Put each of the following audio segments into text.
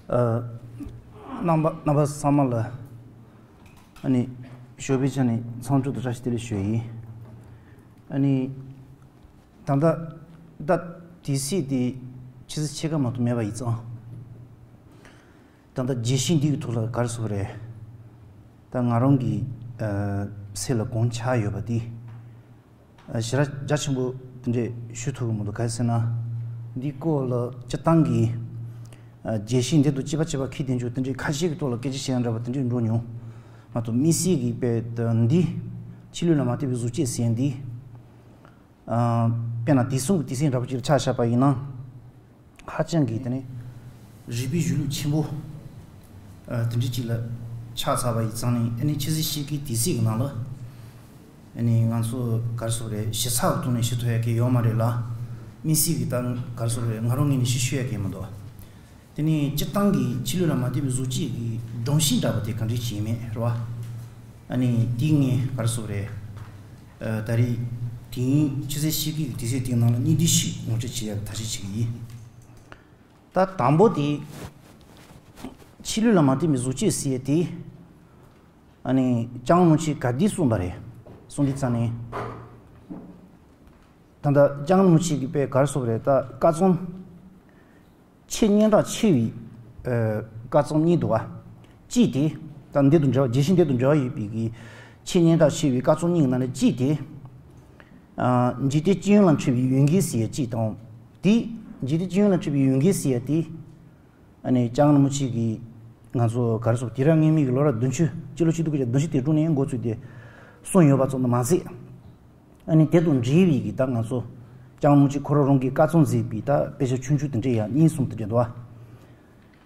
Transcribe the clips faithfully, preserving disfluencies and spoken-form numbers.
ཨ། རྣམ་པ་རྣམ་པ་ཚང་མ་ལ་ཨ་ནི་ཞོགས་པའི་ཆ་ནས་མཚམས་འཇོག་ཏུ་བཀྲ་ཤིས་བདེ་ལེགས་ཞུ་ཡིན། ཨ་ནི་ད་ལྟ་ད་དུས་ཚོད་དེ་ཆུ་ཚོད་ཕྱེད་ཀ་མ་གཏོགས་མེད་པ་ཡིན་ཙང་། ད་ལྟ་རྒྱས་བཤད་འདི་གི་ཐོག་ལ་ག་རེ་ཟེར་དགོས་རེད། ད་ང་རང་གི་ཨ་སེམས་ལ་དགོངས་འཆར་ཡོད་པ་དེ། ཨ་ཞེ་དྲག་རྒྱ་ཆེན་པོ་དེ་འདྲས་ཞུ་ཐུབ་ཀྱི་མི་འདུག་ག་རེ་ཟེར་ན། འདི་སྐོར་ལ་སྤྱིར་བཏང་གི་ཨ་རྒྱས་བཤད་འདི་དང་གཅིག་པ་གཅིག་པ་ཁྱི་དེ་འཇོག་དེ་འདྲས་ཁ་ཤས་ཀྱི་ཐོག་ལ་སྐད་ཆ་བཤད་ཡ་འདྲ་པོ་དེ་འདྲས་འགྲོ་མྱོང་། མ་གཏོགས་དམིགས་བསལ་གྱི་དཔེ་ད་འདི་ཕྱི་ལུས་ལ་མ་ལྟོས་པའི་གཟུགས་བྱད་ཟེར་ཡ་འདི། ཨ་དཔེར་ན་དེང་སང་གི་དུས་ཚོད་འདྲ་པོ་ཅིག་ལ་ཆ་བཞག་པ་ཡིན་ན། ཧ་ཅང་གི་དེ་ནི་རིག་པའི་གཞུང་ལུགས་ཆེན་པོ་ཨ་དེ་འདྲ་ཅིག་ལ་ཆགས་ཚར་བ་ཡིན་ཙང་ནི། ཨ་ནི་ཕྱི་ཚེས་ཤིག་གི་དུས་ཚོད་ཀྱི་ནང་ལ་ཨ་ནི་ང་ཚོ་ག་རེ་ཟེར་དགོས་རེད། ཞིབ་ཚགས་ཀྱི་ཐོག་ནས་ཞུ་ཐུབ་ཡ་གི་ཡོད་མ་རེད་ལ། དམིགས་བསལ་གྱི་ད་ག་རེ་ཟེར་དགོས་རེད། ང་རང་ངོས་ནས་ཞུ་ཤེས་ཡ་གི་མི་འདུག་དེ་ནས་སྤྱིར་བཏང་གི་ཕྱི་ལུས་ལ་མ་ལྟོས་པའི་གཟུགས་བྱད་ཀྱི་སྒྲོམ་གཞི་འདྲ་པོ་དེ་ག་འདྲས་ཅིག་ཡིན་མིན་རེད་བ། ཨ་ནི་དེ་ངས་ག་རེ་ཟེར་དགོས་རེད། ཨ་ད་རེས་དེ་རིང་ཕྱི་ཚེས་ཤིག་གི་དུས་ཚོད་དེའི་ནང་ལ་སྙིང་བསྡུས་ཤིག་ངོ་སྤྲོད་བྱེད་ཡག་གི་ཐབས་ཤེས་བྱེད་ཀྱི་ཡིན། ད་དང་པོ་དེ། ཕྱི་ལུས་ལ་མ་ལྟོས་པའི་གཟུགས་བྱད་ཟེར་ཡ་དེ། ཨ་ནི་ལྕང་རིན་པོ་ཆེས་ག་འདྲས་གསུངས་པ་རེད། གསུངས་དུས་ཙང་ནས། ད་ལྟ་ལྕང་རིན་པོ་ཆེ་གི་དཔེ་ག་རེ་ཟེར་དགོས་རེད། ད་བཀའ་རྩོམ་ཆེས་སྙན་གྲགས་ཆེ་བའི་ཨ་བཀའ་རྩོམ་གཉིས་འདུག་བ། གཅིག་དེ། ད་འདི་དང་འབྲེལ་བ། རྒྱས་བཤད་འདི་དང་འབྲེལ་བ་ཡོད་པའི་གི་ཆེས་སྙན་གྲགས་ཆེ་བའི་བཀའ་རྩོམ་གཉིས་ཀྱི་ནང་ནས་གཅིག་དེ། ཨ་འཇིག་རྟེན་སྤྱི་ཡོངས་ལ་འཁྲི་བའི་འོས་འགན་ཟེར་ཡ་གཅིག་དང་། དེ། འཇིག་རྟེན་སྤྱི་ཡོངས་ལ་འཁྲི་བའི་འོས་འགན་ཟེར་ཡ་དེ། ཨ་ནི་ལྕང་རིན་པོ་ཆེ་གིས་ང་ཚོ་ག་རེ་ཟེར། དུས་རབས་སྔོན་མའི་གི་ལོ་རབས་བདུན་ཅུ། སྤྱི་ལོ་ཆིག་སྟོང་དགུ་བརྒྱ་བདུན་ཅུ་དོན་དྲུག་ནས་འགོ་བཙུགས་ཏེ་གསུངས་ཡོད་པ་ཙམ་དུ་མ་ཟད། ཨ་ནི་དེ་དང་འབྲེལ་བའི་གི་ད་ང་ཚོ་ལྕང་རིན་པོ་ཆེ་ཁོ་རང་རང་གིས་བཀའ་རྩོམ་མཛད་པའི་ད་དཔེ་ཆ་ཆུང་ཆུང་དེ་འདྲ་ཡང་གཉིས་གསུམ་དེ་འདྲ་འདུག་བ།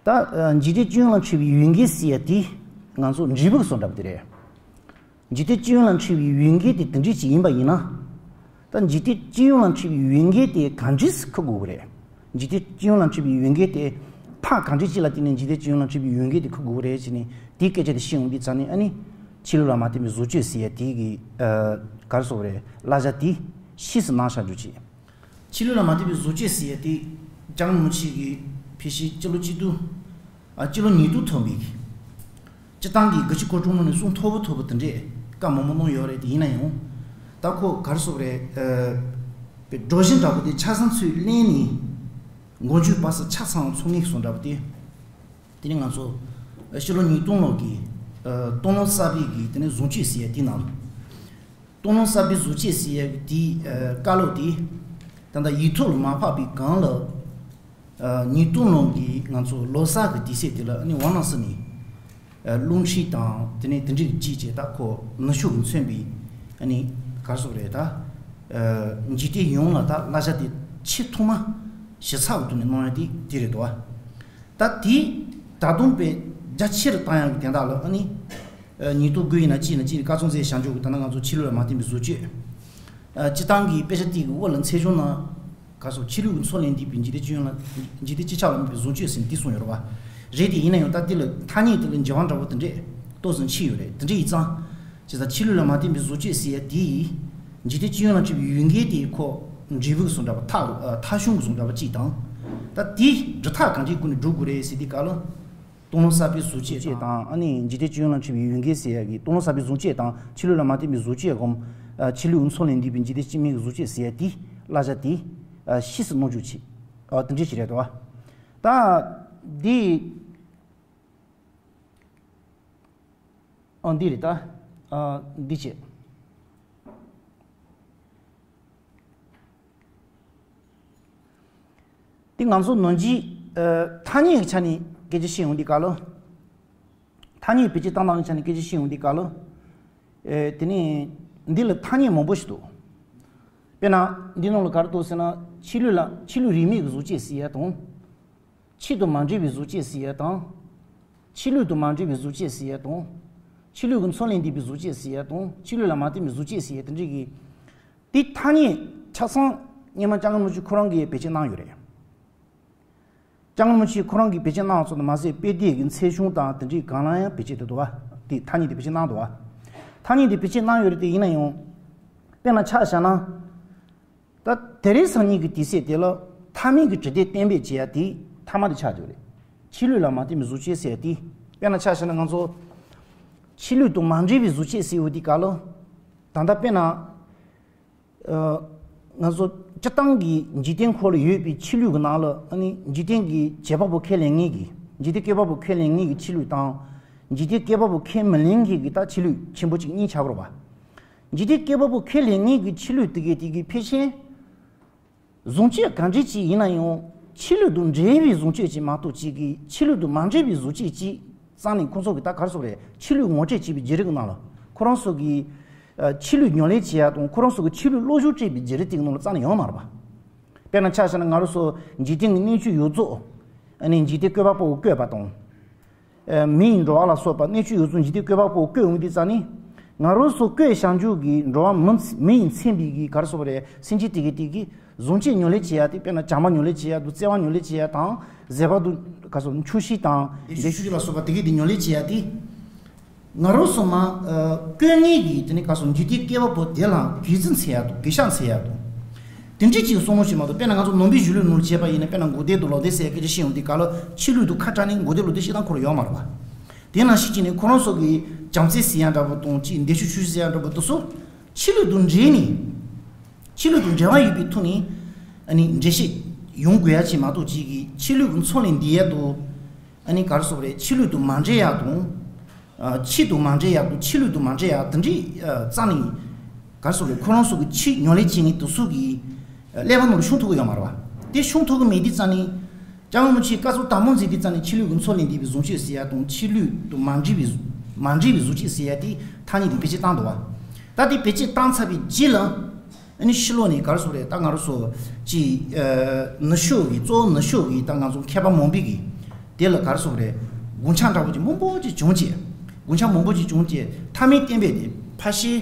ད་ཨ་འཇིག་རྟེན་སྤྱི་ཡོངས་ལ་འཁྲི་བའི་འོས་འགན་ཟེར་ཡ་དེ་ང་ཚོ་འབྲས་བུ་གི་བཟོ་འདྲ་པོ་དེ་རེད། འཇིག་རྟེན་སྤྱི་ཡོངས་ལ་འཁྲི་བའི་འོས་འགན་དེ་དེ་འདྲ་ཅིག་ཡིན་པ་ཡིན་ན། ད་འཇིག་རྟེན་སྤྱི་ཡོངས་ལ་འཁྲི་བའི་འོས་འགན་དེ་ག་འདྲས་སེ་འཁུར་དགོས་ཀྱི་རེད། འཇིག་རྟེན་སྤྱི་ཡོངས་ལ་འཁྲི་བའི་འོས་འགན་དེ་ཕར་ག་འདྲས་ཅིག་ལ་བརྟེན་ནས་འཇིག་རྟེན་སྤྱི་ཡོངས་ལ་འཁྲི་བའི་འོས་འགན་དེ་འཁུར་དགོས་ཀྱི་རེད་ཟེར་ནས་དེའི་སྐད་ཆ་དེ་བཤད་ཡོང་དུས་ཙང་ནས། ཨ་ནི་ཕྱི་ལུས་ལ་མ་ལྟོས་པའི་གཟུགས་བྱད་ཟེར་ཡ་དེ་གི་ཨ་ག་རེ་ཟེར་དགོས་རེད། བསླབ་བྱ་དེ་ཕྱིས་སུ་གནང་བཞག་རྒྱུ་ཅིག་ཕྱི་ལུས་ལ་མ་ལྟོས་པའི་གཟུགས་བྱད་ཟེར་ཡ་དེ་ལྕང་རིན་པོ་ཆེ་གིས་ཕལ་ཆེར་སྤྱི་ལོ་གཅིག་སྟོང་ཨ་སྤྱི་ལོ་ཉིས་སྟོང་ཐོན་པའི་སྤྱིར་བཏང་གི་དགུ་བཅུ་གོ་དྲུག་ནང་ནས་གསུང་མཐོ་པོ་མཐོ་པོ་དེ་འདྲས་བཀའ་མང་པོ་གནང་ཡོད་རེད། དེ་ཡིན་ན་ཡང་། ད་ཁོ་ག་རེ་ཟེར་དགོས་རེད། ཨ་པའི་སྒྲོམ་གཞི་འདྲ་པོ་དེ་ཆ་ཚང་ཚུར་ལེན་ནས་མགོ་མཇུག་བར་གསུམ་ཆ་ཚང་ཚུགས་ངེས་སོང་འདྲ་པོ་དེ། དེ་ནི་ང་ཚོ་ཨ་ཕྱི་ལོ་ཉིས་སྟོང་ལོ་གི་ཨ་སྟོང་ལོ་གསར་པའི་གི་དེ་ནི་གཟུགས་བྱད་ཟེར་ཡ་དེའི་ནང་ལ། སྟོང་ལོ་གསར་པའི་གཟུགས་བྱད་ཟེར་ཡ་གི་དེའི་ཨ་བཀའ་སློབ་དེ་ད་ལྟ་ཡིག་ཐོག་ལ་མ་ཕབ་པའི་སྒང་ལ། ཨ་ཉིས་སྟོང་ལོ་གི་ང་ཚོ་ལོ་གསར་གི་དུས་ཚོད་དེ་ལ་ཨ་ནི་ཝཱ་ར་ཎ་སི་ནས་ཨ་རླུང་འཕྲིན་དང་དེ་ནས་དེ་འདྲའི་གཅིག་བྱས། ད་ཁོ་ནུབ་ཕྱོགས་ཀྱིས་མཚོན་པའི་ཨ་ནི་ག་རེ་ཟེར་དགོས་རེད། ད་ཨ་འཇིག་རྟེན་ཡོངས་ལ་ད་བསླབ་བྱ་དེ་ཆེས་ཐོག་མ་ཞིབ་ཚགས་ཀྱི་ཐོག་ནས་གནང་ཡ་དེ་དེ་རེད་དོ། ད་དེ་ད་དུང་དཔེ་རྒྱ་ཆེ་རུ་བཏང་ཡག་གི་དོན་དག་ལ་ཨ་ནི་ཨ་ཉིས་སྟོང་དགུ་ཡིན་ན་གཅིག་ཡིན་ན་གཅིག་བཀའ་རྩོམ་མཛད་བཞག་འཇོག་གི། ད་ནང་ང་ཚོ་ཕྱི་ལུས་ལ་མ་བརྟེན་པའི་གཟུགས་བྱད། ཨ་སྤྱིར་བཏང་གི་དཔེ་ཆ་དེ་གི་འོག་ལ་མཚན་གཞུང་ནང་ག་རེ་ཟེར། ཕྱི་ལུས་ཀྱི་མཚོ་ལས་འདས་པའི་འཇིག་རྟེན་སྤྱི་ཡོངས་ལ། འཇིག་རྟེན་སྤྱི་ཁྱབ་ལ་དམིགས་པའི་གཟུགས་བྱད་ཟེར་ནས་དེ་གསུངས་ཡོད་རེད་བ། རེད་དེ། ཡིན་ན་ཡང་ད་དེ་ལ་ཐ་སྙད་དེ་ལ་འགྱུར་བ་འདྲ་པོ་དེ་འདྲས་ཏོག་ཙམ་ཕྱིན་ཡོད་རེད། དེ་འདྲས་ཡིན་ཙང་། བྱས་ཙང་ཕྱི་ལུས་ལ་མ་བརྟེན་པའི་གཟུགས་བྱད་ཟེར་ཡ་དེ་ཡིས་འཇིག་རྟེན་སྤྱི་ཡོངས་ལ་འཁྲི་བའི་འོས་འགན་དེ་ཁོ་འབྲས་བུ་གི་བཟོ་འདྲ་པོ། ཐག་ཨ་ཐག་གཞུང་གི་བཟོ་འདྲ་པོ་གཅིག་དང་། ད་དེ་འགྲུལ་ཐག་གང་འདྲའི་སྒོ་ནས་འགྲོ་དགོས་རེད་ཟེར་དུས་སྐབས་ལ། སྟོང་ལོ་གསར་པའི་གཟུགས་བྱད་དང་། ཨ་ནི་འཇིག་རྟེན་སྤྱི་ཡོངས་ལ་འཁྲི་བའི་འོས་འགན་ཟེར་ཡ་གི། སྟོང་ལོ་གསར་པའི་གཟུགས་བྱད་དང་ཕྱི་ལུས་ལ་མ་བརྟེན་པའི་གཟུགས་བྱད་སྒོམ། ཨ་ཕྱི་ལུས་ཀྱི་མཚོ་ལས་འདས་པའི་འཇིག་རྟེན་སྤྱི་སྨན་གྱི་གཟུགས་བྱད་ཟེར་ཡ་དེ་བསླབ་བྱ་དེ་ཨ་ཕྱིས་སུ་གནང་རྒྱུ་བྱས། ཨ་དེ་འདྲས་ཞིག་རེད་དོ། ད་འདི། ཨ་འདི་རེད་ད། ཨ་འདི་བྱས། འདི་ང་ཚོ་ནང་ཆོས་ཨ་ཐ་སྙད་ཀྱི་ཆ་ནས་སྐད་ཆ་བཤད་ཡོང་དུས་སྐབས་ལ། ཐ་སྙད་བེད་སྤྱོད་བཏང་སྟངས་ཀྱི་ཆ་ནས་སྐད་ཆ་བཤད་ཡོང་དུས་སྐབས་ལ། ཨེ་དེ་ནས་འདི་ལ་ཐ་སྙད་མང་པོ་ཞིག་འདུག་དཔེར་ན་འདི་ནང་ལ་ག་རེ་འདུག་ཟེར་ན། ཕྱི་ལུས་ལ། ཕྱི་ལུས་རིས་མེད་ཀྱི་གཟུགས་བྱད་ཟེར་ཡ་དང་། ཆོས་དང་མ་འདྲེས་པའི་གཟུགས་བྱད་ཟེར་ཡ་དང་། ཕྱི་ལུས་དང་མ་འདྲེས་པའི་གཟུགས་བྱད་ཟེར་ཡ་དང་། ཕྱི་ལུས་ཀྱི་མཚོ་ལས་འདས་པའི་གཟུགས་བྱད་ཟེར་ཡ་དང་། ཕྱི་ལུས་ལ་མ་བརྟེན་པའི་གཟུགས་བྱད་ཟེར་ཡ་དེ་འདྲ་གི། དེ་ཐ་སྙད་ཆ་ཚང་སྔོན་མ་ལྕང་རིན་པོ་ཆེ་ཁོ་རང་གིས་བེད་སྤྱོད་གནང་ཡོད་རེད། ལྕང་རིན་པོ་ཆེ་ཁོ་རང་གིས་བེད་སྤྱོད་གནང་སོང་དུ་མ་ཟད། དཔེ་དེབ་ཀྱི་མཚན་གཞུང་དང་དེ་འདྲའི་སྒང་ལ་ཡང་བེད་སྤྱོད་དེ་འདུག་བ། དེ་ཐ་སྙད་དེ་བེད་སྤྱོད་གནང་འདུག་བ། ཐ་སྙད་དེ་བེད་སྤྱོད་གནང་ཡོད་རེད་དེ། ཡིན་ན་ཡང་དཔེར་ན་ཆ་བཞག་ན། ད་དེ་རིང་སང་ཉིན་གྱི་དུས་ཚོད་དེ་ལ་ཐ་མལ་གྱི་དྲི་དེ་གཏན་འབེབས་བྱེད་ཡ་དེ་ཐ་མ་དེ་ཆགས་ཡོད་རེད། ཕྱི་ལུས་ལ་མ་བརྟེན་པའི་གཟུགས་བྱད་ཟེར་ཡ་དེ། དཔེར་ན་ཆ་བཞག་ན་ང་ཚོ་ཕྱི་ལུས་དང་མ་འབྲེལ་བའི་གཟུགས་བྱད་ཟེར་ཡོད་དུས་སྐབས་ལ། ད་ལྟ་དཔེར་ན། ཨ། ང་ཚོ་སྤྱིར་བཏང་གི་འཇིག་རྟེན་ཁོ་ལ་ཡོད་པའི་ཕྱི་ལུས་ཀྱི་ནང་ལ། ཨ་ནི་འཇིག་རྟེན་གྱི་བྱེད་པ་པོ་ཁས་ལེན་མཁན་གྱི། འཇིག་རྟེན་བཀོད་པ་པོ་ཁས་ལེན་མཁན་གྱི་ཕྱི་ལུས་དང་། འཇིག་རྟེན་བཀོད་པ་པོ་ཁས་མི་ལེན་མཁན་གྱི་ད་ཕྱི་ལུས་ཆེན་པོ་གཅིག་གཉིས་ཆགས་པ་རེད་པ། འཇིག་རྟེན་བཀོད་པ་པོ་ཁས་ལེན་མཁན་གྱི་ཕྱི་ལུས་དེ་གའི་དེ་གའི་ཕལ་ཆེར། གཟུགས་བྱད་གང་འདྲ་ཅིག་ཡིན་ན་ཡང་ཕྱི་ལུས་དང་འབྲེལ་བའི་གཟུགས་བྱད་ཅིག་མ་གཏོགས་ཅིག་གི། ཕྱི་ལུས་དང་མ་འབྲེལ་བའི་གཟུགས་བྱད་ཅིག་རྩ་ནས་ཁོང་ཚོ་གི་ད་ག་རེ་ཟེར་དགོས་རེད། ཕྱི་ལུས་ངོ་སྤྲོད་བྱེད་པའི་བརྗོད་རིགས་ནང་ལ། ཁོ་རང་ཚོ་གི་ཨ། ཕྱི་ལུས་ཉམས་ལེན་བྱེད་ཡ་དང་། ཁོ་རང་ཚོ་གི་ཕྱི་ལུས་བློ་སྦྱོང་སྤྲད་པའི་བརྗོད་རིགས་དེ་གི་ནང་ལ་རྩ་ནས་ཡོད་མ་རེད་པ། དཔེར་ན་ཆ་བཞག་ན་ང་རང་ཚོ་འཇིག་རྟེན་གྱི་གནས་བཅུ་ཡོངས་རྫོགས། ཨ་ནི་འཇིག་རྟེན་བཀོད་པ་པོ་བཀོད་པ་དང་། ཨ། མི་ཡི་འགྲོ་བ་ལ་སོགས་པ་གནས་བཅུ་ཡོངས་རྫོགས་འཇིག་རྟེན་བཀོད་པ་པོ་བཀོད་འོང་དུས་ཙ་ནི། ང་རང་ཚོ་བཀོད་བཞག་རྒྱུ་གི་འགྲོ་བ་མི་མི་ཡིས་མཚོན་པའི་གི་ག་རེ་ཟེར་དགོས་རེད། སེམས་ཅན་དེ་གའི་དེ་གའི་གཟུགས་བྱད་ཉམས་ལེན་བྱེད་ཡ་དེ། དཔེར་ན་བྱམས་པ་ཉམས་ལེན་བྱེད་ཡ་དང་། བརྩེ་བ་ཉམས་ལེན་བྱེད་ཡ་དང་། བཟོད་པ་དང་། ག་རེ་ཟེར། ཆོག་ཤེས་དང་། འདོད་ཆགས་ལ་སོགས་པ་དེ་གའི་དེ་ཉམས་ལེན་བྱེད་ཡ་དེ། ང་རང་ཚོ་མ། ཨ། བཀོད་མཁན་གྱི་དེ་ནི་ག་རེ་ཟེར། འཇིག་རྟེན་བཀོད་པ་པོ་དེ་ལ་གུས་བརྩི་འཚོལ་ཡ་དང་། གུས་ཞབས་འཚོལ་ཡ་དང་། དེ་འདྲ་ཅིག་བསམ་བློ་ཞིག་མ་གཏོགས། དཔེར་ན་ང་ཚོ་ནང་པའི་གཞུང་ལུགས་ནང་བྱས་པ་ཡིན་ན། དཔེར་ན་མགོ་བདེ་དང་ལག་བདེ་ཟེར་ཡ་སྐད་ཆ་བཤད་ཡོང་དུས་སྐབས་ལ། ཕྱི་ལུས་དང་ཁ་བྲལ་ནས་མགོ་བདེ་ལག་བདེ་བཤད་སྟངས་ཁོ་རང་ཡོད་མ་རེད་པ། དེ་ནང་བཞིན་བྱས་ནས་ཁོ་རང་ཚོ་གི་བྱམས་བརྩེ་ཟེར་ཡ་འདྲ་པོ་དང་། ཅིག་འདོད་ཆགས་ཆོག་ཤེས་ཟེར་ཡ་འདྲ་པོ་དེ་ཚོ་ཕྱི་ལུས་དང་འབྲེལ་ནས། ཕྱི་ལུས་དང་འབྲེལ་བ་ཡོད་པའི་ཐོག་ནས། ཨ་ནི་འགྲེལ་བཤད་ཡོང་དགོས་ཡ་ཅིག་མ་གཏོགས། ཅིག་གི་ཕྱི་ལུས་ཀྱི་མཚོ་ལས་འདས་ཡ་དང་། ཨ་ནི་ག་རེ་ཟེར་དགོས་རེད། ཕྱི་ལུས་དང་མ་འབྲེལ་ཡ་དང་། ཨ། ཕྱི་དང་མ་འབྲེལ་ཡ་དང་། ཕྱི་ལུས་དང་མ་འབྲེལ་ཡ་དེ་འདྲའི། ཨ། རྩ་ནས་ག་རེ་ཟེར་དགོས་རེད། ཁོ་རང་ཚོ་གི་ཕྱི་ཉམས་ལེན་བྱེད་མཁན་དེ་ཚོ་གི་ཀླད་པ་ནང་ལ་ཤོང་ཐུབ་ཀྱི་ཡོད་མ་རེད་པ། དེ་ཤོང་ཐུབ་ཀྱི་མེད་དུས་ཙ་ནི། སྐྱབས་མགོན་རིན་པོ་ཆེས་བཀའ་ཟུར་དང་པོ་མཛད་དུས་ཙ་ནི། ཕྱི་ལུས་ཀྱི་མཚོ་ལས་འདས་པའི་གཟུགས་བྱད་ཟེར་ཡ་དང་། ཕྱི་ལུས་དང་མ་འབྲེལ་བའི་གཟུགས། མ་འབྲེལ་བའི་གཟུགས་བྱད་ཟེར་ཡ་དེ་ཐ་སྙད་དེ་བེད་སྤྱོད་བཏང་འདུག་པ། ད་དེ་བེད་སྤྱོད་བཏང་ཚར་བའི་རྗེས་ལ། ཨ་ནི་ཕྱི་ལོགས་ནས་ག་རེ་ཟེར་དགོས་རེད། ད་ང་རང་ཚོ་ཅིག་ཨ། ནུབ་ཕྱོགས་ཀྱི། གཙོ་བོ་ནུབ་ཕྱོགས་ཀྱི་ད་ང་ཚོ་མཁས་པ་མང་པོ་གིས་དེ་ལ་ག་རེ་ཟེར་དགོས་རེད། དགོངས་འཆར་འདྲ་པོ་ཅིག་མང་པོ་ཅིག་བྱུང་བྱས། དགོངས་འཆར་མང་པོ་ཅིག་བྱུང་བྱས། ཐ་མའི་གཏན་འབེབས་དེ་ཕལ་ཆེར་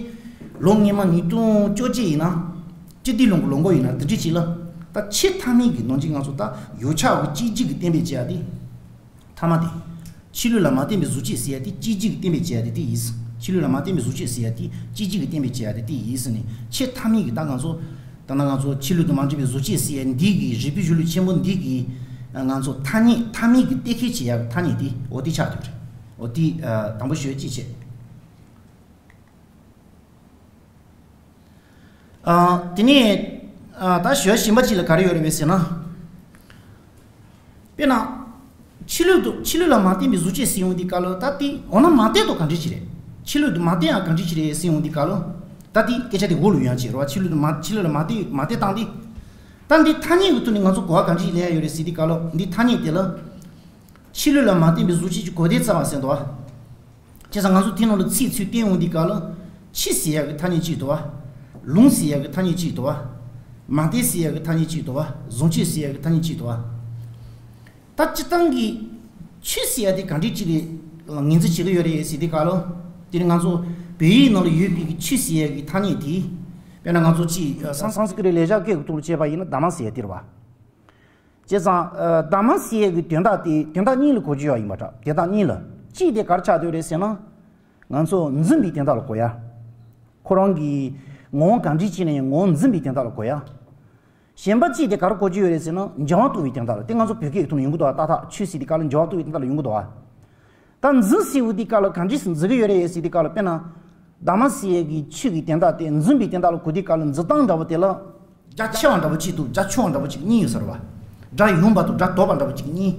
ལོ་སྔོན་མ་ཉིས་སྟོང་བཅོ་བརྒྱད་ཡིན་ན། སྤྱི་ལོའི་ལོ་མགོ་ཡིན་ན། དེ་འདྲ་ཅིག་ལ། ད་ཆེས་མཐའ་མའི་གི་ནང་གི་ང་ཚོ་ད་ཡོངས་ཁྱབ་ཀྱི་གཅིག་གྱུར་གྱི་གཏན་འབེབས་བྱས་ཡ་དེ། མཐའ་མ་དེ། ཕྱི་ལུས་ལ་མ་བརྟེན་པའི་གཟུགས་བྱད་ཟེར་ཡ་དེ་གཅིག་གྱུར་གྱི་གཏན་འབེབས་བྱས་ཡ་དེ་དེ་ཡིན། ཕྱི་ལུས་ལ་མ་བརྟེན་པའི་གཟུགས་བྱད་ཟེར་ཡ་དེ་གཅིག་གྱུར་གྱི་གཏན་འབེབས་བྱས་ཡ་དེ་དེ་ཡིན་ཟེར་ནས། ཆེས་མཐའ་མའི་གི་ད་ང་ཚོ། ད་ནང་ང་ཚོ་ཕྱི་ལུས་དང་མ་འབྲེལ་བའི་གཟུགས་བྱད་ཟེར་ཡ་འདི་གི་རིགས་པའི་གཞུང་ལུགས་ཆེན་པོ་འདི་གི་ང་ཚོ་ཐ་སྙད། མཐའ་མའི་གི་གཏན་འཁེལ་བྱེད་ཡ་གི་ཐ་སྙད་དེ་འོ་དེ་ཆགས་བསྡད་པ་རེད། འོ་དེ་ཨ། དང་པོ་ཞུ་ཡ་གཅིག་བྱས། ཨ། དེ་ནས་ཨ། ད་ཞུ་ཡ་གཞན་པ་ཅིག་ལ་ག་རེ་ཡོད་རེད་པས་ཟེར་ན། དཔེར་ན། ཕྱི་ལུས་དང་། ཕྱི་ལུས་ལ་མ་བརྟེན་པའི་གཟུགས་བྱད་ཟེར་ཡོང་དུས་སྐབས་ལ། ད་དེ་འོ་ན་མ་བརྟེན་དང་ག་འདྲ་ཅིག་རེད། ཕྱི་ལུས་དང་མ་བརྟེན་ཡང་ག་འདྲ་ཅིག་རེད་ཟེར་ཡོང་དུས་སྐབས་ལ། ད་དེ་སྐད་ཆ་དེ་འོག་ལ་ཡོང་ཡ་ཅིག་རེད་པ། ཕྱི་ལུས་དང་མ། ཕྱི་ལུས་ལ་མ་བརྟེན། མ་བརྟེན་སྟངས་དེ། ད་འདི་ཐ་སྙད་ཀྱི་ཐོག་ནས་ང་ཚོ་གོ་བ་ག་འདྲ་ཅིག་ལེན་ཡ་ཡོད་རེད་ཟེར་དུས་སྐབས་ལ། འདི་ཐ་སྙད་དེ་ལ། ཕྱི་ལུས་ལ་མ་བརྟེན་པའི་གཟུགས་བྱད་ཀྱི་གོ་དོན་རྩ་བ་ཟེར་འདུག་པ། བྱས་ཙང་ང་ཚོ་དེ་ནང་ལ་ཚིག་ཚུར་བསྟན་ཡོང་དུས་སྐབས་ལ། ཕྱི་ཟེར་ཡག་གི་ཐ་སྙད་གཅིག་འདུག་པ། ལུང་ཟེར་ཡག་གི་ཐ་སྙད་གཅིག་འདུག་པ། མ་བརྟེན་ཟེར་ཡག་གི་ཐ་སྙད་གཅིག་འདུག་པ། གཟུགས་བྱད་ཟེར་ཡག་གི་ཐ་སྙད་གཅིག་འདུག་པ། ད་སྤྱིར་བཏང་གི་ཆོས་ཟེར་ཡག་དེ་ག་འདྲ་ཅིག་ལ་ངོས་འཛིན་བྱེད་ཀྱི་ཡོད་རེད་ཟེར་དུས་སྐབས་ལ། དེ་ནི་ང་ཚོ་བོད་ཡིག་ནང་ལ་ཡོད་པའི་གི་ཆོས་ཟེར་ཡག་གི་ཐ་སྙད་དེ། དཔེར་ན་ང་ཚོ་ཅིག་སཾ་སཾ་སྐྲྀ་ཏ་ལེགས་སྦྱར་སྐད་ཀྱི་ཐོག་ལ་བྱས་པ་ཡིན་ན་དྷརྨ་ཟེར་ཡག་དེ་རེད་པ། བྱས་ཙང་། ཨ། དྷརྨ་ཟེར་ཡག་གི་དོན་དག་དེ་དོན་དག་གཉིས་ལ་གོ་རྒྱུ་ཡོད་ཡིན་པ་འདྲ། དོན་དག་གཉིས་ལ། གཅིག་དེ་ག་རེ་ཆགས་བསྡད་རེད་ཟེར་ན། ང་ཚོ་འཛིན་པའི་དོན་དག་ལ་གོ་ཡ། ཁོ་རང་གི་ངོ་བོ་གང་འདྲ་ཅིག་ཡིན་ན་ཡང་ངོ་བོ་འཛིན་པའི་དོན་དག་ལ་གོ་ཡ། གཞན་པ་གཅིག་དེ་ག་རེ་གོ་རྒྱུ་ཡོད་རེད་ཟེར་ན། འབྱུང་བ་རྟོགས་པའི་དོན་དག་ལ། དེ་ང་ཚོ་བོད་སྐད་ཀྱི་ཐོག་ནས་ཡོང་གི་འདུག་པ། ཏག་ཏག་ཆོས་ཟེར་དུས་སྐབས་ལ་འབྱུང་བ་རྟོགས་པའི་དོན་དག་ལ་ཡོང་གི་འདུག་པ། ད་འཛིན་ཟེར་དུས་སྐབས་ལ་གང་འདྲ་ཞིག་འཛིན་གྱི་ཡོད་རེད་ཟེར་དུས་སྐབས་ལ། དཔེར་ན། དྷརྨ་ཟེར་ཡག་གི་ཆོས་ཀྱི་དོན་དག་དེ་འཛིན་པའི་དོན་དག་ལ་གོ་དུས་སྐབས་ལ། འཛིན་སྟངས་འདྲ་པོ་དེ་ལ། རྒྱ་ཆེ་བ་འདྲ་པོ་གཅིག་དང་རྒྱ་ཆུང་བ་འདྲ་པོ་གཅིག་གཉིས་ཡོད་ས་རེད་པ། སྒྲ་ཡངས་པ་དང་སྒྲ་དོག་པ་འདྲ་པོ་གཅིག་གཉིས།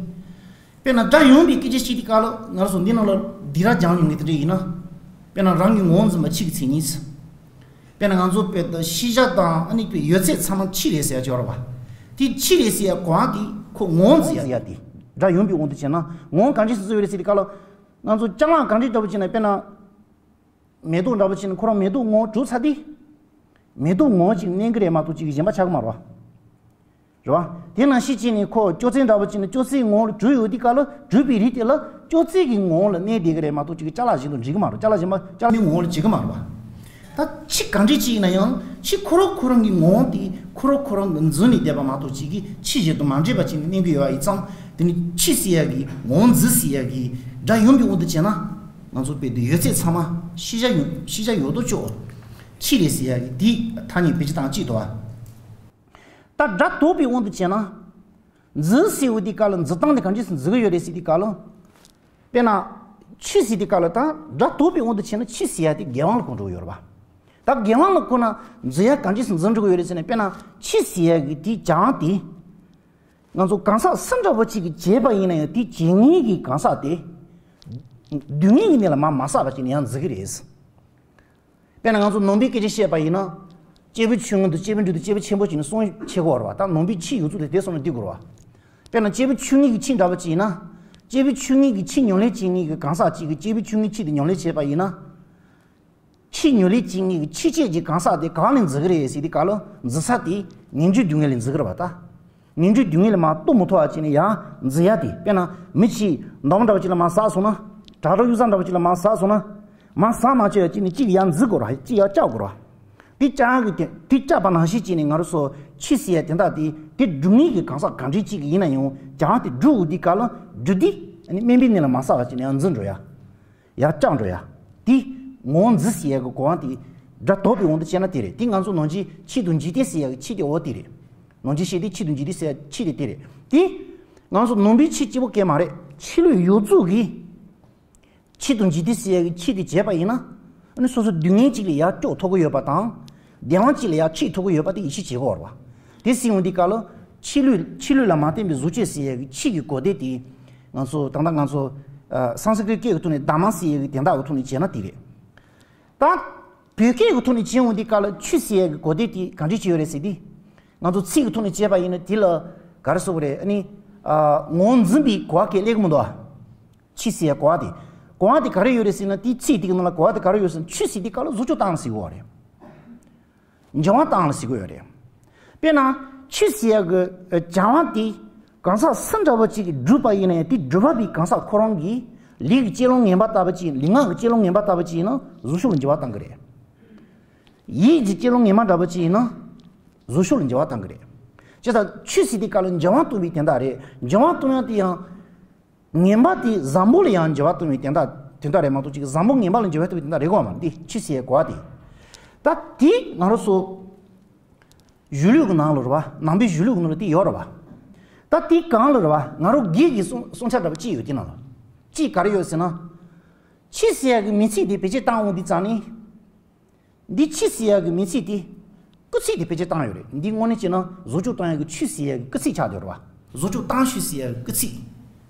དཔེར་ན་སྒྲ་ཡངས་པའི་སྐད་ཆ་བཤད་དུས་སྐབས་ལ། ང་རང་ཚོ་འདི་ནང་ལ་སྡིགས་ར་སྦྱངས་ཡོང་མཁན་དེ་འདྲ་ཡིན་ན། དཔེར་ན་རང་གི་ངོ་བོ་འཛིན་པ་ཕྱི་གི་མཚན་ཉིད། དཔེར་ན་ང་ཚོ་དཔེ་ད་ཤེས་བྱ་དང་། ཨ་ནི་དཔེ་ཡོད་ཚད་ཚང་མ་ཕྱི་རེད་ཟེར་ཡ་ཅིག་ཡོད་རེད་པ། དེ་ཕྱི་རེད་ཟེར་ཡ་གོ་བ་དེ་ཁོ་ངོ་བོ་འཛིན་ཡ་དེ། སྒྲ་ཡངས་པའི་དབང་དུ་བྱས་ན་ངོ་བོ་གང་འདྲ་ཞིག་བཟོས་ཡོད་རེད་ཟེར་དུས་སྐབས་ལ། ང་ཚོ་ཅ་ལག་གང་འདྲ་འདྲ་པོ་བྱས་ན། དཔེར་ན། མེ་ཏོག་འདྲ་པོ་བྱས་ན་ཁོ་རང་མེ་ཏོག་ངོ་བོ་གྲུབ་ཚར་དུས། མེ་ཏོག་ངོ་བོ་གཅིག་གནས་ཀྱི་རེད་མ་གཏོགས་གཅིག་གཞན་པ་ཆགས་ཀྱི་མ་རེད་པ། རེད་པ། དེ་ནང་བཞིན་བྱས་ནས་ཁོ་ཅོག་ཙེ་འདྲ་པོ་བྱས་ན་ཅོག་ཙེའི་ངོ་བོ་ལ་གྲུབ་ཡོད་དུས་སྐབས་ལ། གྲུབ་པའི་རིགས་དེ་ལ་ཅོག་ཙེ་གི་ངོ་བོ་ལ་གནས་བསྡད་ཀྱི་རེད་མ་གཏོགས་གཅིག་ཅ་ལག་གཞན་དང་འདྲེས་ཀྱི་མ་རེད། ཅ་ལག་གཞན་པ་ཅ་ལག་མའི་ངོ་བོ་ལ་འདྲེས་ཀྱི་མ་རེད་པ། ད་ཕྱི་གང་འདྲ་ཅིག་ཡིན་ན་ཡང་། ཕྱི་ཁོ་རང་ཁོ་རང་གི་ངོ་བོ་དེ། ཁོ་རང་ཁོ་རང་གི་འཛིན་ནས་བསྡད་པ་མ་གཏོགས་གཅིག་གིས་ཕྱི་གཞན་དང་མ་འདྲེས་པ་བྱས་ནས་གནས་ཀྱི་ཡོད་པ་ཡིན་ཙང་། དེ་ནི་ཕྱི་ཟེར་ཡ་གི་ངོ་བོ་འཛིན་ཟེར་ཡ་གི་སྒྲ་ཡངས་པའི་དབང་དུ་བྱས་ན། ང་ཚོ་དཔེ་དེ་ཡོད་ཚད་ཚང་མ་ཤེས་བྱ་ཡོད། ཤེས་བྱ་ཡོད་དོ་ཅོག་ཕྱི་རེད་ཟེར་ཡ་གི་དེ་ཐ་སྙད་བེད་སྤྱོད་བཏང་གཅིག་འདུག་པ། ད་སྒྲ་དོག་པའི་དབང་དུ་བྱས་ན། འཛིན་ཟེར་བ་དེ་ག་ལ་འཛིན་སྟངས་དེ་ག་འདྲས་སེ་འཛིན་གྱི་ཡོད་རེད་ཟེར་དེ་ག་ལ། དཔེར་ན། ཆོས་ཟེར་དེ་ག་ལ་ད་སྒྲ་དག་པའི་དབང་དུ་བྱས་ན་ཆོས་ཟེར་ཡ་དེ་དགེ་བ་ལ་གོ་འགྲོ་ཡོད་རེད་བ། ད་དགེ་བ་ལ་གོ་ན་འཛིན་ཡ་ག་འདྲས་སེ་འཛིན་འགྲོ་གི་ཡོད་རེད་ཟེར་ན། དཔེར་ན་ཆོས་ཟེར་ཡ་གི་དེ་བྱ་བ་དེ། ང་ཚོ་གང་ཟག་སུ་འདྲ་བོ་ཅིག་གིས་བྱས་པ་ཡིན་ན་ཡང་དེ་བྱེད་མཁན་གྱི་གང་ཟག་དེ། སྡུག་བསྔལ་གྱི་གནས་ལ་མར་མ་བསགས་པ་ཅིག་ནས་ཡང་འཛིན་གྱི་རེད། དཔེར་ན་ང་ཚོ་ནང་པའི་སྐད་ཆ་བཤད་པ་ཡིན་ན། སྐྱེས་བུ་ཆུང་ངུ་དང་སྐྱེས་བུ་འབྲིང་དང་སྐྱེས་བུ་ཆེན་པོ་བྱས་ནས་གསུམ་ཕྱེ་དགོས་རེད་བ། ད་ནང་པའི་ཆོས་ཡོངས་རྫོགས་དེ་དེ་གསུམ་ལ་འདུས་དགོས་རེད་བ། དཔེར་ན་སྐྱེས་བུ་ཆུང་ངུ་གི་ཆོས་འདྲ་བོ་ཅིག་ཡིན་ན། སྐྱེས་བུ་ཆུང་ངུ་གི་ཆོས་ཉམས་ལེན་བྱེད་མཁན་གྱི་གང་ཟག་ཅིག་གིས་སྐྱེས་བུ་ཆུང་ངུའི་ཆོས་དེ་ཉམས་ལེན་བྱས་པ་ཡིན་ན། ཆོས་ཉམས་ལེན་བྱེད་མཁན་གྱི་ཆོས་བྱེད་ཀྱི་གང་ཟག་དེ་གང་ལ་འཛིན་གྱི་རེད་ཟེར་དེ་ག་ལ་འཛིན་ས་དེ་ངན་འགྲོའི་སྡུག་བསྔལ་ལ་འཛིན་གྱི་རེད་བ་ད། ངན་འགྲོའི་སྡུག་བསྔལ་ལ་མར་ལྟོ་མི་ཐུག་པ་བྱས་ནས་ཡང་འཛིན་ཡ་དེ། དཔེར་ན་མི་གཅིག་འདམ་འདྲ་བོ་ཅིག་ལ་མར་ཟགས་སོང་ན། དྲག་རོགས་གཡུག་ས་འདྲ་བོ་ཅིག་ལ་མར་ཟགས་སོང་ན། མར་ཟགས་མ་བཅུག་ཡ་གཅིག་ནས་གཅིག་ཡར་འཛིན་དགོས་ར། གཅིག་ཡར་བཅག་དགོས་ར། དེ་བཅག་གི་དེ་དེ་བཅག་པ་ནང་བཞིན་བྱས་ནས་ང་རང་ཚོ་ཆོས་ཟེར་ཡ་དེ་འདྲ་དེ་དེ་སྒྲུབ་མཁན་གྱི་གང་ཟག་གང་འདྲ་ཅིག་ཡིན་ན་ཡང་བྱ་བ་དེ་སྒྲུབ་དགོས་དུས་ག་ལ་སྒྲུབ་དུས་ཨ་ནི་དམན་པའི་གནས་ལ་མ་བསགས་པ་བྱས་ནས་ཡར་འཛིན་འགྲོ་ཡ། ཡར་བཅག་འགྲོ་ཡ། དེ་ངོ་བོ་འཛིན་ཟེར་ཡ་གི་གོ་བ་དེ་སྒྲ་དག་པའི་དབང་དུ་བྱས་ན་དེ་རེད། དེ་ང་ཚོ་ནང་ཆོས་ཆོས་དང་འཇིག་རྟེན་ཟེར་ཡ་གི་ཆོས་དེ་འོ་དེ་རེད། ནང་ཆོས་བཤད་དེ་ཆོས་དང་འཇིག་རྟེན་ཟེར་ཡ་ཆོས་དེ་དེ་རེད། དེ་ང་ཚོ་ནང་པའི་ཆོས་གཅིག་པོ་གས་མ་རེད། ཆོས་ལུགས་ཡོངས་རྫོགས་ཀྱི་ཆོས་དང་འཇིག་རྟེན་ཟེར་ཡ་གི་ཆོས་དེ་བྱས་པ་ཡིན་ན། ཨ་ནི་སོ་སོ་སྡུག་བསྔལ་གཅིག་ལས་ཡར་སྐྱོབ་ཐུབ་ཀྱི་ཡོད་པ་དང་། བདེ་བ་གཅིག་ལ་ཡར་ཁྲིད་ཐུབ་ཀྱི་ཡོད་པ་དེ་ཡིད་ཆེས་བྱེད་དགོས་རེད་བ། དེ་ཟེར་ཡོང་དུས་སྐབས་ལ་ཆོས་ལུགས་ཆོས་ལུགས་ལ་མ་བརྟེན་པའི་བཟོ་བཅོས་ཟེར་ཡ་གི་ཆོས་ཀྱི་གོ་དེ་དེ། ང་ཚོ་ད་ལྟ་ང་ཚོ་ཨ་སཾ་སྐྲྀཏ་སྐད་ཀྱི་ཐོག་ནས་དྷརྨ་ཟེར་ཡ་གི་དོན་དག་གི་ཐོག་ནས་བྱས་ན་དེ་རེད། ད་བོད་སྐད་ཀྱི་ཐོག་ནས་བྱས་ཡོང་དུས་སྐབས་ལ་ཆོས་ཟེར་ཡ་གི་གོ་དེ་དེ་ག་འདྲས་བྱས་ཡོད་རེད་ཟེར་དུས། ང་ཚོ་ཚིག་གི་ཐོག་ནས་བྱས་པ་ཡིན་ན་དེ་ལ་ག་རེ་ཟེར་དགོས་རེད། ཨ་ནི་ཨ་ངོ་བོ་འཛིན་པའི་གོ་བ་གས་སླེབས་ཀྱི་མི་འདུག་ཨ། ཆོས་ཟེར་ཡ་གོ་བ་དེ། གོ་བ་དེ་ག་རེ་ཡོད་རེད་ཟེར་ན། དེའི་ཚིག་དེ་གི་ནང་ལ་གོ་བ་དེ་ག་རེ་ཡོད་ཟེར་ན། ཆོས་ཟེར་དུས་སྐབས་ལ་བཟོ་བཅོས་བཏང་ཟེར་གྱི་ཡོད་རེད། འགྱུར་བ་བཏང་ལ་ཟེར་གྱི་ཡོད་རེད། དཔེར་ན་ཆོས་ཟེར་ཡ་གི་ཨ་བྱ་བ་དེ་གང་ཟག་སུ་འདྲ་བོ་ཅིག་གིས་བསྒྲུབས་པ་ཡིན་ན་ཡང་དེ་སྒྲུབ་པ་པོའི་གང་ཟག་ཁོ་རང་གི་ལུས་ཀྱི་སྤྱོད་ལམ་ངན་པ་ལྟ་བུ་ཅིག་ལུས་ངག་གི་སྤྱོད་ལམ་ངན་པ་ལྟ་བུ་ཅིག་ཡིན་ན་བཟོ་བཅོས་ལ་འགྱུར་བ་བཏང་གི་རེད། ཡིད་ཀྱི་སྤྱོད་ལམ་ངན་པ་འདྲ་བོ་ཅིག་ཡིན་ན་བཟོ་བཅོས་ལ་འགྱུར་བ་བཏང་གི་རེད། བྱས་ཙང་ཆོས་ཟེར་དུས་སྐབས་ལ་འགྱུར་བ་གཏོང་བའི་དོན་དག་རེད། འགྱུར་བ་གཏོང་ཡ་དེ་ཡང་། ངན་པ་དེ་བཟང་པོ་ལ་ཡང་འགྱུར་བ་གཏོང་བའི་དོན་དག་དོན་དག་རེད་མ་གཏོགས་ཅིག་བཟང་པོ་ངན་པ་ལ་འགྱུར་བ་གཏོང་བའི་དོན་དག་རེད་གོ་མ་རེད། འདི་ཆོས་ཟེར་ཡའི་གོ་བ་དེ། ད་དེ་ང་རང་ཚོ་གཞུང་ལུགས་ཀྱི་ནང་ལ་རེད་བ། ནང་པའི་གཞུང་ལུགས་ཀྱི་ནང་ལ་དེ་ཡོད་རེད་བ། ད་དེ་གང་ལ་རེད་བ། ང་རང་སྒེར་གྱི་གསུང་གསུང་ཆ་འདྲ་པོ་ཅིག་ཡོད་དེ་ནང་ལ། ཅིག་ག་རེ་ཡོད་ཟེར་ན། ཆོས་ཟེར་ཡ་གི་མིང་ཚིག་དེ་བེད་སྤྱོད་བཏང་འོང་དུས་ཙང་ནི། འདི་ཆོས་ཟེར་ཡ་གི་མིང་ཚིག་དེ། སྐུལ་ཚིག་དེ་བེད་སྤྱོད་བཏང་ཡོད་རེད། འདི་དངོས་གནས་བྱས་ན་བཟོ་བཅོས་བཏང་ཡ་གི་ཆོས་ཟེར་ཡ་གི་སྐུལ་ཚིག་ཆགས་བསྡད་ཡོད་རེད་བ། བཟོ་བཅོས་བཏང་ཆོས་ཟེར་ཡ་གི་སྐུལ་ཚིག་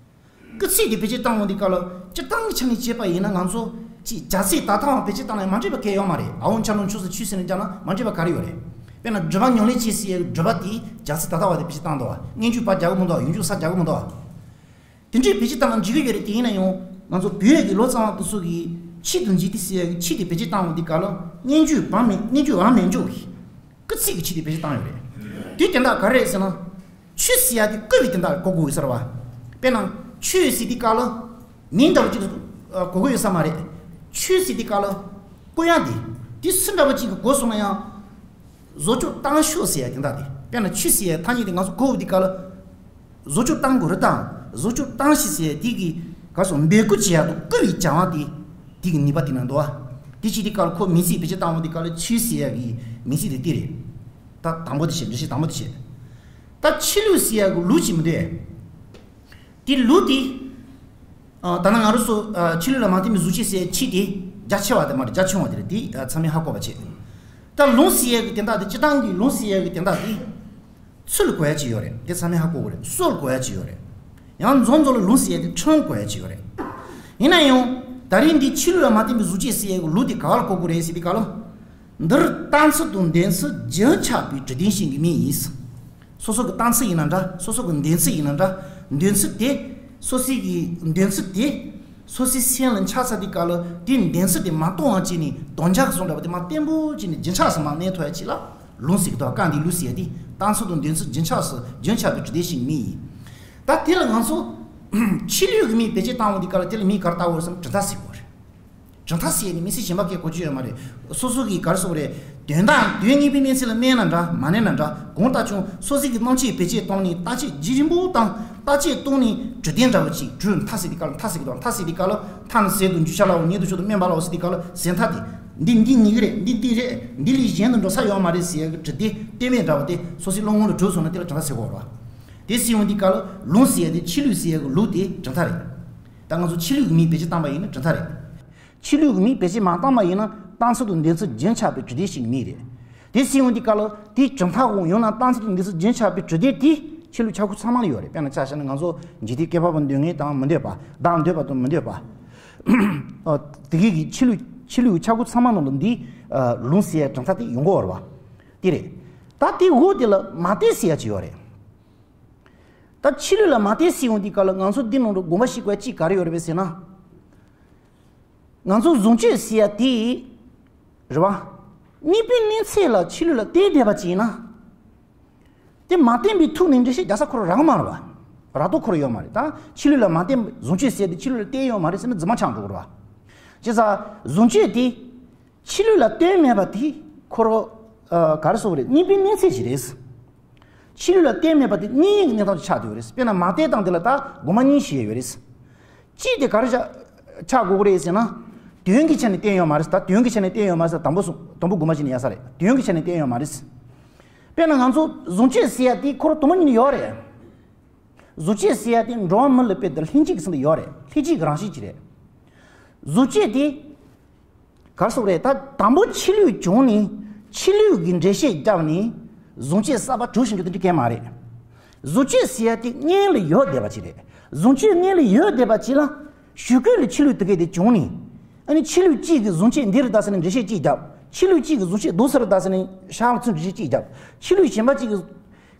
སྐུལ་ཚིག་དེ་བེད་སྤྱོད་བཏང་འོང་དུས་སྐབས་ལ་སྤྱིར་བཏང་གི་ཆ་ནས་བྱས་པ་ཡིན་ན་ང་ཚོ་ཅིག་བྱ་ཚིག་ད་ལྟའང་བེད་སྤྱོད་བཏང་ན་མ་འགྲིག་པ་གང་ཡང་ཡོད་མ་རེད། ཨ་འོ་ཆ་ལུང་ཆུ་སི་ཆུ་ཟེར་ནས་བྱས་ན་མ་འགྲིག་པ་ག་རེ་ཡོད་རེད། དཔེར་ན་སྒྲུབ་པ་ཉམས་ལེན་བྱེད་ཟེར་ཡ་གི་སྒྲུབ་པ་དེ་བྱ་ཚིག་ད་ལྟ་བ་དེ་བེད་སྤྱོད་བཏང་འདུག་བ། སྔོན་འཇུག་བ་རྒྱག་གི་མི་འདུག་བ། ཡོན་འཇུག་ས་རྒྱག་གི་མི་འདུག་བ། དེ་འདྲའི་བེད་སྤྱོད་བཏང་ན་འགྲིག་གི་ཡོད་རེད། དེ་ཡིན་ན་ཡང་ང་ཚོ་བོད་ཀྱི་ལོ་ཙཱ་བ་དེ་ཚོ་གིས་ཆོས་དང་འཇིག་རྟེན་ཟེར་ཡ་གི་ཆོས་དེ་བེད་སྤྱོད་བཏང་བ་འདི་ག་ལ་སྔོན་འཇུག་བ་མེད། སྔོན་འཇུག་བ་མེད་འཇུག་གི་སྐུལ་ཚིག་གི་ཆོས་དེ་བེད་སྤྱོད་བཏང་ཡོད་རེད། དེའི་དོན་དག་ག་རེ་རེད་ཟེར་ན། ཆོས་ཟེར་ཡ་དེ་བསྐུལ་བའི་དོན་དག་གོ་དགོས་ཡོད་ས་རེད་བ། དཔེར་ན་ཆོས་ཟེར་དུས་སྐབས་ལ་མིང་འདྲ་བོ་ཅིག་གོ་དགོས་ཡོད་ས་མ་རེད། ཆོས་ཟེར་དུས་སྐབས་ལ་བསྐུལ་ཡ་དེ་དེ་སུ་འདྲ་བོ་ཅིག་གིས་གོ་སོང་ན་ཡང་། བཟོ་བཅོས་བཏང་ཤོག་ཟེར་ཡ་དེ་འདྲ་དེ། དཔེར་ན་ཆོས་ཟེར་ཡའི་ཐ་སྙད་དེ་ང་ཚོ་གོ་བ་དེ་ག་ལ། བཟོ་བཅོས་བཏང་དགོས་རེད་དང་བཟོ་བཅོས་བཏང་ཤིག་ཟེར་ཡ་དེ་གི་ག་སོ་འབོད་སྐུལ་བྱེད་ཡ་དང་བསྐུལ་བའི་བྱ་བ་དེ་དེ་གི་ནུས་པ་དེ་ན་འདུག་བ། དེ་ཅི་དེ་ག་ལ་ཁོ་མིང་ཚིག་བེད་སྤྱོད་བཏང་བ་དེ་ག་ལ་ཆོས་ཟེར་ཡ་གི་མིང་ཚིག་དེ་དེ་རེད། ད་དང་པོ་དེ་བྱེད། འགྲེལ་བཤད་དང་པོ་དེ་བྱེད། ད་ཆོས་ལུགས་ཟེར་ཡ་གི་ལུགས་ཅིག་མི་འདུག་ཨེ། དེ་ལུགས་དེ། ཨ་ད་ནང་ང་རང་ཚོ་ཨ་ཆོས་ལུགས་ལ་མ་བརྟེན་པའི་གཟུགས་ཅན་ཟེར་ཡའི་ཆོས་དེ་རྒྱ་ཆེ་བ་དེ་མ་རེད། རྒྱ་ཆུང་བ་དེ་རེད། དེ་ཨ་ཚང་མས་ཧ་གོ་བ་བྱེད། ད་ལུང་ཟེར་ཡའི་གི་དེ་འདྲ་དེ་སྤྱིར་བཏང་གི་ལུང་ཟེར་ཡའི་གི་དེ་འདྲ་དེ་ཚུལ་ལ་གོ་ཡ་ཅིག་ཡོད་རེད། དེ་ཚང་མས་ཧ་གོ་དགོས་རེད། སྲོལ་ལ་གོ་ཡ་ཅིག་ཡོད་རེད། ཡང་མཚམས་མཚམས་ལ་ལུང་ཟེར་ཡ་དེ་ཁྲིམས་ལ་གོ་ཡ་ཅིག་ཡོད་རེད། ཡིན་ན་ཡང་ད་རིང་འདི་ཆོས་ལུགས་ལ་མ་བརྟེན་པའི་གཟུགས་ཅན་ཟེར་ཡའི་གི་ལུགས་དེ་ག་བ་ལ་གོ་དགོས་རེད་ཟེར་དུས་སྐབས་ལ། འདིར་རྟགས་མཚན་དང་འདོད་ཚུལ་རྒྱུན་ཆགས་པའི་དྲི་ལྡན་ཞིང་གི་མིང་ཡིན། སོ་སོ་གི་རྟགས་མཚན་ཡིན་ན་འདྲ། སོ་སོ་གི་འདོད་ཚུལ་ཡིན་ན་འདྲ། འདོད་ཚུལ་དེ། སོ་སོའི་གི་འདོད་ཚུལ་དེ། སོ་སོའི་སེམས་ལ་འཆར་ཚར་དུས་སྐབས་ལ་དེའི་འདོད་ཚུལ་དེ་མ་གཏོང་བ་བྱས་ནས་དམ་བཅའ་གི་བཟོ་འདྲ་བ་དེ་མ་བརྟན་པོ་བྱས་ནས་རྒྱུན་ཆགས་སུ་མ་གནས་ཐུབ་ཡ་ཅིག་ལ་ལུང་ཟེར་གི་འདུག། གང་འདི་ལུགས་ཟེར་ཡ་དེ་རྟགས་མཚན་དང་འདོད་ཚུལ་རྒྱུན་ཆགས་སུ་རྒྱུན་ཆགས་པའི་དྲི་ལྡན་ཞིང་མིང་ཡིན། ད་དེ་ལ་ང་ཚོ་ཆོས་ལུགས་ཀྱི་མིང་བེད་སྤྱོད་བཏང་བ་དུས་སྐབས་ལ་དེ་ལ་མིང་ག་རེ་བཏགས་དགོས་རེད་ཟེར་ན་གྲུབ་མཐའ་ཟེར་དགོས་རེད། གྲུབ་མཐའ་ཟེར་ནས་མི་ཚེ་གཞན་པ་སྐད་གོ་རྒྱུ་ཡོད་མ་རེད། སོ་སོ་གིས་ག་རེ་ཟེར་དགོས་རེད། དོན་དག་དོན་གཉེར་པའི་མི་ཚེ་ལ་གནས་ན་འདྲ་མ་གནས་ན་འདྲ། གང་ལྟར་ཀྱང་སོ་སོ་གི་རྣམ་དཔྱོད་བེད་སྤྱོད་བཏང་ནས་བརྟག་དཔྱད་བརྒྱུད་རིམ་པོ་དང་བརྟག་དཔྱད་བཏང་ནས་གྲུབ་དོན་འདྲ་བོ་ཅིག་གྲུབ། མཐའ་ཟེར་དུས་སྐབས་ལ་མཐའ་ཟེར་གི་འདུག། མཐའ་ཟེར་དུས་སྐབས་ལ་མཐའ་ནི་ཟད་དང་འགྱུར་བྱ་ལའོ། ཉིད་དང་ཆོས་དང་དམན་པ་ལའོ་ཟེར་དུས་སྐབས་ལ་ཟད་མཐའ་དེ། འདི་འདི་ཉིད་ཀྱི་རེད། འདི་འདི་རེད། འདི་ལས་གཞན་དུ་འགྲོ་ས་ཡོད་མ་རེད་ཟེར་ཡ་གི་གྲུབ་དོན་གཏན་མེད་འདྲ་བ་དེ་སོ་སོའི་བློ་ངོ་ལ་གྲུབ་སོང་ན་དེ་ལ་གྲུབ་མཐའ་ཟེར་གོ་རེད་བ། དེ་ཟེར་ཡོང་དུས་སྐབས་ལ་ལུང་ཟེར་ཡ་དེ་ཕྱི་ལུགས་ཟེར་ཡ་གི་ལུགས་དེ་གྲུབ་མཐའ་རེད། ད་ང་ཚོ་ཕྱི་ལུགས་ཀྱི་མིང་བེད་སྤྱོད་བཏང་པ་ཡིན་ན་གྲུབ་མཐའ་རེད། ཕྱི་ལུགས་ཀྱི་མིང་བེད་སྤྱོད་མ་བཏང་པ་ཡིན་ན་རྟགས་མཚན་དང་འདོད་ཚུལ་རྒྱུན་ཆགས་པའི་གྲུབ་མཐའི་ཞིག་མིང་རེད། དེ་ཟེར་ཡོང་དུས་སྐབས་ལ་དེའི་གྲུབ་མཐའ་འོག་ཡང་ན་རྟགས་མཚན་དང་འདོད་ཚུལ་རྒྱུན་ཆགས་པའི་གྲུབ་མཐའ་དེ་ཕྱི་ལུགས་ཁྱབ་ཁོངས་ཚང་མ་ལ་ཡོད་རེད། དཔེར་ན་ཆ་བཞག་ན་ང་ཚོ་འཇིག་རྟེན་བསྐལ་པ་པོ་འདོད་ངེས་དང་མི་འདོད་པ། བདག་འདོད་པ་དང་མི་འདོད་པ། ཨ། དེ་གའི་གི་ཕྱི་ལུགས་ཕྱི་ལུགས་ཁྱབ་ཁོངས་ཚང་མ་ནང་ལ་འདི། ཨ། ལུང་ཟེར་ཡ་གྲུབ་མཐའ་དེ་ཡོང་གི་ཡོད་རེད་བ། དེ་རེད། ད་དེ་འོག་དེ་ལ་མ་བརྟེན་ཟེར་ཡ་ཅིག་ཡོད་རེད། ད་ཕྱི་ལུགས་ལ་མ་བརྟེན་ཟེར་ཡོང་དུས་སྐབས་ལ་ང་ཚོ་འདི་ནང་དུ་དགོངས་པ་བཞེས་དགོས་ཡ་གཅིག་ག་རེ་ཡོད་རེད་པས་ཟེར་ན། ང་ཚོ་གཟུང་སྤྱོད་ཟེར་ཡ་དེ། རེད་བ། གནས་པའི་གནས་ཚད་ལ་ཕྱི་ལུགས་ལ་བརྟེན་བསྡད་པ་ཅིག་ཡིན་ན། དེ་མ་བརྟེན་པའི་ཐོག་ནས་འགྲེལ་བཤད་རྒྱག་ས་ཁོ་རང་རག་མ་རེད་བ། རག་ཐོག་ཁོ་རང་ཡོད་མ་རེད། ད་ཕྱི་ལུགས་ལ་མ་བརྟེན་པའི་གཟུང་སྤྱོད་ཟེར་ཡ་དེ་ཕྱི་ལུགས་ལ་བརྟེན་ཡོད་མ་རེད་ཟེར་ན་རྫུན་མ་ཆགས་འགྲོ་གི་རེད་བ། བྱས་ཙང་གཟུང་སྤྱོད་དེ། ཕྱི་ལུགས་ལ་བརྟེན་མེད་པ་དེ་ཁོ་རང་། ཨ། ག་རེ་ཟེར་དགོས་རེད། གནས་པའི་གནས་ཚད་ཅིག་རེད། ཕྱི་ལུགས་ལ་བརྟེན་མེད་པ་དེ་གཉིས་ཀྱི་གནས་སྟངས་ཅིག་ཆགས་བསྡད་ཡོད་རེད། དཔེར་ན་མ་བརྟེན་སྟངས་དེ་ལ་ད་དགོངས་པ་གཉིས་བཞེས་ཡོད་རེད། གཅིག་དེ་ག་རེ་ཆགས་ཆགས་དགོས་ཀྱི་རེད་ཟེར་ན། དོན་གྱི་ཆ་ནས་བརྟེན་ཡོད་མ་རེད། ད་དོན་གྱི་ཆ་ནས་བརྟེན་ཡོད་མ་རེད་ཟེར་དང་པོ་གསུང་དང་པོ་དགོངས་པ་བཞེས་ན་ཡག་ས་རེད། དོན་གྱི་ཆ་ནས་བརྟེན་ཡོད་མ་རེད། དཔེར་ན་ང་ཚོ་གཟུང་སྤྱོད་ཟེར་ཡ་དེ་ཁོ་རང་དུ་མ་ཉིད་ནས་ཡོད་རེད། གཟུགས་ཅན་ཟེར་ཡ་དེ་འགྲོ་བ་མི་ལ་དཔེ་དེ་ལྷན་སྐྱེས་ཀྱི་ཚུལ་དུ་ཡོད་རེད། ལྷན་སྐྱེས་ཀྱི་རང་བཞིན་ཅིག་རེད། གཟུགས་ཅན་དེ་ག་རེ་ཟེར་དགོས་རེད། ད་དང་པོ་ཕྱི་ལུགས་བྱུང་ནས་ཕྱི་ལུགས་ཀྱི་འགྲེལ་བཤད་བརྒྱབ་ནས་གཟུགས་ཅན་གསར་པ་གྲུབ་བཞིན་རྒྱུ་དེ་འདྲ་གང་ཡང་མ་རེད། གཟུགས་ཅན་ཟེར་ཡ་དེ་སྔོན་ལ་ཡོད་བསྡད་པ་ཅིག་རེད། གཟུགས་ཅན་སྔོན་ལ་ཡོད་བསྡད་པ་ཅིག་ལ་ཞུ་སྐུལ་ལ་ཕྱི་ལུགས་དེ་གས་དེ་བྱུང་ནས། ཨ་ནི་ཕྱི་ལུགས་གཅིག་གིས་གཟུགས་ཅན་འདི་རེད་ད་ཟེར་ནས་འགྲེལ་བཤད་གཅིག་བརྒྱབ། ཕྱི་ལུགས་གཅིག་གིས་གཟུགས་ཅན་རྡོ་སེ་རེད་ད་ཟེར་ནས་ཤར་ལ་ཚུར་འགྲེལ་བཤད་གཅིག་བརྒྱབ། ཕྱི་ལུགས་གཞན་པ་གཅིག་གིས།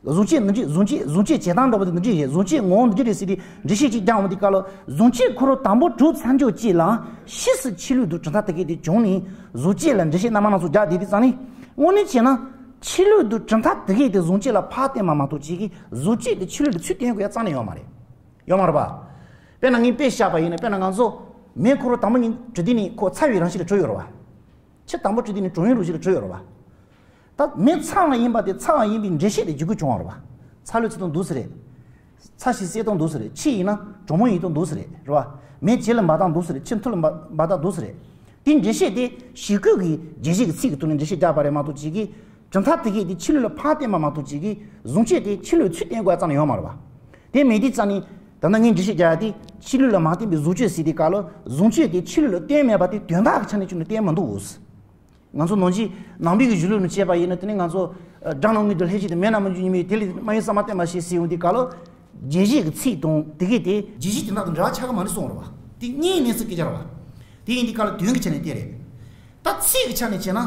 གཟུགས་ཅན་འདི་འདྲ་གཟུགས་ཅན་གཟུགས་ཅན་བྱེད་སྟངས་འདྲ་པོ་འདི་འདྲ་རེད། གཟུགས་ཅན་ངོ་བོ་འདི་འདྲ་རེད་ཟེར་ཏེ་འགྲེལ་བཤད་ཅིག་རྒྱག་འོང་དུས་སྐབས་ལ། གཟུགས་ཅན་ཁོ་རང་དང་པོ་གྲུབ་ཚར་ཆོག་ཅིག་ལ། ཕྱིས་སུ་ཕྱི་ལུགས་དང་གྲུབ་མཐའ་དེ་གས་དེ་བྱུང་ནས་གཟུགས་ཅན་ལ་འགྲེལ་བཤད་སྣ་མང་སྣ་ཚོགས་རྒྱག་བསྡད་དུས་ཙང་ནས། དངོས་གནས་བྱས་ན་ཕྱི་ལུགས་དང་གྲུབ་མཐའ་དེ་གས་དེ་གཟུགས་ཅན་ལ་ཕར་བརྟེན་པ་མ་གཏོགས་ཅིག་གིས་གཟུགས་ཅན་དེ་ཕྱི་ལུགས་ལ་ཚུར་བརྟེན་དགོས་ཡ་རྩ་ནས་ཡོད་མ་རེད། ཡོད་མ་རེད་པ། དཔེར་ན་ངས་དཔེ་བཞག་པ་ཡིན་ན། དཔེར་ན་ང་ཚོ་མེ་ཁོ་རང་དང་པོ་ཉིད་གྲུབ་དུས་ནས་ཁོ་ཚ་བའི་རང་བཞིན་ལ་གྲུབ་ཡོད་རེད་པ། ཕྱི་དང་པོ་གྲུབ་དུས་ནས་གྲང་བའི་རང་བཞིན་ལ་གྲུབ་ཡོད་རེད་པ། ད་མེ་ཚ་བ་ཡིན་པ་དེ་ཚ་བ་ཡིན་པའི་འགྲེལ་བཤད་དེ་བརྒྱུད་སྐུལ་བྱུང་བ་རེད་པ། ཚ་ལོས་ཚིག་སྟངས་འདུག་སེ་རེད། ཚ་ཞིང་གསལ་སྟངས་འདུག་སེ་རེད། ཕྱི་ཡིན་ན་གྲང་མོ་ཡིན་སྟངས་འདུག་སེ་རེད། རེད་པ། མེ་རྗེས་ལ་འབར་སྟངས་འདུག་སེ་རེད། ཕྱི་མཐུ་ལ་འབར་འབར་སྟངས་འདུག་སེ་རེད། དེའི་འགྲེལ་བཤད་དེ་ཞུ་སྐུལ་གྱི་རྒྱས་བཤད་ཀྱི་ཚིག་གི་ཐོག་ནས་འགྲེལ་བཤད་རྒྱག་པ་རེད་མ་གཏོགས་ཅིག་གིས། གྲུབ་མཐའ་དེ་གས་དེ་ཕྱི་ལུགས་ལ་ཕར་བརྟེན་པ་མ་གཏོགས་ཅིག་གིས་གཟུགས་ཅན་དེ་ཕྱི་ལུགས་ལ་ཚུར་བརྟེན་དགོས་ཡ་རྩ་ནས་ཡོད་མ་རེད་པ། དེ་མེད་དུས་ཙང་ནས་ད་ལྟ་ངས་འགྲེལ་བཤད་རྒྱག་ཡ་དེ་ཕྱི་ལུགས་ལ་མ་བརྟེན་པའི་གཟུགས་ཅན་ཟེར་དུས་སྐབས་ལ་གཟུགས་ཅན་དེ་ཕྱི་ལུགས་ལ་བརྟེན་མེད་པ་དེ་དོན་དག་གི་ཆ་ནས་བྱུང་ནས་བརྟེན་མི་འདུག་ང་ཚོ་ནང་ཆོས་ནང་པའི་གི་གཞུང་ལུགས་ནང་བྱས་པ་ཡིན་ན། དེ་ནས་ང་ཚོ་སྒྲ་རྣམ་ཀུན་ཏུ་ལྷན་ཅིག་ཏུ། མེ་རྣམས་མ་འཇིག་ཉི་མའི་དེ་ལས་མ་ཡིན་ས་མ་བརྟེན་པ་ཞེས་ཟེར་ཡོང་དུས་སྐབས་ལ། རྒྱས་བཤད་ཀྱི་ཚིག་དང་དེ་གས་དེ་རྒྱས་བཤད་དེ་དག་དང་འབྲེལ་བ་ཆགས་ཀྱི་མ་རེད་གསུངས་རེད་པ། དེ་གཉིས་གནས་ཚུལ་སྐད་ཆ་རེད་པ། དེ་ཡིན་དུས་སྐབས་ལ་དོན་གྱི་ཆ་ནས་བལྟས་རེད། ད་ཚིག་གི་ཆ་ནས་བྱས་ན།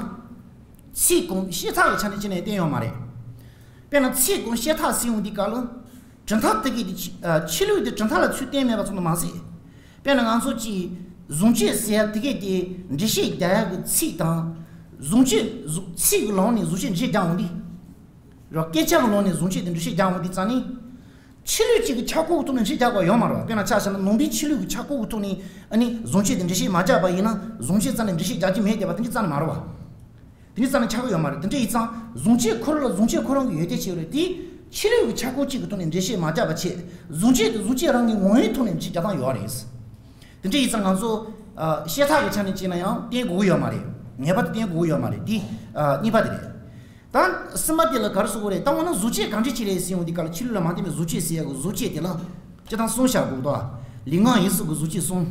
ཚིག་གོང་བཤད་ཐབས་ཀྱི་ཆ་ནས་བྱས་ནས་བལྟས་ཡོད་མ་རེད། དཔེར་ན་ཚིག་གོང་བཤད་ཐབས་ཟེར་ཡོང་དུས་སྐབས་ལ། གྲུབ་མཐའ་དེ་གས་དེ་ཕྱི་ཨ་ཕྱི་ལུགས་དེ་གྲུབ་མཐའ་ལ་ཚུར་བརྟེན་མེད་པ་ཙམ་དུ་མ་ཟད། དཔེར་ན་ང་ཚོ་གཅིག་གཟུགས་ཅན་ཟེར་ཡ་དེ་གས་དེ་འགྲེལ་བཤད་རྒྱག་ཡ་གི་ཚིག་དང་། གཟུགས་ཅན་གཟུགས་ཚིག་གི་ལམ་ནས་གཟུགས་ཅན་འགྲེལ་བཤད་རྒྱག་འོང་དུས། རེད་པ། སྐད་ཆ་གི་ལམ་ནས་གཟུགས་ཅན་དེ་འགྲེལ་བཤད་རྒྱག་འོང་དུས་ཙང་ནས། ཕྱི་ལུགས་གཅིག་གི་ཁྱབ་ཁོངས་ཀྱི་ཐོག་ནས་འགྲེལ་བཤད་རྒྱག་དགོས་ཡོད་མ་རེད་པ། དཔེར་ན་ཆ་བཞག་ན་ནང་པའི་ཕྱི་ལུགས་ཀྱི་ཁྱབ་ཁོངས་ཀྱི་ཐོག་ནས་ཨ་ནི་གཟུགས་ཅན་དེ་འགྲེལ་བཤད་མ་རྒྱག་པ་ཡིན་ན། གཟུགས་ཅན་རྩ་ནས་འགྲེལ་བཤད་རྒྱག་རྒྱུ་མེད་བསྡད་པ་དེ་འདྲ་རྩ་ནས་མ་རེད་པ། དེ་འདྲ་རྩ་ནས་ཆགས་ཀྱི་ཡོད་མ་རེད། དེ་འདྲ་ཡིན་ཙང་གཟུགས་ཅན་ཁོ་རང་ལ་གཟུགས་ཅན་ཁོ་རང་གི་ཡོན་ཏན་ཅིག་ཡོད་རེད། དེ་ཕྱི་ལུགས་ཀྱི་ཁྱབ་ཁོངས་གཅིག་གི་ཐོག་ནས་འགྲེལ་བཤད་མ་རྒྱག་པ་བྱས། གཟུགས་ཅན་དེ་གཟུགས་ཅན་རང་གི་ངོ་བོའི་ཐོག་ནས་འགྲེལ་བཤད་རྒྱག་སྟངས་ཡོད་རེད། དེ་འདྲ་ཡིན་ཙང་ང་ཚོ་ཨ་བཤད་ཐབས་ཀྱི་ཆ་ནས་བྱས་ན་ཡང་བརྟེན་དགོས་ཀྱི་ཡོད་མ་རེད། ངེས་པར་དུ་བརྟེན་དགོས་ཀྱི་ཡོད་མ་རེད། དེ་ཨ་གཉིས་པ་དེ་རེད། ད་གསུམ་པ་དེ་ལ་ག་རེ་ཟེར་དགོས་རེད། ད་འོ་ན་གཟུགས་ཅན་གང་འདྲ་ཅིག་རེད་ཟེར་ཡོང་དུས་སྐབས་ལ། ཕྱི་ལུགས་ལ་མ་བརྟེན་པའི་གཟུགས་ཅན་ཟེར་ཡ་གི་གཟུགས་ཅན་དེ་ལ་སྤྱིར་བཏང་གསུམ་བཞག་དགོས་འདུག་ལུས་ངག་ཡིད་གསུམ་གྱི་གཟུགས་ཅན་གསུམ།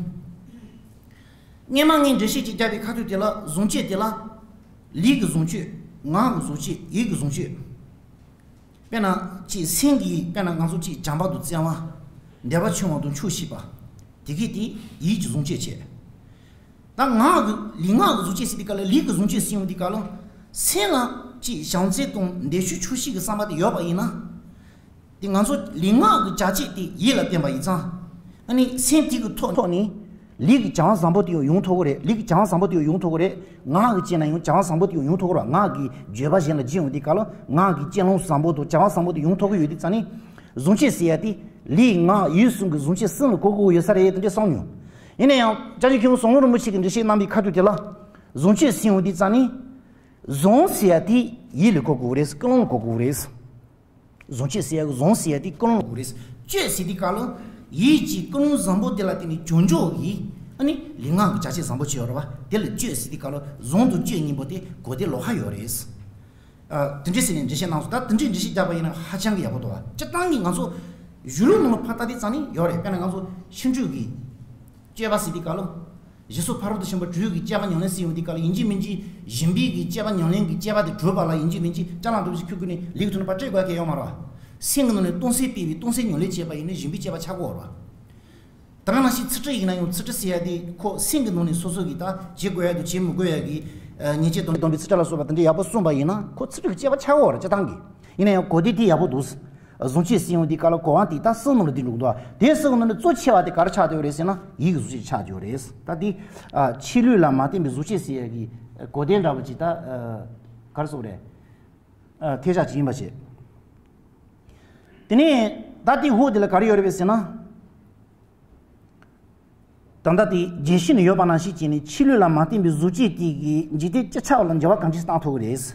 སྔོན་མ་ངས་འགྲེལ་བཤད་ཅིག་བརྒྱབ་པའི་ཁ་ཐུག་དེ་ལ་གཟུགས་ཅན་དེ་ལ་ལུས་ཀྱི་གཟུགས་ཅན། ངག་གི་གཟུགས་ཅན། ཡིད་ཀྱི་གཟུགས་ཅན། དཔེར་ན་ཅིག་སེམས་ཀྱི། དཔེར་ན་ང་ཚོ་ཅིག་བྱམས་པ་དང་བརྩེ་བ། བདེ་བ་ཆེན་པོ་དང་ཆོག་ཤེས་པ། དེ་གས་དེ་ཡིད་ཀྱི་གཟུགས་ཅན་བྱས། ད་ངག་གི་ལུས་ངག་གི་གཟུགས་ཅན་ཟེར་དུས་སྐབས་ལ། ལུས་ཀྱི་གཟུགས་ཅན་ཟེར་ཡོང་དུས་སྐབས་ལ། སེམས་ལ་ཅིག་བྱམས་བརྩེ་དང་བདེ་ཤོས་ཆོག་ཤེས་ཀྱི་བསམ་པ་དེ་ཡོད་པ་ཡིན་ན། དེ་ང་ཚོ་ལུས་ངག་གི་བྱ་བྱེད་དེ་ཡིད་ལ་བརྟེན་པ་ཡིན་ཙང་། ཨ་ནི་སེམས་དེ་གི་ཐོག་ཐོག་ནས་ལུས་ཀྱི་བྱ་བ་བཟང་པོ་དེ་ཡང་ཡོང་ཐུབ་ཀྱི་རེད། ལུས་ཀྱི་བྱ་བ་བཟང་པོ་དེ་ཡང་ཡོང་ཐུབ་ཀྱི་རེད། ངག་གི་བྱས་ན་ཡང་བྱ་བ་བཟང་པོ་དེ་ཡང་ཡོང་ཐུབ་ཀྱི་རེད། ངག་གི་བརྗོད་པ་གཞན་ལ་བྱེད་ཡོང་དུས་སྐབས་ལ། ངག་གི་སྤྱོད་ལམ་བཟང་པོ་དང་བྱ་བ་བཟང་པོ་དེ་ཡོང་ཐུབ་ཀྱི་ཡོད་དུས་ཙང་ནས། གཟུགས་ཅན་ཟེར་ཡ་དེ་ལུས་ངག་ཡིད་གསུམ་གྱི་གཟུགས་ཅན་གསུམ་ལ་གོ་དགོས་ཀྱི་ཡོད་ས་རེད་དེ་འདྲ་བསམ་མྱོང་། ཡིན་ན་ཡང་སྐྱབས་རྗེ་མཁན་པོ་ཟམ་གདོང་རིན་པོ་ཆེ་གིས་འགྲེལ་བཤད་གནང་བའི་ཁ་ཐུག་དེ་ལ། གཟུགས་ཅན་ཟེར་ཡོང་དུས་ཙང་ནས། གཟུགས་ཟེར་ཡ་དེ་ཡིད་ལ་གོ་དགོས་ཀྱི་རེད། ཀུན་སློང་ལ་གོ་དགོས་ཀྱི་རེད། གཟུགས་ཅན་ཟེར་ཡ་གི་གཟུགས་ཟེར་ཡ་དེ་ཀུན་སློང་ལ་གོ་དགོས་ཀྱི་རེད། སྤྱོད་ཟེར་དུས་སྐབས་ལ་ཡིད་ཀྱི་ཀུན་སློང་བཟང་པོ་དེ་ལ་བརྟེན་ནས་བྱུང་ཆོག་གི། ཨ་ནི་ལུས་ངག་གི་བྱ་བྱེད་བཟང་པོ་བྱས་ཡོད་རེད་པ། དེ་ལ་སྤྱོད་ཟེར་དུས་སྐབས་ལ་གཟུགས་དང་སྤྱོད་གཉིས་པོ་དེ་གོ་བདེ་ལོགས་ཀ་ཡོད་རེད། ཨ། དེ་འདྲས་ཟེར་ནས་འགྲེལ་བཤད་གནང་སོང་། ད་དེ་འདྲས་འགྲེལ་བཤད་བརྒྱབ་པ་ཡིན་ན་ཧ་ཅང་གི་ཡག་པོ་འདུག་བ། སྤྱིར་བཏང་གི་ང་ཚོ་གཞུང་ལུགས་ནང་ལ་ཕར་ལྟ་དུས་ཙང་ནི་ཡོད་རེད། དཔེར་ན་ང་ཚོ་ཕྱི་འབྲེལ་གྱི་སྤྱོད་པ་ཟེར་དུས་སྐབས་ལ། རྗེས་སུ་ཕ་རོལ་ཏུ་ཕྱིན་པ་དྲུག་གི་སྤྱོད་པ་ཉམས་ལེན་ཟེར་ཡོང་དུས་སྐབས་ལ། ཡིན་གཅིག་མིན་གཅིག་སྦྱིན་པའི་གི་སྤྱོད་པ་ཉམས་ལེན་གྱི་སྤྱོད་པ་དེ་གྲུབ་པ་ལ་ཡིན་གཅིག་མིན་གཅིག་ཅ་ལག་འདྲ་པོ་ཞིག་ཁུར་ཁུར་ནས་ལེགས་ཐུབ་ན་ཕར་སྤྲད་དགོས་ཀྱི་ཡོད་མ་རེད་བ། སེམས་ཀྱི་ནང་ནས་སྟོང་གསལ་སྤེལ་བའི་སྟོང་གསལ་ཉམས་ལེན་བྱས་པ་ཡིན་ན་སྦྱིན་པའི་སྤྱོད་པ་ཆགས་ཀྱི་ཡོད་རེད་བ། ད་ག་ནང་བཞིན་ཚིག་འཁྲི་ཡིན་ན་ཡང་། ཚིག་འཁྲི་ཟེར་ཡ་དེ་ཁོ་སེམས་ཀྱི་ནང་ནས་སོ་སོ་གིས་ད་བྱེད་དགོས་ཡ་དང་བྱེད་མི་དགོས་ཡ་གི་ཉེས་བྱས་དང་སྡོམ་པའི་ཚིག་ཁྲ་ལ་སོགས་པ་དེ་འདྲ་ཡག་པོ་གསུངས་པ་ཡིན་ན། ཁོ་ཚིག་འཁྲི་གི་སྤྱོད་པ་ཆགས་ཀྱི་ཡོད་རེད། སྤྱིར་བཏང་གི། ཡིན་ན་ཡང་གོ་དེ་དེ་ཡག་པོ་འདུག། བཟུང་བྱས་ཟེར་ཡོང་དུས་སྐབས་ལ་གོ་བ་དེ་ད་སེམས་ནང་ལ་དེ་འགྲོ་གི་འདུག། དེ་སེམས་ནང་ལ་གཙོ་ཆེ་བ་དེ་ག་རེ་ཆགས་བསྡད་ཡོད་རེད་ཟེར་ན། ཡིད་ཀྱི་གཟུགས་ཅན་ཆགས་བསྡད་ཡོད་རེད། ད་དེ་ཨ། ཕྱི་ལུས་ལ་མ་བརྟེན་པའི་གཟུགས་ཅན་ཟེར་ཡ་གི་གོ་དོན་འདྲ་པོ་ཅིག་ད་ཨ། ག་རེ་ཟེར་དགོས་རེད། ཨ། ཐལ་ཆགས་ཅིག་ཡིན་པ་བྱས། དེ་ནས་ད་དེ་འོག་དེ་ལ་ག་རེ་ཡོད་རེད་པས་ཟེར་ན། ད་ལྟ་དེ་རྒྱས་བཤད་ནས་ཡོད་པ་ནང་བཞིན་བྱས་ནས་ཕྱི་ལུས་ལ་མ་བརྟེན་པའི་གཟུགས་ཅན་དེ་གིས་འཇིག་རྟེན་སྤྱི་ཁྱབ་ལ་འགྱུར་བ་གང་ཅི་བཏང་ཐུབ་ཀྱི་རེད།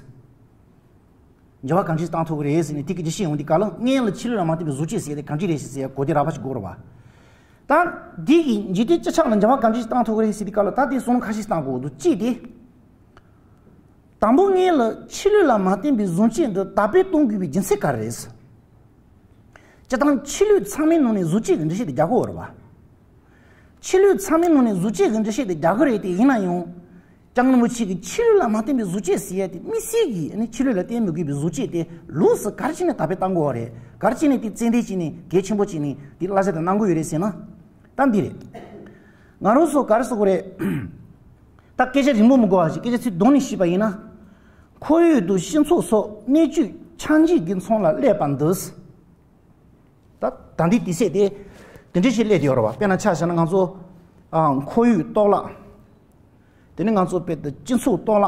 འགྱུར་བ་གང་ཅི་བཏང་ཐུབ་ཀྱི་རེད་ཟེར་ནས་དེ་གི་རྒྱས་བཤད་ཡོང་དུས་སྐབས་ལ། སྔོན་ལ་ཕྱི་ལུས་ལ་མ་བརྟེན་པའི་གཟུགས་ཅན་ཟེར་ཡ་དེ་གང་ཅི་རེད་ཟེར་ཡ་གོ་དེ་རགས་པ་ཞིག་དགོས་རེད་བ། ད་འདི་གིས་འཇིག་རྟེན་སྤྱི་ཁྱབ་ལ་འགྱུར་བ་གང་ཅི་བཏང་ཐུབ་ཀྱི་རེད་ཟེར་དུས་སྐབས་ལ། ད་དེ་གསུང་ཁ་ཤས་བཏང་དགོས་འདུག། གཅིག་དེ། དང་པོ་སྔོན་ལ་ཕྱི་ལུས་ལ་མ་བརྟེན་པའི་གཟུགས་ཅན་འདི་དར་སྤེལ་གཏོང་དགོས་པའི་རྒྱུ་མཚན་ག་རེ་རེད། སྤྱིར་བཏང་ཕྱི་ལུས་ཚང་མའི་ནང་ནས་གཟུགས་ཅན་གྱི་འགྲེལ་བཤད་དེ་རྒྱག་གི་ཡོད་རེད་བ། ཕྱི་ལུས་ཚང་མའི་ནང་ནས་གཟུགས་ཅན་གྱི་འགྲེལ་བཤད་དེ་རྒྱག་གི་རེད་དེ། ཡིན་ན་ཡང་། སྐྱབས་མགོན་རིན་པོ་ཆེ་གིས་ཕྱི་ལུས་ལ་མ་བརྟེན་པའི་གཟུགས་ཅན་ཟེར་ཡ་དེ་དམིགས་བསལ་གྱིས་ནི་ཕྱི་ལུས་ལ་བརྟེན་མི་དགོས་པའི་གཟུགས་ཅན་དེ་ལོགས་སུ་ག་རེ་བྱས་ནས་དར་སྤེལ་གཏང་དགོས་པ་རེད། ག་རེ་བྱས་ནས་དེ་ཙན་དན་བྱས་ནས་གལ་ཆེན་པོ་བྱས་ནས་དེ་གླེང་བྱ་དེ་གནང་དགོས་ཡོད་རེད་ཟེར་ན། ད་འདི་རེད། ང་རང་ཚོ་ག་རེ་ཟེར་དགོས་རེད། ད་སྐད་ཆ་རིང་པོ་མི་དགོས་པ་ཞིག། སྐད་ཆ་ཚིག་གདོང་ནས་ཞུས་པ་ཡིན་ན། ཁོར་ཡུག་དང་སྤྱི་ཚོགས་སོགས་གནད་གཅོད་ཆགས་འཇིག་གི་མཚམས་ལ་སླེབས་པ་འདི། ད་ད་འདི་དུས་ཚོད་དེ་དེ་འདྲ་ཞིག་སླེབས་བསྡད་ཡོད་རེད་བ། དཔེར་ན་ཆ་བཞག་ན་ང་ཚོ་ཨ། ཁོར་ཡུག་གཏོར་བརླག། དེ་ནས་ང་ཚོ་དཔེ་དེ་སྤྱི་ཚོགས་གཏོར་བརླག།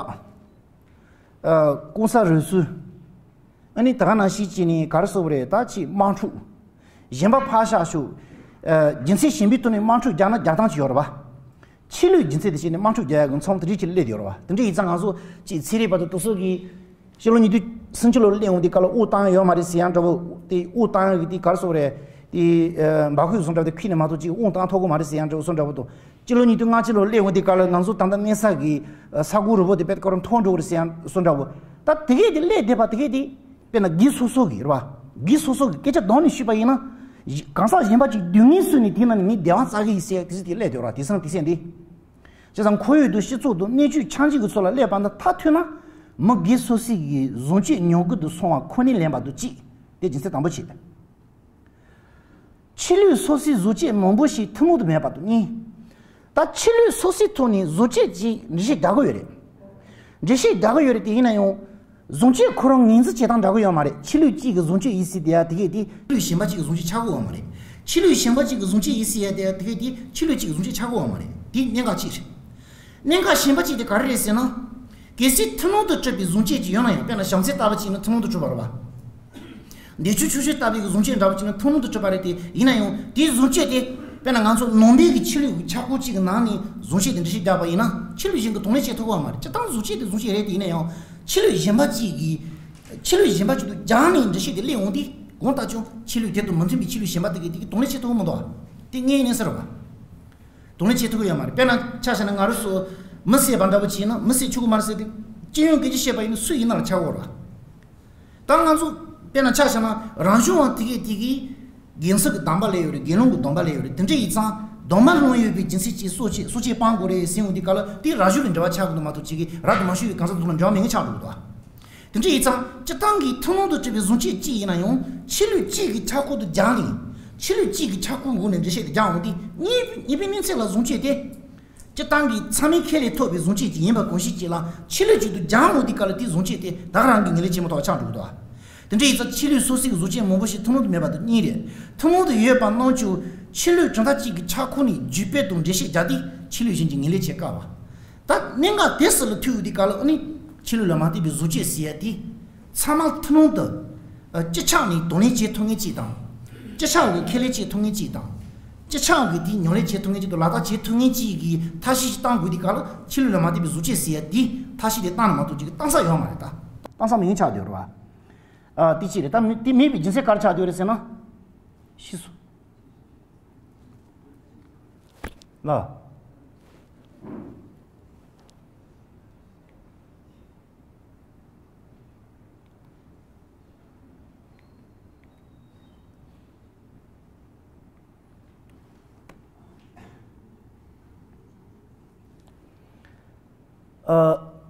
ཨ། གོང་ས་རུ་སུལ། ཨ་ནི་ད་ག་ནང་བཞིན་བྱས་ནས་ག་རེ་ཟེར་དགོས་རེད། ད་ཅིག་དམག་འཁྲུག། གཞན་པ་ཕར་བཞག་ཤོག། ཨ། རྒྱུ་མཚན་གཞན་པའི་ཐོག་ནས་དམག་འཁྲུག་རྒྱག་ན་རྒྱག་སྟངས་ཅིག་ཡོད་རེད་བ། ཕྱི་ལུས་རྒྱུ་མཚན་དེ་བྱས་ནས་དམག་འཁྲུག་རྒྱག་ཡག་གི་མཚམས་དེ་འདྲ་ཅིག་སླེབས་བསྡད་ཡོད་རེད་བ། དེ་འདྲ་ཡིན་ཙང་ང་ཚོ་ཅིག་ཚན་རིག་པ་དང་དེ་ཚོ་གིས་སྤྱི་ལོ་ཉིས་སྟོང་སུམ་ཅུ་ལོ་སླེབས་འོང་དུས་སྐབས་ལ་དབུགས་བཏང་ཡོད་མ་རེད་ཟེར་ཡག་འདྲ་བོ། དེ་དབུགས་བཏང་ཡག་གི་དེ་ག་རེ་ཟེར་དགོས་རེད། དེ་ཨ། འབག་བརྐོས་བཟོ་འདྲ་བོ་དེ་ཁུར་ནས་མ་གཏོགས་ཅིག་དབུགས་བཏང་ཐུབ་ཀྱི་མ་རེད་ཟེར་ཡག་འདྲ་བོ་བཟོ་འདྲ་བོ་དང་། སྤྱི་ལོ་ཉིས་སྟོང་ལྔ་བཅུ་ལོ་སླེབས་འོང་དུས་སྐབས་ལ་ང་ཚོ་ད་ལྟ་གནས་ས་གི་ས་ཁུག་རིལ་པོ་དེ་དཔེ་ཁོ་རང་མཐོ་འགྲོ་གི་རེད་ཟེར་ཡག་བཟོ་འདྲ་བོ། ད་དེ་གས་དེ་སླེབས་བསྡད་པ་དེ་གས་དེ། དཔེར་ན་སྒེར་སོ་སོ་གི་རེད་བ། སྒེར་སོ་སོ་གི་སྐད་ཆ་གདོང་ནས་ཞུས་པ་ཡིན་ན། གཞི་གང་ཟག་གཞན་པ་ཅིག་སྡུག་བསྔལ་བཟོས་ནས་དེའི་ནང་ནས་ངས་བདེ་བ་བཙལ་གི་ཡིན་ཟེར་ཡག་དེ་ཚོ་དེ་སླེབས་བསྡད་ཡོད་རེད་བ། དེང་སང་དེ་སེམས་དེ། བྱས་ཙང་ཁོར་ཡུག་དང་སྤྱི་ཚོགས་དང་གནད་གཅོད་ཆགས་འཇིག་གི་ཚུལ་ལ་སླེབས་པ་འདི་མཐར་ཐུག་ན། མི་སྒེར་སོ་སོ་གི་གཟུགས་ཅན་ཉམས་རྒུད་དུ་སོང་བ་ཁོ་ནས་ལན་པ་འདུག། གཅིག། དེ་རྒྱུ་མཚན་དང་པོ་བྱས། ཕྱི་ལུས་སོ་སོའི་གཟུགས་ཅན་མང་པོ་ཞིག་ཐུན་མོང་དུ་མེད་པ་དང་གཉིས། ད་ཕྱི་ལུས་སོ་སོའི་ཐོག་ནས་གཟུགས་ཅན་ཅིག་འགྲེལ་བཤད་རྒྱག་གི་ཡོད་རེད། འགྲེལ་བཤད་རྒྱག་གི་ཡོད་རེད་དེ། ཡིན་ན་ཡང་གཟུགས་ཅན་ཁོ་རང་ངོས་འཛིན་བྱེད་སྟངས་འདྲ་གི་ཡོད་མ་རེད། ཕྱི་ལུས་གཅིག་གི་གཟུགས་ཅན་ཡིན་ཟེར་དེ་ཡ་དེ་གས་དེ་ཕྱི་ལུས་གཞན་པ་གཅིག་གི་གཟུགས་ཅན་ཆགས་ཀྱི་ཡོད་མ་རེད། ཕྱི་ལུས་གཞན་པ་གཅིག་གི་གཟུགས་ཅན་ཡིན་ཟེར་ཡ་དེ་ཡ་དེ་གས་དེ་ཕྱི་ལུས་གཅིག་གི་གཟུགས་ཅན་ཆགས་ཀྱི་ཡོད་མ་རེད། དེ་གནད་འགག་གཅིག་རེད། གནད་འགག་གཞན་པ་གཅིག་དེ་ག་རེ་རེད་ཟེར་ན། གལ་སྲིད་ཐུན་མོང་དུ་གྲུབ་པའི་གཟུགས་ཅན་ཅིག་ཡོད་ན་ཡང་། དཔེར་ན་བྱམས་བརྩེ་ལྟ་བུ་ཅིག་ནི་ཐུན་མོང་དུ་གྲུབ་པ་རེད་བ། བདེ་སྤྱོད་ཆོས་སྤྱོད་ལྟ་བུའི་གཟུགས་ཅན་འདྲ་བོ་ཅིག་ནི་ཐུན་མོང་དུ་གྲུབ་པ་རེད་དེ། ཡིན་ན་ཡང་དེའི་གཟུགས་ཅན་དེ་དཔེར་ན་ང་ཚོ་ནང་པའི་གི་ཕྱི་ལུས་ཀྱི་ཁྱབ་ཁོངས་གཅིག་གི་ནང་ནས་གཟུགས་ཅན་དེ་འགྲེལ་བཤད་བརྒྱབ་པ་ཡིན་ན། ཕྱི་ལུས་གཞན་གྱིས་གདོང་ལེན་བྱེད་ཐུབ་ཀྱི་ཡོད་མ་རེད། སྤྱིར་བཏང་གཟུགས་ཅན་དེ་གཟུགས་ཅན་རེད་དེ། ཡིན་ན་ཡང་ཕྱི་ལུས་གཞན་པ་གཅིག་གིས། ཕྱི་ལུས་གཞན་པ་གཅིག་ཏུ་སྦྱར་ནས་འགྲེལ་བཤད་དེ་སླེབས་འོང་དུས། གང་ལྟར་ཀྱང་ཕྱི་ལུས་དེ་དང་མི་མཐུན་པའི་ཕྱི་ལུས་གཞན་པ་དེ་གིས་དེ་གིས་གདོང་ལེན་བྱེད་ཐུབ་ཀྱི་མི་འདུག་བ། དེ་ངས་ནས་ཟེར་བ། གདོང་ལེན་བྱེད་ཐུབ་ཀྱི་ཡོད་མ་རེད། དཔེར་ན་ཆ་བཞག་ན་ང་རང་ཚོ་མི་བསད་པ་འདྲ་པོ་བྱས་ན། མི་བསད་ཆོག་གི་མ་རེད་ཟེར་ཏེ། སྤྱི་ཡོངས་སྐད་ཆ་བཤད་པ་ཡིན་ན་སུ་ཡིན་ན་ལ་ཆགས་ཡོད་རེད། ད་ང་ཚོ་དཔེར་ན་ཆ་བཞག་ན་རང་བྱུང་བ་དེ་གས་དེ་གིས་རྒྱལ་སྲིད་ཀྱི་སྡོམ་པ་ལེན་ཡོད་རེད། དགེ་སློང་གི་སྡོམ་པ་ལེན་ཡོད་རེད། དེ་འདྲ་ཡིན་ཙང་སྡོམ་པ་ལེན་ཡོད་པའི་རྒྱུ་མཚན་གྱིས་སྲོག་བཅད། སྲོག་བཅད་སྤང་དགོས་རེད་ཟེར་འོང་དུས་སྐབས་ལ། དེ་རབ་བྱུང་གི་འབྲེལ་བ་ཆགས་ཀྱི་འདུག་མ་གཏོགས། གཅིག་གིས་རབ་ཏུ་མ་བྱུང་བའི་གང་ཟག་དེ་ཚོ་ལ་འབྲེལ་བ་མེད་མཁན་ཆགས་འགྲོ་གི་འདུག། དེ་འདྲ་ཡིན་ཙང་སྤྱིར་བཏང་གི་ཐུན་མོང་དུ་གྲུབ་པའི་གཟུགས་ཅན་གཅིག་ཡིན་ན་ཡང་། ཕྱི་ལུས་གཅིག་གི་ཁྱབ་ཁོངས་དུ་སྦྱར་ནས། ཕྱི་ལུས་གཅིག་གི་ཁྱབ་ཁོངས་སྒོ་ནས་འགྲེལ་བཤད་དེ་རྒྱག་འོང་དུས། གཉིས་གཉིས་པའི་གནས་ཚད་ལ་གཟུགས་ཅན་དེ། སྤྱིར་བཏང་གི་ཚང་མས་ཁས་ལེན་ཐུབ་པའི་གཟུགས་ཅན་གཅིག་ཡིན་པ་གང་ཞིག་ཅིག་ལ་ཕྱི་ལུས་གཅིག་ཏུ་སྦྱར་འོང་དུས་སྐབས་ལ། དེའི་གཟུགས་ཅན་དེ་ད་ག་རང་གིས་ངོས་ལེན་བྱེད་མ་ཐུབ་པ་ཆགས་འགྲོ་གི་འདུག། དེ་འདྲ་ཡིན་ཙང་ཕྱི་ལུས་སོ་སོའི་གཟུགས་ཅན་མང་པོ་ཞིག་ཐུན་མོང་དུ་མེད་པ་དེ་གཉིས་རེད། ཐུན་མོང་དུ་ཡོད་པ་རྣམས་ཀྱང་ཕྱི་ལུས་གྲུབ་མཐའ་གཅིག་གི་ཁྱབ་ཁོངས་ནས་བརྒྱུད་སྤེལ་དང་འགྲེལ་བཤད་རྒྱག་དུས། ཕྱི་ལུས་གཞན་གྱིས་ངོས་ལེན་བྱེད་དཀའ་བ། ད་གནད་འགག་དེ་ཟུར་ལ་ཐུག་ཡོང་དུས་སྐབས་ལ། ཨ་ནི་ཕྱི་ལུས་ལ་མ་བརྟེན་པའི་གཟུགས་ཅན་ཟེར་ཡ་དེ་ཚང་མ་ཐུན་མོང་དུ། ཨ། སྤྱི་ཁྱབ་ནས་གདོང་ལེན་བྱེད་ཐུབ་མཁན་གཅིག་དང་། སྤྱི་ཁྱབ་ཀྱིས་ཁས་ལེན་བྱེད་ཐུབ་མཁན་གཅིག་དང་། སྤྱི་ཁྱབ་ཀྱིས་དེ་ཉམས་ལེན་བྱེད་ཐུབ་མཁན་གཅིག་དང་། ལག་བསྟར་བྱེད་ཐུབ་མཁན་གཅིག་གི་ཐབས་ཤེས་ཤིག་བཏང་དགོས་དུས་སྐབས་ལ། ཕྱི་ལུས་ལ་མ་བརྟེན་པའི་གཟུགས་ཅན་ཟེར་ཡ་དེ་ཐབས་ཤེས་དེ་བཏང་ན་མ་གཏོགས་ཅིག་གིས་བཏང་ས་ཡོད་མ་རེད། ད་བཏང་ས་མེད་མཁན་ཆགས་བསྡད་ཡོད་རེད་བ། ཨ། དེ་གཅིག་རེད། ད་མེད། དེ་མེད་པའི་རྒྱུ་མཚན་ག་རེ་ཆགས་བསྡད་ཡོད་རེད་ཟེར་ན། ཤེས་སོང་། ལ།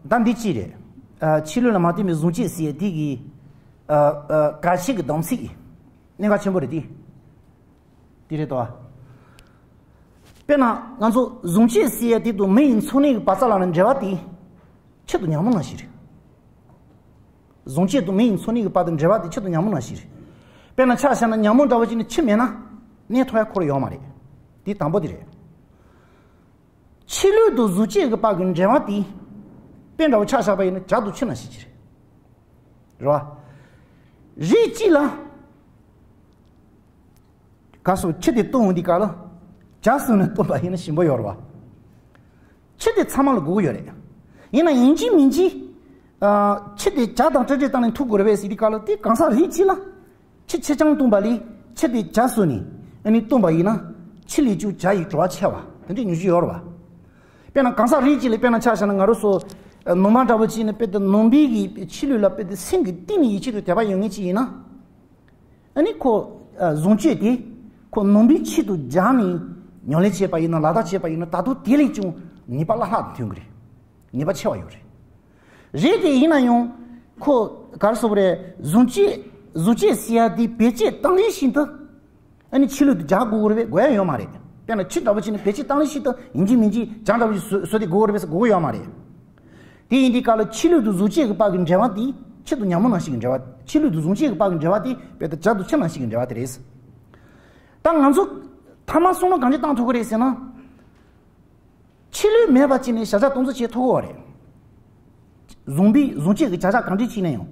ད་འདི་ཅི་རེད། ཨ། ཕྱི་ལུས་ལ་མ་བརྟེན་པའི་གཟུགས་བྱད་ཟེར་ཡ་དེ་གི། ཨ། ཨ། གལ་ཆེ་གི་གདམས་ཚིག་གནད་འགག་ཆེན་པོ་རེད་དེ། དེ་རེད་དོ། དཔེར་ན་ང་ཚོ་གཟུགས་བྱད་ཟེར་ཡ་དེ་དང་མི་ཡི་འཚོ་གནས་ཀྱི་བར་མཚམས་ལ་ནི་འབྲེལ་བ་དེ་ཆེད་དུ་ཉམས་མྱོང་ནང་བཞིན་རེད། གཟུགས་བྱད་དང་མི་ཡི་འཚོ་གནས་ཀྱི་བར་དུ་འབྲེལ་བ་དེ་ཆེད་དུ་ཉམས་མྱོང་ནང་བཞིན་རེད། དཔེར་ན་ཆ་བཞག་ན་ཉ་མོ་འདྲ་བོ་ཅིག་ནི་ཁྱི་མེད་ན་གནས་ཐུབ་ཡ་ཁོ་རང་ཡོད་མ་རེད། དེ་དང་པོ་དེ་རེད། ཕྱི་ལུས་དང་གཟུགས་བྱད་ཀྱི་བར་གྱི་འབྲེལ་བ་དེ་དཔེ་འདྲ་བོ་ཆ་བཞག་པ་ཡིན་ན་བྱ་དང་ཁྱི་ནང་བཞིན་གྱི་རེད། རེད་བ། རིགས་གཅིག་ལ། ག་སོ་ཁྱི་དེ་བཏུང་འོང་དུས་སྐབས་ལ། བྱ་བཟུང་ནས་བཏུང་པ་ཡིན་ན་ཞིམ་པོ་ཡོད་རེད་བ། ཁྱི་དེ་ཚང་མ་ལ་དགོས་ཀྱི་ཡོད་རེད། ཡིན་ན་ཡིན་གཅིག་མིན་གཅིག་ཨ། ཁྱི་དེ་བྱ་དང་འཕྲད་འཕྲད་བཏང་ནས་ཐུག་དགོས་རེད་པས་ཟེར་དུས་སྐབས་ལ་དེ་གང་ཟག་རིགས་གཅིག་ལ། ཁྱི་ཁྱི་སྤྱང་བཏུང་པ་ལས་ཁྱི་དེ་བྱ་བཟུང་ནས་ཨ་ནི་བཏུང་པ་ཡིན་ན་ཁྱི་ལས་ཀྱང་བྱ་ཡི་བྲོ་བ་ཆེ་བ་དེ་འདྲའི་ཉུང་ཤས་ཡོད་རེད་བ། དཔེར་ན་གང་ཟག་རིགས་གཅིག་ལ་དཔེར་ན་ཆ་བཞག་ན་ང་རང་ཚོ་ནུ་མ་འདྲ་བོ་ཅིག་ནི་དཔེ་དེ་ནུ་མའི་གི་ཕྱི་ལུས་ལ་དཔེ་དེ་སེམས་ཀྱི་གཏིང་ནས་ཡིད་ཆེས་དང་དད་པ་ཡོད་མཁན་ཅིག་ཡིན་ན། ཨ་ནི་ཁོ་ཨ། གཟུགས་བྱད་དེ་ཁོ་ནུ་མའི་ཆེད་དུ་སྦྱངས་ནས་ཉམས་ལེན་བྱས་པ་ཡིན་ན་ལག་བསྟར་བྱས་པ་ཡིན་ན་ད་དུང་དེ་ལས་ཀྱང་ནུས་པ་བླ་ལྷག་ཏུ་ཐོན་གྱི་རེད། ནུས་པ་ཆེ་བ་ཡོད་རེད། རེད་དེ་ཡིན་ན་ཡང་ཁོ་ག་རེ་ཟེར་དགོས་རེད། གཟུགས་བྱད་གཟུགས་བྱད་ཟེར་ཡ་དེ་བེད་སྤྱད་བཏང་ལེན་བཞིན་དུ་ཨ་ནི་ཕྱི་ལུས་དེ་བྱ་དགོས་ཀྱི་རེད་པས་དགོས་ཡ་ཡོད་མ་རེད། དཔེར་ན་ཁྱི་འདྲ་བོ་ཅིག་ནི་བེད་སྤྱད་བཏང་ལེན་བཞིན་དུ་ཡིན་གཅིག་མིན་གཅིག་བྱ་འདྲ་བོ་ཞིག་བཟོ་བཟོ་དེ་དགོས་ཀྱི་རེད་པས་དགོས་ཀྱི་ཡོད་མ་རེད། དེ་ཡིན་དུས་སྐབས་ལ་ཕྱི་ལུས་དང་གཟུགས་བྱད་ཀྱི་བར་གྱི་འབྲེལ་བ་དེ་ཆེད་དུ་ཉམས་མྱོང་ནང་བཞིན་གྱི་འབྲེལ་བ། ཕྱི་ལུས་དང་གཟུགས་བྱད་ཀྱི་བར་གྱི་འབྲེལ་བ་དེ་དཔེ་ད་བྱ་དང་ཁྱི་ནང་བཞིན་གྱི་འབྲེལ་བ་དེ་རེད། ད་ང་ཚོ་ཐ་མ་བསམ་བློ་གང་ཅི་བཏང་ཐུབ་ཀྱི་རེད་ཟེར་ན། ཕྱི་ལུས་མེད་པ་ཅིག་ནས་བྱ་བྱ་སྟངས་འཛིན་བྱེད་ཐུབ་ཀྱི་ཡོད་རེད། གཟུགས་པོའི་གཟུགས་བྱད་ཀྱི་བྱ་བྱ་གང་འདྲ་ཅིག་ནས་ཡང་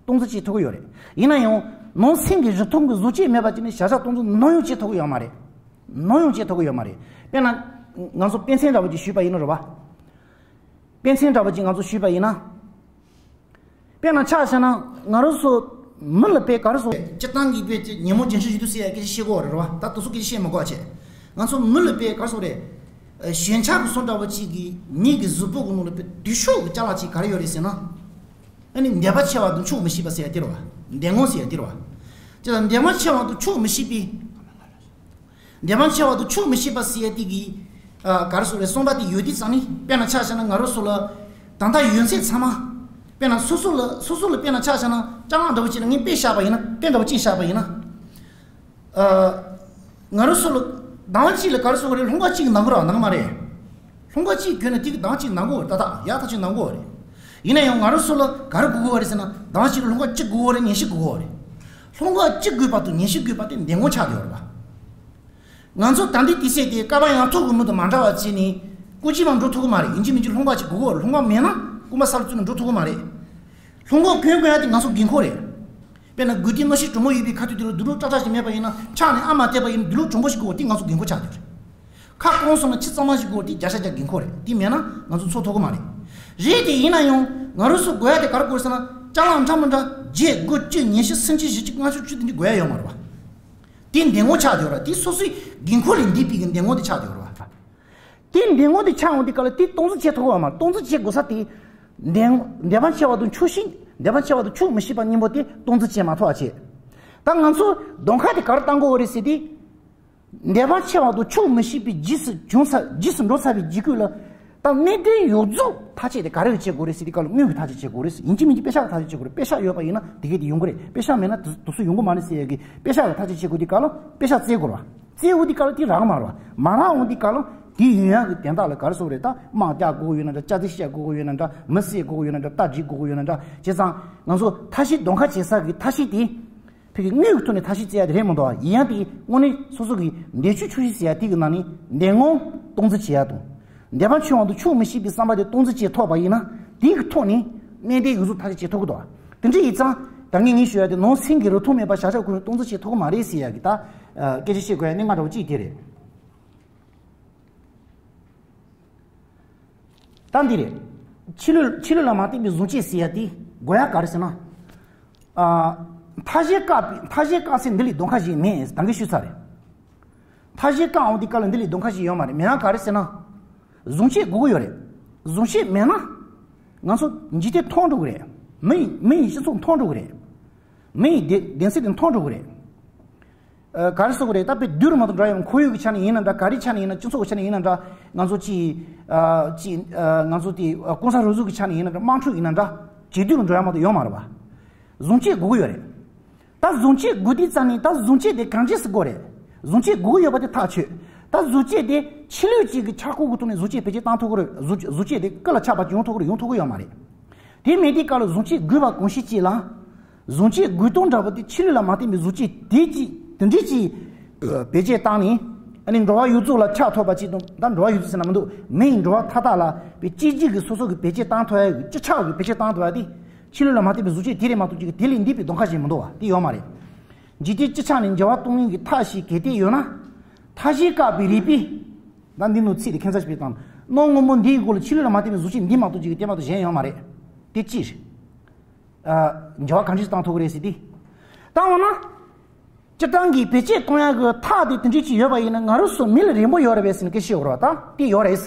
སྟངས་འཛིན་བྱེད་ཐུབ་ཀྱི་ཡོད་རེད། ཡིན་ན་ཡང་ནང་སེམས་ཀྱི་རིག་མཐོང་གི་གཟུགས་བྱད་མེད་པ་ཅིག་ནས་བྱ་བྱ་སྟངས་འཛིན་ནམ་ཡང་བྱེད་ཐུབ་ཀྱི་ཡོད་མ་རེད། ནམ་ཡང་བྱེད་ཐུབ་ཀྱི་ཡོད་མ་རེད། དཔེར་ན་ང་ཚོ་དཔེ་མཚོན་འདྲ་བོ་ཅིག་ཞུས་པ་ཡིན་ན་རེད་བ། དཔེ་མཚོན་འདྲ་བོ་ཅིག་ང་ཚོ་ཞུས་པ་ཡིན་ན། དཔེར་ན་ཆ་བཞག་ན་ང་རང་ཚོ་མི་ལ་དཔེ་ག་རེ་ཟེར། སྤྱིར་བཏང་གི་དཔེ་ཅིག་ཉོན་མོངས་ཅན་ཤོས་ཞིག་འདུག་ཟེར་ཡ་སྐད་ཆ་བཤད་ཀྱི་ཡོད་རེད་བ། ད་དེ་ཚོ་སྐད་ཆ་བཤད་མི་དགོས་བྱས། ང་ཚོ་མི་ལ་དཔེ་ག་རེ་ཟེར་རེད། ཞེན་ཆགས་ཀྱི་བཟོ་འདྲ་བོ་ཅིག་གིས་མི་གི་གཟུགས་པོ་གི་ནང་ལ་དཔེ་འདུས་ཤོག་གི་ཅ་ལག་ཅིག་ག་རེ་ཡོད་རེད་ཟེར་ན། ཨ་ནི་འདོད་པ་ཆེ་བ་དང་ཆོག་མི་ཤེས་པ་ཟེར་ཡ་དེ་རེད་བ། འདོད་ངོ་ཟེར་ཡ་དེ་རེད་བ། ཅི་ལ་འདོད་པ་ཆེ་བ་དང་ཆོག་མི་ཤེས་པའི། འདོད་པ་ཆེ་བ་དང་ཆོག་མི་ཤེས་པ་ཟེར་ཡ་དེ་གི། ཨ། ག་རེ་ཟེར་རེད། གསུངས་པ་དེ་ཡོད་དུས་ཙང་ནི་དཔེར་ན་ཆ་བཞག་ན་ང་རང་ཚོ་ལ་ད་ལྟ་ཡོད་ཚད་ཚང་མ། དཔེར་ན་སོ་སོ་ལ་སོ་སོ་ལ་དཔེར་ན་ཆ་བཞག་ན་ཅ་ལག་འདྲ་བོ་ཅིག་ལ་ངས་དཔེ་བཞག་པ་ཡིན་ན། དཔེ་འདྲ་བོ་ཅིག་བཞག་པ་ཡིན་ན། ཨ། ང་རང་ཚོ་ལ་ཟླ་བ་གཅིག་ལ་ག་རེ་ཟེར་དགོས་རེད། ལྷུང་བ་གཅིག་གནང་གི་རེད་གནང་གི་མ་རེད། ལྷུང་བ་གཅིག་གྱོན་ན་དེ་གི་ཟླ་བ་གཅིག་གནང་གི་ཡོད་རེད། ད་ལྟ་ཡག་ཐག་ཆོད་གནང་གི་ཡོད་རེད། ཡིན་ན་ཡང་ང་རང་ཚོ་ལ་ག་རེ་དགོས་ཀྱི་ཡོད་རེད་ཟེར་ན། ཟླ་བ་གཅིག་ལ་ལྷུང་བ་གཅིག་དགོས་ཀྱི་ཡོད་རེད། ཉིན་ཤས་དགོས་ཀྱི་ཡོད་རེད། ལྷུང་བ་གཅིག་དགོས་པ་དང་ཉིན་ཤས་དགོས་པ་དེ་འདོད་ངོ་ཆགས་བསྡད་ཡོད་རེད་པ། ང་ཚོ་ད་ལྟའི་དུས་ཚོད་དེ་སྐལ་པ་ཡང་ཐོག་གི་མི་དང་མ་འདྲ་བ་བྱས་ནས་སྐུ་མཁྱེན་མ་འགྲོ་ཐུབ་ཀྱི་མ་རེད། ཡིན་གཅིག་མིན་གཅིག་ལྷུང་བ་གཅིག་དགོས་ཀྱི་ཡོད་རེད། ལྷུང་བ་མེད་ན་སྐུ་མ་ས་ལ་བཙུགས་ནས་འགྲོ་ཐུབ་ཀྱི་མ་རེད། ལྷུང་བ་གྱོན་དགོས་ཡ་དེ་ང་ཚོ་དགོས་མཁོ་རེད། དཔེར་ན་དགུན་དུས་གནམ་གཤིས་གྲང་མོ་ཡོད་པའི་ཁ་ཐུག་དེ་ལ་དུག་ལོག་ཀྲག་ཀྲག་ཅིག་མེད་པ་ཡིན་ན། ཕྱག་ནས་ཨ་མ་བལྟས་པ་ཡིན་ན་དུག་ལོག་གྲང་པོ་ཞིག་དགོས་པ་དེ་ང་ཚོ་དགོས་མཁོ་ཆགས་བསྡད་ཡོད་རེད། ཁ་སྐོམ་སོང་ན་ཆུ་གཙང་མ་ཞིག་དགོས་པ་དེ་བརྒྱ་ཆ་བརྒྱ་དགོས་མཁོ་རེད། དེ་མེད་ན་ང་ཚོ་འཚོ་ཐུབ་ཀྱི་མ་རེད། རེད་དེ་ཡིན་ན་ཡང་ང་རང་ཚོ་དགོས་ཡ་དེ་ག་རེ་དགོས་ཟེར་ན། ཅ་ལག་འདྲ་མི་འདྲ་བརྒྱད་དགུ་བཅུ་ཉི་ཤུ་སུམ་ཅུ་བཞི་བཅུ་ལྔ་བཅུ་བཅུ་དེ་འདྲ་དགོས་ཡ་ཡོད་མ་རེད་པ། དེ་འདོད་ངོ་ཆགས་བསྡད་ཡོད་རེད། དེ་སོ་སོའི་དགོས་མཁོ་ལས་འདས་པའི་གི་འདོད་ངོ་དེ་ཆགས་བསྡད་ཡོད་རེད་པ། དེ་འདོད་ངོ་དེ་ཆགས་འོང་དུས་སྐབས་ལ་དེ་སྟངས་འཛིན་བྱེད་ཐུབ་ཀྱི་ཡོད་མ་རེད། སྟངས་འཛིན་བྱེད་དགོས་ས་དེ། འདོད་འདོད་པ་ཆེ་བ་དང་ཆོག་ཤེས། འདོད་པ་ཆེ་བ་དང་ཆོག་མི་ཤེས་པ་གཉིས་པོ་དེ་སྟངས་འཛིན་བྱེད་མ་ཐུབ་པ་བྱས། ད་ང་ཚོ་གདོང་ཁ་དེ་ག་རེ་བཏང་དགོས་རེད་ཟེར་དུས། འདོད་པ་ཆེ་བ་དང་ཆོག་མི་ཤེས་པའི་རྗེས་སུ་བྱུང་ཚར། རྗེས་སུ་འགྲོ་ཚར་བའི་རྗེས་ཁུལ་ལ། ད་གནད་དོན་ཡོངས་རྫོགས་ཐག་བཅད་དེ་ག་རེ་བྱེད་དགོས་རེད་ཟེར་དུས་སྐབས་ལ་དངོས་ཀྱི་ཐག་གཅོད་བྱེད་དགོས་རེད། ཡིན་གཅིག་མིན་གཅིག་དཔེ་ཆ་ལ་ཐག་གཅོད་བྱེད་དགོས་རེད། དཔེ་ཆ་ཡོད་པ་ཡིན་ན་དེ་གས་དེ་ཡོང་གི་རེད། དཔེ་ཆ་མེད་ན་དེ་དེ་ཚོ་ཡོང་གི་མ་རེད་ཟེར་ཡ་གི་དཔེ་ཆ་ལ་ཐག་གཅོད་བྱེད་དགོས་དུས་སྐབས་ལ་དཔེ་ཆ་བཙལ་དགོས་རེད་བ། བཙལ་འོང་དུས་སྐབས་ལ་དེ་རག་མ་རེད་བ། མ་རག་འོང་དུས་སྐབས་ལ་དེ་ཡོང་ཡ་གི་དོན་དག་ལ་ག་རེ་ཟེར་དགོས་རེད། ད་དམག་རྒྱག་དགོས་ཀྱི་ཡོད་ན་འདྲ། ལྕགས་རྩི་བཤད་དགོས་ཀྱི་ཡོད་ན་འདྲ། མི་བསད་དགོས་ཀྱི་ཡོད་ན་འདྲ། རྟ་འཇིག་དགོས་ཀྱི་ཡོད་ན་འདྲ། བྱས་ཙང་ང་ཚོ་ཐབས་ཤེས་གདོང་ཁ་བྱེད་ས་གི་ཐབས་ཤེས་དེ། ཕ་གི་དངོས་ཀྱི་ཐོག་ནས་ཐབས་ཤེས་བཙལ་ཡ་དེ་རེད་མི་འདུག་བ། ཡིན་ཡང་དེ་དངོས་གནས་སོ་སོ་གི་འདོད་ཆོག་ཆོག་ཤེས་ཟེར་ཡ་དེ་གི་ནང་ནས་འདོད་ངོ་སྟངས་འཛིན་བྱེད་ཡ་དང་། འདོད་པ་ཆུང་བ་དང་ཆོག་མི་ཤེས་པའི་བསམ་པ་དེ་སྟངས་འཛིན་བྱེད་ཐུབ་པ་ཡིན་ན་དེ་གི་ཐོག་ནས་གནད་དོན་ཡོངས་རྫོགས་ཐག་གཅོད་བྱེད་ཐུབ་ཀྱི་འདུག་བ། དེ་འདྲ་ཡིན་ཙང་ད་ངས་ངས་ཞུ་ཡ་དེ་ནང་སེམས་ཀྱི་རིག་མཐོང་མེད་པར་བྱ་བྱ་ཁོ་རང་སྟངས་འཛིན་བྱེད་ཐུབ་ཀྱི་མ་རེད་ཟེར་ཡ་གི་ད་སྐད་ཆ་བཤད་དགོས་ཡ་གནད་འགག་འདྲ་བོ་གཅིག་དེ་རེད། ད་འདི་རེད། ཕྱི་ལུས་ཕྱི་ལུས་ལ་མ་བརྟེན་པའི་གཟུགས་བྱད་ཟེར་ཡ་དེ་དགོས་ཡ་ག་རེ་ཟེར་ན། ཨ། མཐའ་བཞི་བཀག་པའི་མཐའ་བཞི་བཀག་ཚེ་འདི་ལས་གདོང་ཁ་གཞན་མེད་ད་གིན་ཞུས་ཚར་རེད། མཐའ་བཞི་བཀག་འོང་དུས་སྐབས་ལ་འདི་ལས་གདོང་ཁ་གཞན་ཡོད་མ་རེད། མེད་ན་ག་རེ་ཟེར་ན། གཟུགས་བྱད་དགོས་ཀྱི་ཡོད་རེད། གཟུགས་བྱད་མེད་ན། ང་ཚོ་འཇིག་རྟེན་མཐོང་འགྲོ་གི་རེད། མི་ཡི་མི་ཡི་སྤྱི་ཚོགས་མཐོང་འགྲོ་གི་རེད། མི་ཡི་བདེ་བདེ་སྲིད་དེ་མཐོང་འགྲོ་གི་རེད། ཨ། ག་རེ་ཟེར་དགོས་རེད། ད་དཔེ་བསྡུར་མ་ཐུབ་འདྲ་ཡང་ཁོར་ཡུག་གི་ཆ་ནས་ཡིན་ན་འདྲ། ག་རེ་ཆ་ནས་ཡིན་ན་འདྲ། སྤྱི་ཚོགས་ཀྱི་ཆ་ནས་ཡིན་ན་འདྲ། ང་ཚོ་ཅི་ཨ་ཅི་ཨ་ང་ཚོ་དེ་ཨ་༸གོང་ས་རུ་ཟུར་གྱི་ཆ་ནས་ཡིན་ན་འདྲ། དམངས་ཁྲོད་ཡིན་ན་འདྲ། ཇེ་སྡུག་ལ་འགྲོ་ཡ་མ་གཏོགས་ཡོད་མ་རེད་པ། བཟུང་བྱས་དགོས་ཀྱི་ཡོད་རེད། ད་བཟུང་བྱས་དགོས་དུས་ཙམ་ནས། ད་བཟུང་བྱས་དེ་གང་ཅི་ཟེར་དགོས་རེད། བཟུང་བྱས་དགོས་ཀྱི་ཡོད་པ་དེ་ཐག་ཆོད། ད་བཟུང་བྱས་དེ་ཆོས་ལུགས་གཅིག་གི་འཆར་སྒོ་གི་ཐོག་ནས་བཟུང་བྱས་བེད་སྤྱོད་བཏང་ཐུབ་ཀྱི་རེད། བཟུང་བཟུང་བྱས་དེ་རྐུ་ལ་ཆགས་པ་ཡོང་ཐུབ་ཀྱི་རེད། ཡོང་ཐུབ་ཀྱི་ཡོད་མ་རེད། དེ་མེད་དུས་སྐབས་ལ་བཟུང་བྱས་དགོས་པ་གང་ཞིག་ཅིག་ལ། བཟུང་བྱས་དགོས་སྟངས་འདྲ་པོ་དེ་ཆོས་ལུགས་ལ་མ་བརྟེན་པའི་བཟུང་བྱས་དེ་ཅིག་དེ་འདྲས་ཅིག་བེད་སྤྱོད་བཏང་ནས། ཨ་ནི་འགྲོ་བ་ཡོངས་རྫོགས་ལ་ཆགས་ཐུབ་པ་ཅིག་དང་། ད་འགྲོ་བ་ཡོངས་རྫོགས་ཟེར་ན་མི་འདུག། མི་ཡི་འགྲོ་བ་མཐའ་དག་ལ་བའི་གཅིག་གཅིག་གིས་སོ་སོ་གིས་བེད་སྤྱོད་བཏང་ཐུབ་ཡ་གི་ཅི་ཆགས་ཀྱི་བེད་སྤྱོད་བཏང་ཐུབ་ཡ་དེ། ཆོས་ལུགས་ལ་མ་བརྟེན་པའི་བཟུང་བྱས་དེ་ལས་མ་གཏོགས་ཅིག་གི་དེ་ལས་འདས་པའི་གདོང་ཁ་ཞིག་མི་འདུག་པ། དེ་ཡོད་མ་རེད། འཇིག་རྟེན་སྤྱི་ཆ་ནས་འགྱུར་བ་གཏོང་མིན་གྱི་ཐབས་ཤེས་གལ་ཏེ་ཡོད་ན། མཐའ་བཞིའི་བཀག་པའི་རིགས་པས། ད་འདི་ནོ་ཚིག་དེ་ཁྱད་མཚར་ཞིག་བྱས་བཏང་། གནའ་སྔ་མོ་འདིའི་སྐོར་ལ་ཆོས་ལུགས་ལ་མ་བརྟེན་པའི་གཟུགས་ཅན་འདི་མ་གཏོགས་ཅིག་གི་དེ་མ་གཏོགས་གཞན་ཡོད་མ་རེད། དེ་ཅི་རེད། ཨ། འགྱུར་བ་གང་འདྲ་ཞིག་བཏང་ཐུབ་ཀྱི་རེད་ཟེར་དུས། ད་འོ་ན། སྤྱིར་བཏང་གི་བེད་སྤྱོད་གཏོང་ཡག་གི་ཐབས་དེ་དེ་འདྲ་ཅིག་ཡོད་པ་ཡིན་ན། ང་རང་ཚོ་མི་ལ་རན་པོ་ཡོད་རེད་པས་ཟེར་ནས་སྐད་ཆ་བཤད་དགོས་རེད་པ། ད་དེ་ཡོད་རེད།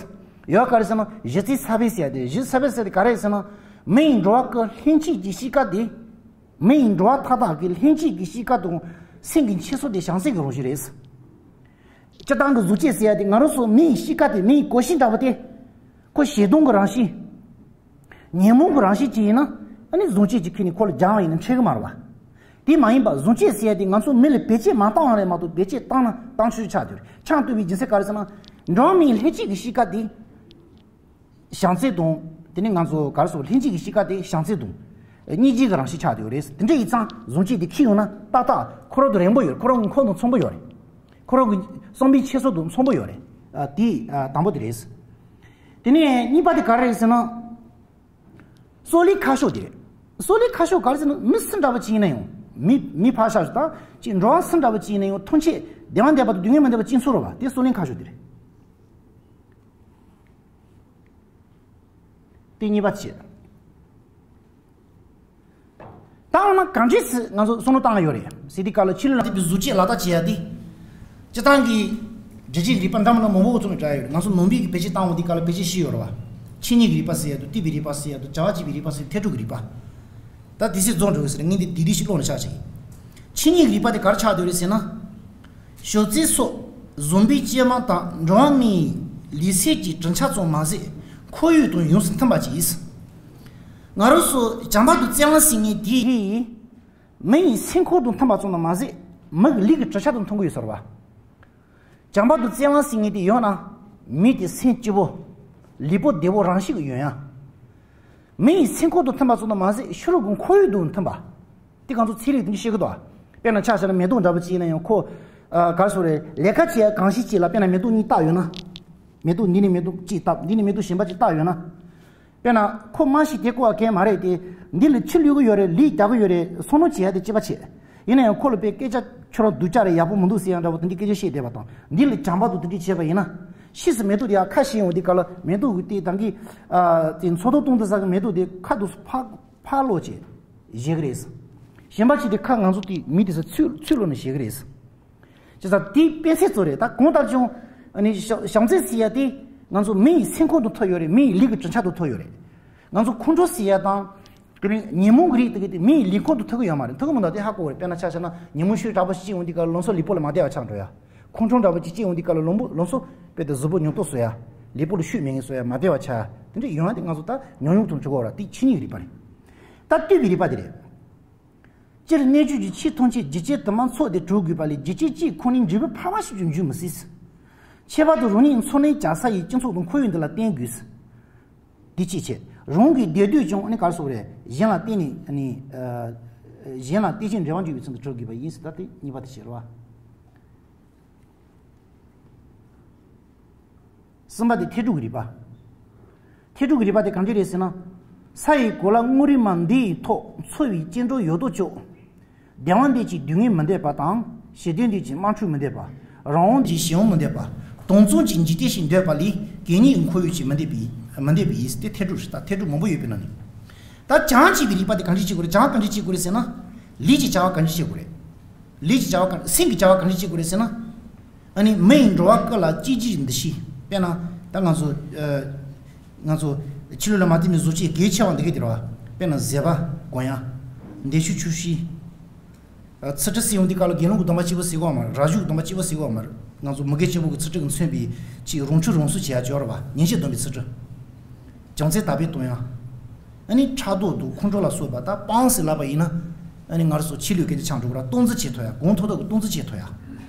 ཡོད་ག་རེ་ཟེར་ན། གཞི་རྩའི་ས་བོན་ཟེར་ཡ་དེ། གཞི་ས་བོན་ཟེར་དེ་ག་རེ་ཟེར་ན། མི་ཡི་འགྲོ་བ་ཀུན་ལྷན་སྐྱེས་ཀྱི་གཤིས་ཀ་དེ། མི་ཡི་འགྲོ་བ་མཐའ་དག་གི་ལྷན་སྐྱེས་ཀྱི་གཤིས་ཀ་དང་སེམས་ཀྱི་འཆར་སོ་དེ་བྱང་སེམས་ཀྱི་རང་བཞིན་རེད། སྤྱིར་བཏང་གི་གཟུགས་ཅན་ཟེར་ཡ་དེ། ང་རང་ཚོ་མི་ཡི་གཤིས་ཀ་དེ། མི་ཡི་གོ་ཤེས་འདྲ་པོ་དེ། ཁོ་ཞེ་སྡང་གི་རང་བཞིན། ཉོན་མོངས་ཀྱི་རང་བཞིན་ཅིག་ཡིན་ན། ཨ་ནི་བཟུང་བྱས་ཀྱི་ཁྱོན་ནས་ཁོ་ལ་སྦྱང་བ་ཡིན་ན་འཕྲད་ཀྱི་མ་རེད་པ། དེ་མ་ཡིན་པ། བཟུང་བྱས་ཟེར་ཡ་དེ་ང་ཚོ་མི་ལ་བེད་སྤྱོད་མ་བཏང་བ་རེད་མ་གཏོགས། བེད་སྤྱོད་བཏང་ན་བཏང་ཆོག་ཆགས་བསྡད་ཡོད་རེད། ཆགས་བསྡད་པའི་རྒྱུ་མཚན་ག་རེ་ཟེར་ན། འགྲོ་བ་མིའི་ལྷན་སྐྱེས་ཀྱི་གཤིས་ཀ་དེ་བྱང་རྩེ་དང་། དེ་ནས་ང་ཚོ་ག་རེ་ཟེར། ལྷན་སྐྱེས་ཀྱི་གཤིས་ཀ་དེ་བྱང་རྩེ་དང་སྙིང་རྗེ་གི་རང་བཞིན་ཆགས་བསྡད་ཡོད་རེད། དེ་འདྲ་ཡིན་ཙང་བཟུང་བྱས་དེ་འཁྱེར་ཡོང་ན་ཏག་ཏག་ཁོ་རང་དང་རན་པོ་ཡོད་རེད། ཁོ་རང་གི་ཁོག་དང་འཚམ་པོ་ཡོད་རེད། ཁོ་རང་གི་བསམ་པའི་འཆར་སོ་དང་འཚམ་པོ་ཡོད་རེད། ཨ། དེ་ཨ་དང་པོ་དེ་རེད། དེ་ནས་གཉིས་པ་དེ་ག་རེ་རེད་ཟེར་ན། སྲོག་ལན་ཁ་ཤོར་དེ་རེད། སྲོག་ལན་ཁ་ཤོར་ག་རེ་ཟེར་ན། མི་སུ་འདྲ་བོ་ཅིག་ཡིན་ན་ཡང་། མི་མི་ཕར་བཞག་ད་ཅིག་འགྲོ་བ་སུ་འདྲ་བོ་ཅིག་ཡིན་ན་ཡང་། ཐམས་ཅད་བདེ་བ་འདོད་པ་དང་སྡུག་བསྔལ་མི་འདོད་པ་ཅིག་ཡིན་ས་རེད་པ། དེ་སྲོག་ལན་ཁ་ཤོར་དེ་རེད། དེ་གཉིས་པ་བྱས། ད་འོ་ན་གང་ཅི་སྲིད་ང་ཚོ་བསམ་བློ་བཏང་ཡ་ཡོད་རེད་ཟེར་དུས་སྐབས་ལ། ཆོས་ལུགས་ལ་བརྟེན་པའི་གཟུགས་ཅན་ལག་བསྟར་བྱེད་ཡ་དེ། སྤྱིར་བཏང་གི་འགྲེལ་བྱེད་ཀྱི་རིགས་པ་འདྲ་མི་འདྲ་མང་པོ་ཚོ་ནས་བྲིས་ཡོད་རེད། ང་ཚོ་ནང་པའི་གི་བེད་སྤྱོད་བཏང་བ་དེ་སྐབས་ལ་བེད་སྤྱོད་བཞི་ཡོད་རེད་པ། འཆད་ཉན་གྱི་རིགས་པ་ཟེར་ཡ་དང་། བསྟན་པའི་རིགས་པ་ཟེར་ཡ་དང་། བྱ་བ་བྱེད་པའི་རིགས་པ་ཟེར། ཐེག་གྲུབ་ཀྱི་རིགས་པ། ད་དེ་ཚོ་རྫོགས་འགྲོ་གི་ཟེར། ངས་འདི་བསྡུས་བསྡུས་ཤིག་ཀློག་ནས་བཞག་བྱས། འཆད་ཉན་གྱི་རིགས་པ་དེ་ག་རེ་ཆགས་བསྡད་རེད་ཟེར་ན། ཞོགས་ཟས་སོགས་བཟང་པོའི་སྤྱོད་པ་དང་འགྲོ་བ་མིའི་ལུས་སེམས་ཀྱི་གྲུབ་ཆ་ཙམ་མ་ཟད། ཁོར་ཡུག་དང་ཡོངས་སུ་མཐུན་པ་ཅིག་ཡིན། ང་རང་ཚོ་བྱམས་པ་དང་བརྩེ་བ་ཟེར་མཁན་དེ་ཡིས། མི་ཡི་སེམས་ཁམས་དང་མཐུན་པ་ཙམ་དུ་མ་ཟད། མི་གི་ལུས་ཀྱི་གྲུབ་ཆ་དང་མཐུན་གྱི་ཡོད་ས་རེད་པ། བྱམས་པ་དང་བརྩེ་བ་ཟེར་མཁན་དེ་ཡོད་ན། མི་དེ་སེམས་སྐྱིད་པོ། ལུས་པོ་བདེ་པོ་རང་བཞིན་གྱིས་ཡོང་ཡ། མི་ཡི་སེམས་ཁམས་དང་མཐུན་པ་ཙམ་དུ་མ་ཟད། ཕྱི་རོལ་གྱི་ཁོར་ཡུག་དང་མཐུན་པ། དེ་གང་ཚོ་ཚན་རིག་དེ་འདྲ་བཤད་ཀྱི་འདུག། དཔེར་ན་ཆ་བཞག་ན་མེ་ཏོག་འདྲ་པོ་ཅིག་ཡིན་ན་ཡང་། ཁོ། ཨ། ག་རེ་ཟེར་དགོས་རེད། ལས་ཀ་བྱེད་ཡ་གང་ཞིག་ཅིག་ལ། དཔེར་ན་མེ་ཏོག་གཉིས་བཏགས་ཡོད་ན། མེ་ཏོག་འདི་ནས་མེ་ཏོག་གཅིག་བཏགས། འདི་ནས་མེ་ཏོག་གཞན་པ་ཅིག་བཏགས་ཡོད་ན། དཔེར་ན་ཁོ་མ་ཤི་དེ་ཀོ་བ་གས་མ་རེད་དེ། འདི་ལ་ཆུ་བླུག་གི་ཡོད་རེད། ལུད་རྒྱག་གི་ཡོད་རེད། སོ་ནོ་བྱེད་ཡ་དེ་གཅིག་པ་བྱེད། ཡིན་ན་ཡང་ཁོ་ལ་དཔེ་སྐད་ཆ་ཁྱོད་རང་སྡུག་ཅག་རེད། ཡག་པོ་མི་འདུག་ཟེར་ཡ་འདྲ་པོ་དེ་འདྲའི་སྐད་ཆ་བཤད་བསྡད་པ་དང་། འདི་ལ་བྱམས་པ་དང་དེ་འདྲ་བྱས་པ་ཡིན་ན། ཕྱིས་སུ་མེ་ཏོག་དེ་ཡར་ཁ་ཕྱེ་ཡོང་དུས་སྐབས་ལ། མེ་ཏོག་གི་དེ་དང་གི། ཨ། དེ་འཚོ་ཐོག་གཏོང་དུས་ཙམ་གྱི་མེ་ཏོག་དེ་ཁ་དུ་ཕར་ཕར་སློག་བྱས་བཞེས་ཀྱི་རེད། གཞན་པ་ཅིག་དེ་ཁ་ང་ཚོ་དེ་མི་དེ་ཚོ་ཚུར་ཚུར་སློག་ནས་བཞེས་ཀྱི་རེད། བྱས་ཙང་དེ་དཔེ་ཚད་ཚོ་རེད། ད་གང་ལྟར་ཀྱང་། ཨ་ནི་བྱམས་བྱམས་བརྩེ་ཟེར་ཡ་དེ་ང་ཚོ་མི་ཡི་སེམས་ཁམས་དང་མཐུན་ཡོད་རེད། མི་ཡི་ལུས་ཀྱི་གྲུབ་ཆ་དང་མཐུན་ཡོད་རེད། ང་ཚོ་ཁོང་ཁྲོ་ཟེར་ཡ་དང་། དེ་ནས་ཉོན་མོངས་ཀྱི་རིགས་དེ་ག་དེ་མི་ཡི་ལུས་ཁམས་དང་མཐུན་གྱི་ཡོད་མ་རེད། མཐུན་གྱི་མི་འདུག། དེ་ཧ་གོ་དགོས་རེད། དཔེར་ན་ཆ་བཞག་ན་ཉིན་མོ་ཤུལ་དྲག་པོ་ཞིག་སྐྱེ་ཡོང་དུས་སྐབས་ལ་ལམ་སང་ལུས་པོ་ལ་མ་བདེ་བ་ཆགས་འགྲོ་ཡ། ཁོང་ཁྲོ་འདྲ་པོ་ཅིག་སྐྱེ་ཡོང་དུས་སྐབས་ལ་ལམ་པོ་ལམ་སང་དཔེ་དེ་གཟུགས་པོ་ཉམས་རྟོགས་བཟོ་ཡ། ལུས་པོ་ལ་ཤུགས་མེད་མཁན་བཟོ་ཡ། མ་བདེ་བ་ཆགས་ཡ། དེ་འདྲ་ཡོང་ཡ་དེ་ང་ཚོ་ད་ཉོན་མོངས་དང་འཁྲུལ་གྱི་ཡོད་རེད། དེ་འཆད་ཉན་གྱི་རིགས་པ་རེད། ད་བསྟོད་པའི་རིགས་པ་དེ་རེད། སྤྱིར་གནས་ཆོས་ཀྱི་ཆོས་ཐམས་ཅད་རྒྱུ་རྐྱེན་དུ་མ་ཚོགས་ཏེ་གྲུབ་དགོས་པ་ལས། རྒྱུ་རྐྱེན་གཅིག་ཁོ་ནས་འབྲས་བུ་འཕགས་པ་ཞིག་ཀྱང་འབྱུང་མི་སྲིད། ཁྱད་པར་དུ་རང་ཉིད་འཚོ་གནས་བྱ་ས་ཡི་སྤྱི་ཚོགས་དང་ཁོར་ཡུག་འདི་ལ་བརྟེན་དགོས། འདི་གཅིག་བྱས། རང་གི་བདེ་སྡུག་ཀྱང་ཨ་ནི་ག་རེ་ཟེར་དགོས་རེད། གཞན་ལ་བརྟེན་ནས་ཨ་ནི། ཨ། གཞན་ལ་བརྟེན་ཞིང་འབྲེལ་བ་འཇུག་པའི་ཚུལ་དུ་གྲུབ་དགོས་པ་ཡིན་ཟེར། ད་དེ་གཉིས་པ་དེ་བྱས་རེད་པ། གསུམ་པ་དེ་ཐེག་གྲུབ་ཀྱི་རིགས་པ། ཐེག་གྲུབ་ཀྱི་རིགས་པ་དེ་གང་འདྲ་རེད་ཟེར་ན། ས་ཡི་གོ་ལ་དངོས་རིག་མ་འདི་ཡི་ཐོག་འཚོ་བའི་སྐྱེ་འགྲོ་ཡོད་དོ་ཅོག། བདེ་བ་འདོད་ཅིང་སྡུག་བསྔལ་མི་འདོད་པ་དང་། ཞི་བདེ་འདོད་ཅིང་དམག་འཁྲུག་མི་འདོད་པ། རང་དབང་འདོད་ཅིང་གཞན་དབང་མི་འདོད་པ། དྭངས་གཙང་ཅིང་འཇིག་རྟེན་ཞིག་འདོད་པ་ལས། གད་སྙིགས་ཀྱི་ཁོར་ཡུག་ཅིག་མི་འདོད་པའི་མི་འདོད་པ་ཡིན། དེ་ཐེག་གྲུབ་རེད། ད་ཐེག་གྲུབ་མང་པོ་ཡོད་པའི་ནང་ནས། ད་བྱང་ཆུབ་པའི་རིགས་པ་དེ་གང་འདྲ་བྱེད་དགོས་རེད། བྱང་གང་འདྲ་བྱེད་དགོས་རེད་ཟེར་ན། ལུས་ཀྱི་བྱ་བ་གང་འདྲ་བྱེད་དགོས་རེད། ལུས་ཀྱི་བྱ་བ་གང་། སེམས་ཀྱི་བྱ་བ་གང་འདྲ་བྱེད་དགོས་རེད་ཟེར་ན། ཨ་ནི་མི་ཡི་འགྲོ་བ་ཀུན་ལ་གཅེས་འཛིན་འདི་ཤེས། དཔེར་ན་ད་ང་ཚོ། ཨ། ང་ཚོ་ཆོས་ལུགས་ལ་མ་བརྟེན་པའི་གཟུགས་ཅན་གལ་ཆེ་བ་འདི་ག་དེ་རེད་པ། དཔེར་ན་བཟོད་པ་སྒོམ་ཡ། འདོད་ཆགས་ཆུད་ཟོས། ཚུལ་ཁྲིམས་ཟེར་ཡོང་དུས་སྐབས་ལ་དགེ་སློང་གི་སྡོམ་པ་གཅིག་པོ་ཟེར་གོ་མ་རེད། རང་གཞུང་གི་སྡོམ་པ་གཅིག་པོ་ཟེར་གོ་མ་རེད། ང་ཚོ་མི་དགེ་བཅུ་པོ་གི་ཚུལ་ཁྲིམས་ཀྱིས་མཚོན་པའི་ཅིག་རོགས་སྐྱོར་རང་སོ་བྱེད་ཡ་སྦྱོར་བ། ཉེས་བྱས་སྡོམ་པའི་ཚུལ་ཁྲིམས། བྱམས་བརྩེ་དག་པའི་དོན་ཡང་། ཨ་ནི་ཕྲག་དོག་དང་ཁོང་ཁྲོ་ལ་སོགས་པ་ད་སྤངས་ཟེར་ལབ་པ་ཡིན་ན། ཨ་ནི་ང་རང་ཚོ་ཕྱི་ལུས་སྐད་ཆ་ཆགས་འགྲོ་གི་ར། སྟངས་འཛིན་བྱེད་ཐུབ་ཡ། གོང་མཐོར་འདེགས་ཀྱི་སྟངས་འཛིན་བྱེད་ཐུབ་ཡ།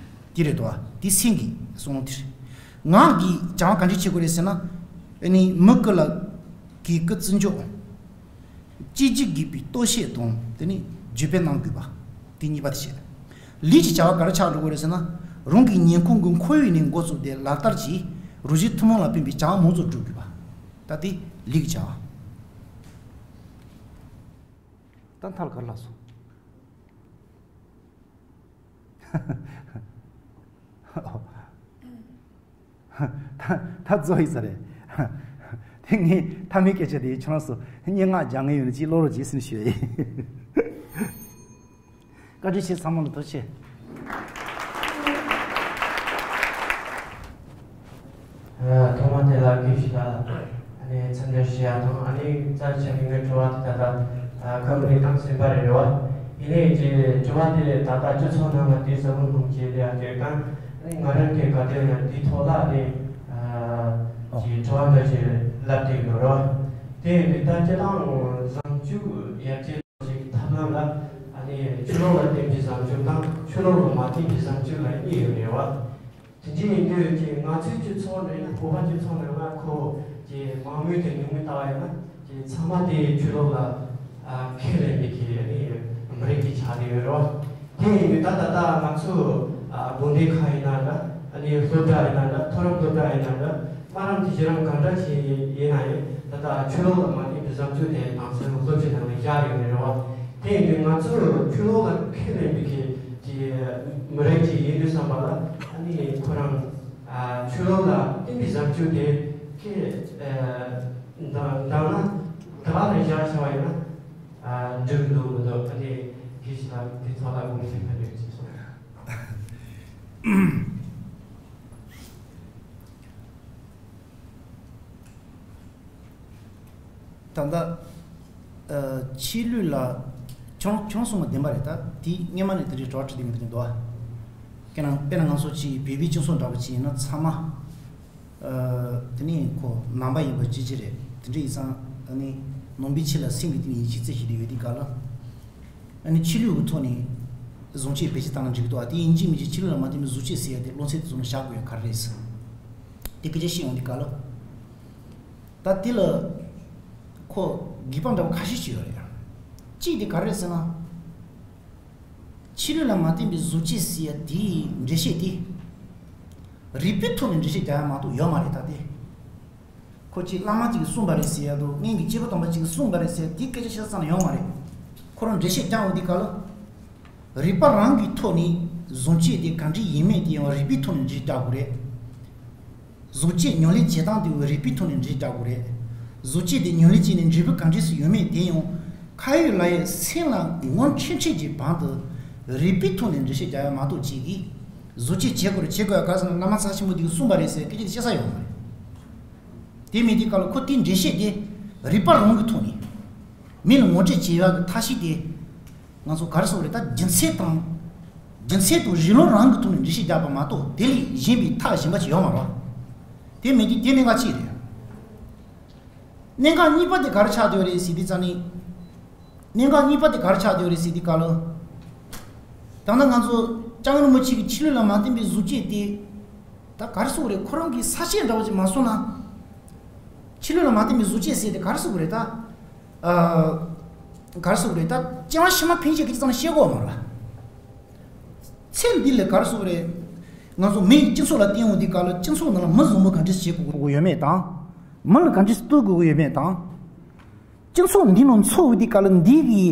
དེ་རེད་དོ། དེ་སེམས་ཀྱི་བསམ་བློ་དེ་རེད། ངག་གི་བྱ་བ་ག་འདྲ་བྱེད་དགོས་རེད་ཟེར་ན། ཨ་ནི་མི་སྐུ་ལ་གུས་བཀུར་བརྩི་འཇོག་གཅེས་འཛིན་དགོས་པའི་ལྟོ་བཤད་དང་དེ་ནས་བརྗོད་པ་གནང་དགོས་པ། དེ་གཉིས་པ་དེ་བྱས། ལས་ཀྱི་བྱ་བ་ག་རེ་ཆགས་འགྲོ་གི་རེད་ཟེར་ན། རང་གི་ཉིན་གུང་གི་འཁོར་བའི་ནས་འགོ་བཙུགས་ཏེ་ལག་བསྟར་གྱིས་རང་གཞན་ཐུན་མོང་ལ་ཕན་པའི་བྱ་བ་མང་ཚོགས་སྒྲུབ་དགོས་པ། ད་དེ་ལས་ཀྱི་བྱ་བ། ད་མཐར་ག་རེ་ལབ་སོང་། ད་ད་རྫོགས་ཡིན་ས་རེད། དེ་ངས་མཐའ་མའི་སྐད་ཆ་དེ་ཁྱེད་རང་ཚོ་སྙན་ངག་སྦྱང་མཁན་ཡོད་ན་ཅིག་ཀློག་རོགས་གྱིས་ཟེར་ནས་ཞུ་ཡ་ཡིན། བཀའ་དྲིན་ཆེ། ཚང་མ་ལ་ཐུགས་རྗེ་ཆེ། ཐོག་མ་དེ་ལ་དགེ་བཤེས་ལགས་ཨ་ནི་འཚམས་འདྲི་ཞུ་ཡ་དང་། ཨ་ནི་རྩ་ཆེ་ནི་ངའི་དྲི་བ་དེ་ད་ལྟ་ཁ་པར་ནས་བཏང་ཟིན་པ་རེད་བ། ཡིན་ནའི་ཀྱི་དྲི་བ་དེ་ད་ལྟ་སྤྱི་ཚོགས་ནང་ལ་དེ་ཟབ་མོ་སྣང་གི་ལས་ཀྱི་དང་། ཨ་ནི་ང་རང་གི་ག་དེ་ཡང་དེའི་ཐོག་ལ་ཨ་ནི་ཀྱི་དྲི་བ་འདྲ་ཞིག་ལབ་དེ་ཡོད་རོགས། དེ་ཡིན་དུས་ད་སྤྱི་བཏང་བཟང་སྤྱོད་ཡར་རྒྱས་ཀྱི་ཐབས་ལམ་ལ་ཨ་ནི་ཆོས་ལུགས་ལ་བརྟེན་པའི་བཟང་སྤྱོད་དང་ཆོས་ལུགས་ལ་མ་བརྟེན་པའི་བཟང་སྤྱོད་ལ་གཉིས་ཡོད་རེད་བ། དེ་འདྲ་ཡིན་དུས་ཀྱི་ང་ཚོའི་སྤྱི་ཚོགས་ནས་ཡང་བོད་པ་སྤྱི་ཚོགས་ནང་ལ་ཁོ་ཀྱི་མང་མོས་དེ་ཉུང་མོས་ལྟ་བ་ཡིན་ན་ཀྱི་ཚང་མ་དེ་ཆོས་ལུགས་ལ་ཨ་ཁས་ལེན་པའི་ཀྱི་ཨ་ནི་མི་རིགས་ཀྱི་ཆགས་བསྡད་ཡོད་རེད་བ། དེ་ཡིན་དུས་ད་ད་ལྟ་ང་ཚོ་ཨ་དགོན་སྡེ་ཁག་ཡིན་ན་འདྲ། ཨ་ནི་སློབ་གྲྭ་ཡིན་ན་འདྲ། མཐོ་རིམ་སློབ་གྲྭ་ཡིན་ན་འདྲ། སྨན་རམས་ཀྱི་གཞི་རིམ་གང་འདྲ་ཞིག་ཡིན་ན་ཡང་ད་ལྟ་ཆོས་ལུགས་ལ་མ་བརྟེན་པའི་བཟང་སྤྱོད་དེ་ནང་སེམས་སློབ་ཁྲིད་ནང་ལ་བཞག་ཡོད་ནི་རེད་བ། དེ་ཡིན་དུས་ང་ཚོས་ཆོས་ལུགས་ལ་ཁས་ལེན་པའི་གི་གི་མི་རིགས་ཅིག་ཡིན་དུས་ཙམ་པ་ལ་ཨ་ནི་ཁོ་རང་ཨ་ཆོས་ལུགས་ལ་བརྟེན་པའི་བཟང་སྤྱོད་དེ་ཁས་ཨ་འདང་འདང་ན་དེ་ལ་ནས་བཞག་བྱ་བ་ཡིན་ན་ཨ་འགྲིག་འདུག་མི་འདུག་ཨ་ནི་དགེ་བཤེས་ལགས་དེ་ཐོག་ལ་དགོངས་ཞུ་ཕེབས་ཡོད་ཅེས་གསུངས། ད་ལྟ་ཨ་ཕྱི་ལུས་ལ་ཁྱོད་ཁྱོད་གསུངས་པ་བདེན་པ་རེད། ད་དེ་སྔོན་མ་ནས་དེ་འདྲའི་དྲི་བ་དྲིས་བསྡད་མཁན་དེ་འདྲ་འདུག་ཨ། དཔེར་ན་དཔེར་ན་ང་ཚོ་ཅིག་བོད་པའི་སྤྱི་ཚོགས་འདྲ་པོ་ཅིག་ཡིན་ན་ཚང་མ་ཨ་དེ་ནས་ཁོ་ནང་པ་ཡིན་པ་ཅི་ཅི་རེད། དེ་འདྲ་ཡིན་ཙང་ཨ་ནི་ནང་པའི་ཆོས་ལ་སེམས་ཀྱི་སྟེང་ཡིད་ཆེས་རྩེ་གཅིག་ཏུ་ཡོད་དུས་སྐབས་ལ། ཨ་ནི་ཕྱི་ལུས་ཀྱི་ཐོག་ནས་བཟང་སྤྱོད་བེད་སྤྱོད་བཏང་ན་འགྲིག་གི་འདུག་ཨ། དེ་ཡིན་གཅིག་མིན་གཅིག་ཕྱི་ལུས་ལ་མ་བརྟེན་པའི་བཟང་སྤྱོད་ཟེར་ཡ་དེ་བློ་ཚད་དེ་ཚོ་ནས་བཞག་དགོས་ཡ་ག་རེ་རེད་ཟེར། དེ་སྐད་ཆ་བཤད་ཡོང་དུས་སྐབས་ལ། ད་དེ་ལ་ཁོ་དགོས་པ་འདྲ་བ་ཁ་ཤས་ཤིག་ཡོད་རེད། གཅིག་དེ་ག་རེ་རེད་ཟེར་ན། ཕྱི་ལུས་ལ་མ་བརྟེན་པའི་བཟང་སྤྱོད་ཟེར་ཡ་དེའི་འགྲེལ་བཤད་དེ། རིགས་པའི་ཐོག་ནས་འགྲེལ་བཤད་རྒྱག་ཡ་མ་གཏོགས་ཡོད་མ་རེད་ད་དེ། ཁོ་གཅིག་བླ་མ་གཅིག་གིས་གསུངས་པ་རེད་ཟེར་ཡ་དང་སྔོན་གྱི་སྐྱེས་བུ་དམ་པ་གཅིག་གིས་གསུངས་པ་རེད་ཟེར་ཡ་དེའི་སྐད་ཆ་བཤད་ས་ཙམ་ཡོད་མ་རེད། ཁོ་རང་འགྲེལ་བཤད་རྒྱག་འོང་དུས་སྐབས་ལ། རིག་པ་རང་གི་ཐོག་ནས་བཟང་སྤྱོད་དེ་ག་འདྲ་ཡིན་མིན་དེ་ཡང་རིག་པའི་ཐོག་ནས་འགྲེལ་བཤད་རྒྱག་དགོས་རེད། བཟང་སྤྱོད་ཉམས་ལེན་བྱེད་སྟངས་དེ་ཡང་རིག་པའི་ཐོག་ནས་འགྲེལ་བཤད་རྒྱག་དགོས་རེད། བཟང་སྤྱོད་དེ་ཉམས་ལེན་བྱས་ནས་འབྲས་བུ་ག་འདྲ་ཞིག་ཡོང་མིན་དེ་ཡང་ཁ་ཡོད་ལག་ཡོད་སེམས་ལ་ངོ་འཕྲོད་འཕྲོད་ཀྱི་བར་དུ་རིག་པའི་ཐོག་ནས་འགྲེལ་བཤད་རྒྱག་ཡ་མ་གཏོགས་གཅིག་གིས་བཟང་སྤྱོད་བྱེད་དགོས་རེད་བྱེད་དགོས་ཡ་ག་ཟེར་ན་བླ་མ་རྩ་ཆེན་པོ་དེ་གིས་གསུངས་པ་རེད་ཟེར་སྐད་ཆ་དེ་བཤད་ས་ཡོད་མ་རེད། དེ་མིན་དུས་སྐབས་ལ་ཁོ་དེའི་འགྲེལ་བཤད་དེ་རིག་པ་རང་གི་ཐོག་ནས་མི་ལ་ངོ་སྤྲོད་བྱེད་ཡག་གི་ཐབས་ཤེས་དེ་ང་ཚོ་ག་རེ་ཟེར་དགོས་རེད། ད་རྒྱུ་མཚན་དང་རྒྱུ་མཚན་དང་རིགས་ལམ་རང་གི་ཐོག་ནས་འགྲེལ་བཤད་རྒྱག་པ་མ་གཏོགས་དེ་ལས་གཞན་པའི་ཐབས་གཞན་པ་ཅིག་ཡོད་མ་རེད། དེ་མིན་དུས་དེ་གནད་འགག་གཅིག་རེད། གནད་འགག་གཉིས་པ་དེ་ག་རེ་ཆགས་བསྡད་ཡོད་རེད་ཟེར་དུས་ཙང་ནས། གནད་འགག་གཉིས་པ་དེ་ག་རེ་ཆགས་བསྡད་ཡོད་རེད་ཟེར་དུས་སྐབས་ལ། ད་ལྟ་ང་ཚོ་སྐྱབས་མགོན་རིན་པོ་ཆེ་གི་ཕྱི་ལུས་ལ་མ་བརྟེན་པའི་གཟུགས་བྱད་དེ། ད་ག་རེ་ཟེར་དགོས་རེད། ཁོ་རང་གི་ས་བཅད་འདྲ་བོ་ཅིག་མ་སོང་ན། ཕྱི་ལུས་ལ་མ་བརྟེན་པའི་གཟུགས་བྱད་ཟེར་དེ་ག་རེ་ཟེར་དགོས་རེད་ད། ཨ། ག་རེ་ཟེར་དགོས་རེད་ད། སྐྱེ་བ་ཕྱི་མ་ཕན་ཆད་སྐད་ཆ་ཙམ་ལ་བཤད་དགོས་མ་རེད། ཚེ་འདི་ལ་ག་རེ་ཟེར་དགོས་རེད། ང་ཚོ་མིའི་སྤྱི་ཚོགས་ལ་བརྟེན་འོང་དུས་སྐབས་ལ་སྤྱི་ཚོགས་ནང་ལ་མི་བཟང་པོ་ག་འདྲས་བྱེད་དགོས་ཀྱི་ཡོད་མེད་དང་། མི་ལ་ག་འདྲས་བསྟོད་དགོས་ཀྱི་ཡོད་མེད་དང་། སྤྱི་ཚོགས་འདི་ནང་འཚོ་བའི་དུས་སྐབས་ལ་འདི་གི་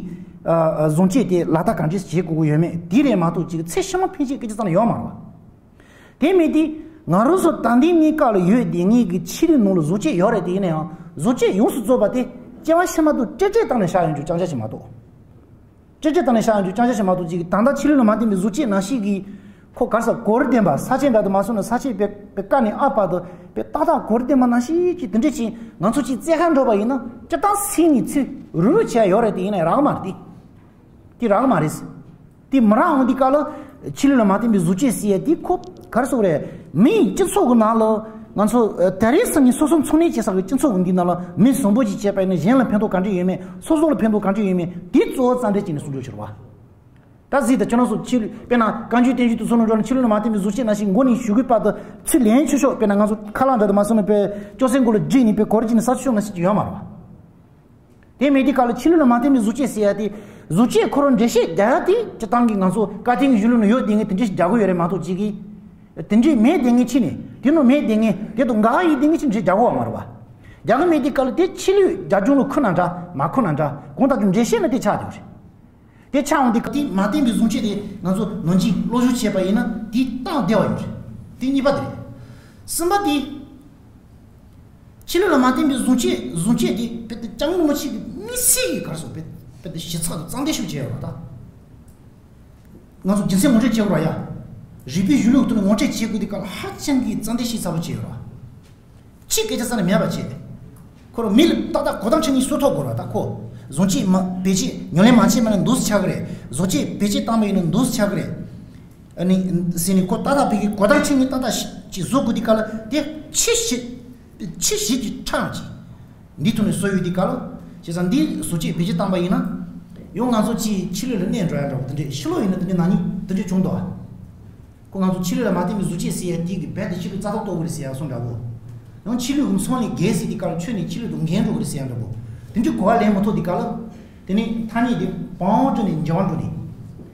ཨ་ཨ་བཟང་སྤྱོད་དེ་ལག་བསྟར་ག་འདྲས་བྱེད་དགོས་ཀྱི་ཡོད་མེད་དེ་རེད་མ་གཏོགས་ཅིག་ཚེ་ཕྱི་མ་ཕན་ཆད་སྐད་ཆ་ཙམ་ཡོད་མ་རེད་བ། དེ་མིན་དེ་ང་རང་ཚོ་ད་ལྟའི་གནས་སྐབས་ལ་ཡོད་བསྡད་མཁན་གྱི་ཕྱི་རོལ་ནང་ལ་བཟང་སྤྱོད་ཡོད་རེད་དེ་ཡིན་ན་ཡང་བཟང་སྤྱོད་ཡོངས་སུ་རྫོགས་པ་དེ་སྐྱེ་བ་ཕྱི་མ་དུ་སྤྲོས་བྲལ་བཏང་ནས་བཞག་ཡོང་རྒྱུ་རྐྱང་ཆ་ཞིག་མ་གཏོགས། སྤྲོས་བྲལ་བཏང་ནས་བཞག་ཡོང་རྒྱུ་རྐྱང་ཆ་ཞིག་མ་གཏོགས་ཅིག་ད་ལྟ་ཕྱི་རོལ་ལ་མ་བརྟེན་པའི་གཟུགས་བྱད་ནང་བཞིན་གྱི་ཁོ་ག་རེ་ཟེར་གོ་རིམ་ལྡན་པ་ས་བཅད་འདྲ་དུ་མ་སོང་ན་ས་བཅད་པའི་པའི་ཀ་ནས་ཨ་བར་དུ་པའི་ཏག་ཏག་གོ་རིམ་ལྡན་པ་ནང་བཞིན་གྱི་དེ་འདྲ་ཅིག་ང་ཚོ་ཅིག་རྩེད་གར་འགྲོ་བ་ཡིན་ན་སྤྱིར་བཏང་སེམས་ནས་ཚུར་རུབ་རུབ་བྱས་ཡོད་རེད་དེ་ཡིན་ན་རག་མ་རེད་དེ། དེ་རག་མ་རེད། དེ་མི་རག་འོང་དུས་སྐབས་ལ་ཆོས་ལུགས་ལ་མ་བརྟེན་པའི་གཟུགས་བྱད་ཟེར་ཡ་དེ་ཁོ་ག་རེ་ཟེར་དགོས་རེད། མིའི་སྤྱི་ཚོགས་ཀྱི་ནང་ལ་ང་ཚོ་ཨ་ད་རེས་སང་ཉིན་སོ་སོ་འཚོ་གནས་བྱེད་ས་གི་སྤྱི་ཚོགས་ཀྱི་འདི་ནང་ལ་མི་བཟང་པོ་ཞིག་བྱས་པ་ཡིན་ན་གཞན་ལ་ཕན་ཐོགས་ག་འདྲ་ཡོད་མེད། སོ་སོ་ལ་ཕན་ཐོགས་ག་འདྲ་ཡོད་མེད་དེ་གཙོ་བོ་རྩ་འགྲེལ་བྱས་ནས་གསུང་ཆོག་ཆོག་རེད་བ། ད་གཟིགས་དང་ཁྱོད་རང་ཚོ་ཆོས་ལུགས་དཔེར་ན་བཀའ་འགྱུར་བསྟན་བཅོས་དེ་ཚོ་ནང་འགྲོ་ན་ཆོས་ལུགས་ལ་མ་བརྟེན་པའི་གཟུགས་བྱད་ནང་བཞིན་མགོ་ནས་གཞུག་གུའི་བར་དུ་ཚུར་ལེན་ཆོག་ཆོག་དཔེར་ན་ང་ཚོ་ཁ་ལག་འདྲ་དུ་མ་སོང་ན་དཔེ་ཅོག་ཙེ་མགོ་ལ་བརྒྱུས་ནས་དཔེ་གོ་རེ་བྱས་ནས་ཟ་ཆོག་ཆོག་ནང་བཞིན་ཡོད་མ་རེད་བ། དེ་མེད་དུས་སྐབས་ལ་ཆོས་ལུགས་ལ་མ་བརྟེན་པའི་གཟུགས་བྱད་ཟེར་ཡ་དེ་གཟུགས་བྱད་ཁོ་རང་འགྲེལ་བཤད་རྒྱག་ཡ་དེ་སྤྱིར་བཏང་གི་ང་ཚོ་བཀའ་བསྟན་གྱི་གཞུང་ལུགས་ནང་ཡོད་བསྡད་མཁན་དེ་འདྲ་ཞིག་རྒྱག་གི་ཡོད་རེད་མ་གཏོགས་ཅིག་གིས། དེ་འདྲ་མེད་བསྡད་མཁན་ཅིག་ནས་དེ་ནང་མེད་བསྡད་མཁན་དེ་དང་འགལ་བ་ཡིན་བསྡད་མཁན་ཅིག་འདྲ་རྒྱག་གི་ཡོད་མ་རེད་བ། རྒྱག་གི་མེད་དུས་སྐབས་ལ་དེ་ཆོས་ལུགས་རྒྱབ་ལྗོངས་ལ་མཁོ་ན་འདྲ་མ་མཁོ་ན་འདྲ་གང་ལྟར་ཀྱང་འགྲེལ་བཤད་ནི་དེ་ཆགས་བསྡད་ཡོད་རེད། དེ་ཆགས་འོང་དུས་སྐབས་དེ་མ་བརྟེན་པའི་གཟུགས་བྱད་དེ་ང་ཚོ་ནང་བཞིན་སློབ་སྦྱོང་བྱས་པ་ཡིན་ན་དེ་སྟངས་བདེ་བ་ཡོད་རེད། དེ་གཉིས་པ་དེ་རེད། གསུམ་པ་དེ། ཆོས་ལུགས་ལ་མ་བརྟེན་པའི་གཟུགས་བྱད་གཟུགས་བྱད་དེ་དཔེ་དེ་ལྕགས་མོ་ཆེ་གི་དམིགས་བསལ་གྱི་ག་རེ་ཟེར་དཔེ་དཔེ་དེ་ཞིབ་ཚགས་དང་གཙང་བདེ་ཤོས་བྱས་ཡོད་རེད་ད། ང་ཚོ་རྒྱུ་མཚན་ངོ་སྤྲོད་བྱེད་དགོས་ར་ཡ། རིག་པའི་གཞུང་ལུགས་ཐོག་ནས་ངོ་སྤྲོད་བྱེད་དགོས་དུས་སྐབས་ལ་ཧ་ཅང་གི་གཙང་བདེ་ཞིབ་ཚགས་པོ་བྱས་ཡོད་ར། ཕྱི་སྐད་ཆ་རྩ་ནས་མེད་པ་བྱས། ཁོ་རང་མི་ལ་ཏག་ཏག་གོ་བརྡ་འཕྲོད་མཁན་ཞིག་བཟོ་ཐུབ་དགོས་ར་ད་ཁོ། བཟོ་བཅོས་མ་བེད་སྤྱོད་ཉམས་ལེན་མ་བྱས་པ་ན་འདུག་སེ་ཆགས་ཀྱི་རེད། བཟོ་བཅོས་བེད་སྤྱོད་བཏང་པ་ཡིན་ན་འདུག་སེ་ཆགས་ཀྱི་རེད། ཨ་ནི་ཟེར་ནས་ཁོ་ཏག་ཏག་བོད་ཀྱི་གོ་བརྡ་འཕྲོད་མཁན་ཏག་ཏག་ཅིག་བཟོ་དགོས་དུས་སྐབས་ལ་དེ་ཕྱི་ཞིབ་ཕྱི་ཞིབ་ཀྱི་ཕྲ་ཅིག་འདི་ཐོག་ནས་བཟོ་ཡོད་དུས་སྐབས་ལ་བྱས་ཙང་འདི་བཟོ་བཅོས་བེད་སྤྱོད་བཏང་པ་ཡིན་ན་ཡང་ང་ཚོ་ཅིག་ཕྱི་ལོགས་ལ་གནས་འགྲོ་ཡ་འདྲ་བོ་དེ་འདྲས་ཕྱི་ལོགས་ཡིན་ན་དེ་འདྲས་ན་ནིང་དེ་འདྲས་བྱུང་འདུག་ཨ། ཁོ་ང་ཚོ་ཕྱི་ལོགས་ལ་མ་བརྟེན་པའི་གཟུགས་བྱད་ཟེར་ཡ་དེ་གི་རྦད་དེ་ཕྱི་ལོགས་རྩ་ཐོག་གཏོགས་དགོས་རེད་ཟེར་ཡ་སོང་འདྲ་བོ། ཡང་ཕྱི་ལོགས་ཀྱི་ཚོང་ལས་རྒྱལ་ཟེར་དུས་སྐབས་ལ་ཁྱོད་ནི་ཕྱི་ལོགས་དང་འགལ་འགྲོ་གི་རེད་ཟེར་ཡ་འདྲ་བོ། དེ་འདྲའི་གོ་བ་ལེན་མ་ཐུབ་དུས་སྐབས་ལ། དེ་ནི་ཐ་སྙད་དེ་བང་འགྲོ་ནས་འགྱུར་བ་འགྲོ་ནས།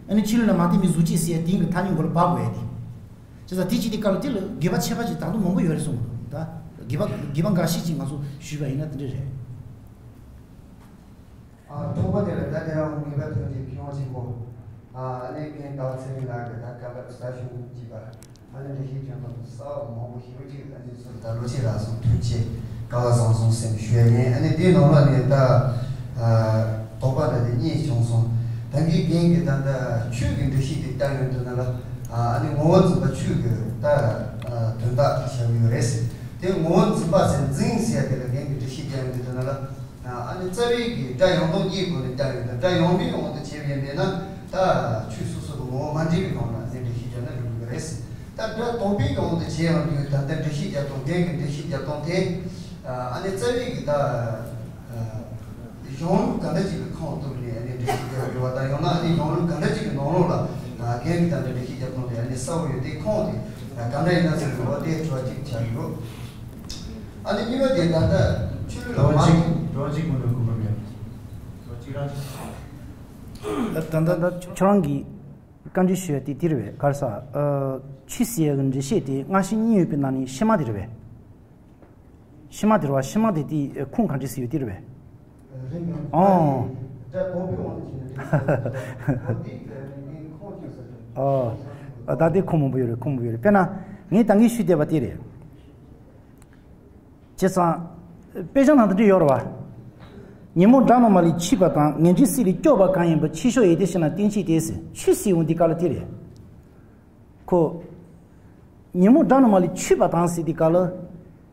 ཨ་ནི་ཕྱི་ལོགས་ལ་མ་བརྟེན་པའི་གཟུགས་བྱད་ཟེར་ཡ་དེ་གི་ཐ་སྙད་མགོ་ལ་བབས་དགོས་ཡ་དེ། བྱས་ཙང་དེ་བྱེད་དུས་སྐབས་ལ་དེ་ལ་དགོས་པ་ཆེ་བ་ཅིག་ད་དུང་མང་པོ་ཡོད་རེད་གསུངས་འདུག་ད་དགོས་པ་དགོས་པ་འགའ་ཤས་ཅིག་ང་ཚོ་ཞུས་པ་ཡིན་ན་དེ་འདྲ་རེད། ཨ། ཐོག་མ་དེ་ལ་ད་དེ་རང་ངེས་པ་ཐོན་གྱི་ཁྱོད་ཆེན་པོ། ཨ་ནི་རྒན་ཀའོ་ཚེ་རིང་ལགས་ཀྱིས་ད་སྐབས་ལ་གསར་ཞུགས་བྱས་པ། ཨ་ནི་འགྲེལ་བཤད་སྐྱོན་དང་གསར་བ་མང་པོ་ཞེ་པོ་ཅིག་ཨ་ནི་ཚུར་ད་ལོ་ཆེ་ལགས་སོང་ཐུགས་རྗེ་ཆེ་སྐལ་བ་བཟང་སོང་སེམས་ཞུ་ཡ་ཡིན། ཨ་ནི་དེའི་ནང་ལ་ནི་ད་ཨ་དོགས་པ་འདྲ་དེ་གཉིས་བྱུང་སོང་། ད་གིན་རྒན་གྱིས་ད་ལྟ་ཆོས་ཀྱི་འགྲེལ་བཤད་དེ་བསྟན་ཡོང་དུས་ན་ལ་ཨ་ནི་ངོ་བོ་འཛིན་པ་ཆོས་ཀྱི་ད་ཨ་དོན་དག་བྱ་གི་ཡོད་རེད། དེ་ངོ་བོ་འཛིན་པ་ཟེར་འཛིན་ཟེར་ཡ་དེ་ལ་རྒན་གྱིས་འགྲེལ་བཤད་བསྟན་ཡོང་དུས་ན་ལ། ཨ་ནི་རྩ་བའི་གི་སྒྲ་ཡང་དག་གཉིས་སྒོ་ནས་བསྟན་ཡོད་ན་སྒྲ་ཡང་མིན་དབང་དུ་བྱས་པ་ཡིན་པས་ན་ད་ཆོས་སོ་སོ་གི་ངོ་བོ་མ་འདྲེས་པའི་སྒང་ལ་ཨ་ནི་འགྲེལ་བཤད་བརྒྱབ་ན་འགྲིག་གི་རེད། ད་སྒྲ་དོག་པའི་དབང་དུ་བྱས་ཡོང་དུས་ད་ལྟ་འགྲེལ་བཤད་རྒྱབ་སྟངས་རྒན་གྱི་འགྲེལ་བཤད་རྒྱབ་སྟངས་དེ་ཨ་ནི་རྩ་བའི་གི་ད་གཞུང་ལུགས་ག་འདྲ་ཅིག་གི་ཁུངས་གཏུགས་ནས་ཨ་ནི་འགྲེལ་བཤད་རྒྱབ་ཡོད་པ་དང་ཡང་ན་ཨ་ནི་གཞུང་ལུགས་ག་འདྲ་ཅིག་གི་ནང་ལོགས་ལ་རྒན་གྱི་ད་ལྟ་འགྲེལ་བཤད་རྒྱབ་སྟངས་དེ་ཨ་ནི་གསལ་བོ་ཡོད་དེ་ཁུངས་དེ་ག་འདྲ་ཡིན་ན་ཟེར་བའི་འོ་དེ་དྲི་བ་གཅིག་ཆགས་ཡོད། ཨ་ནི་གཉིས་པ་དེ་ད་ལྟ་ཆོས་ལུགས་ལ་མ་འགྲོ་གཅིག་འགྲོ་གཅིག་མི་འགྲོ་དགོས་པ་མེད། འགྲོ་གཅིག་རང་གཅིག་ད་ལྟ་ཁྱོད་རང་གིས་བཀའ་འདྲི་ཞུ་ཡ་དེ་དེ་རེད་པས། ག་རེ་ཟ། ཨ། ཆོས་ཟེར་ཡ་གི་འགྲེལ་བཤད་དེ་སྔ་ཕྱི་གཉིས་ཡོད་པའི་ནང་ནས་ཕྱི་མ་དེ་རེད་པས། ཕྱི་མ་དེ་རེད་པ། ཕྱི་མ་དེ་དེ་ཁུངས་གང་འདྲ་ཟེར་ཡོད་དེ་རེད་པས། ཨོ། ཨོ། ད་དེ་ཁུངས་མང་པོ་ཡོད་རེད། ཁུངས་མང་པོ་ཡོད་རེད། དཔེར་ན་ངས་ད་གིན་ཞུས་བསྡད་པ་དེ་རེད། བྱས་ཙང་། དཔེ་ཆ་ནང་དེ་འདྲ་ཡོད་རེད་པ། ཉོན་མོངས་དགྲ་རྣམས་ལས་ཆད་པ་དང་། ངན་འབྲས་སྲིད་ལས་སྐྱོབ་པ་གང་ཡིན་པ། ཆོས་མཆོག་ཡོན་ཏན་ཞིག་ན་བསྟེན་ཕྱིར་ཏེ་ཟེར། ཆོས་ཟེར་ཡོང་དུས་སྐབས་ལ་དེ་རེད། ཁོ། ཉོན་མོངས་དགྲ་རྣམས་ལས་ཆད་པ་དང་ཟེར་དུས་སྐབས་ལ།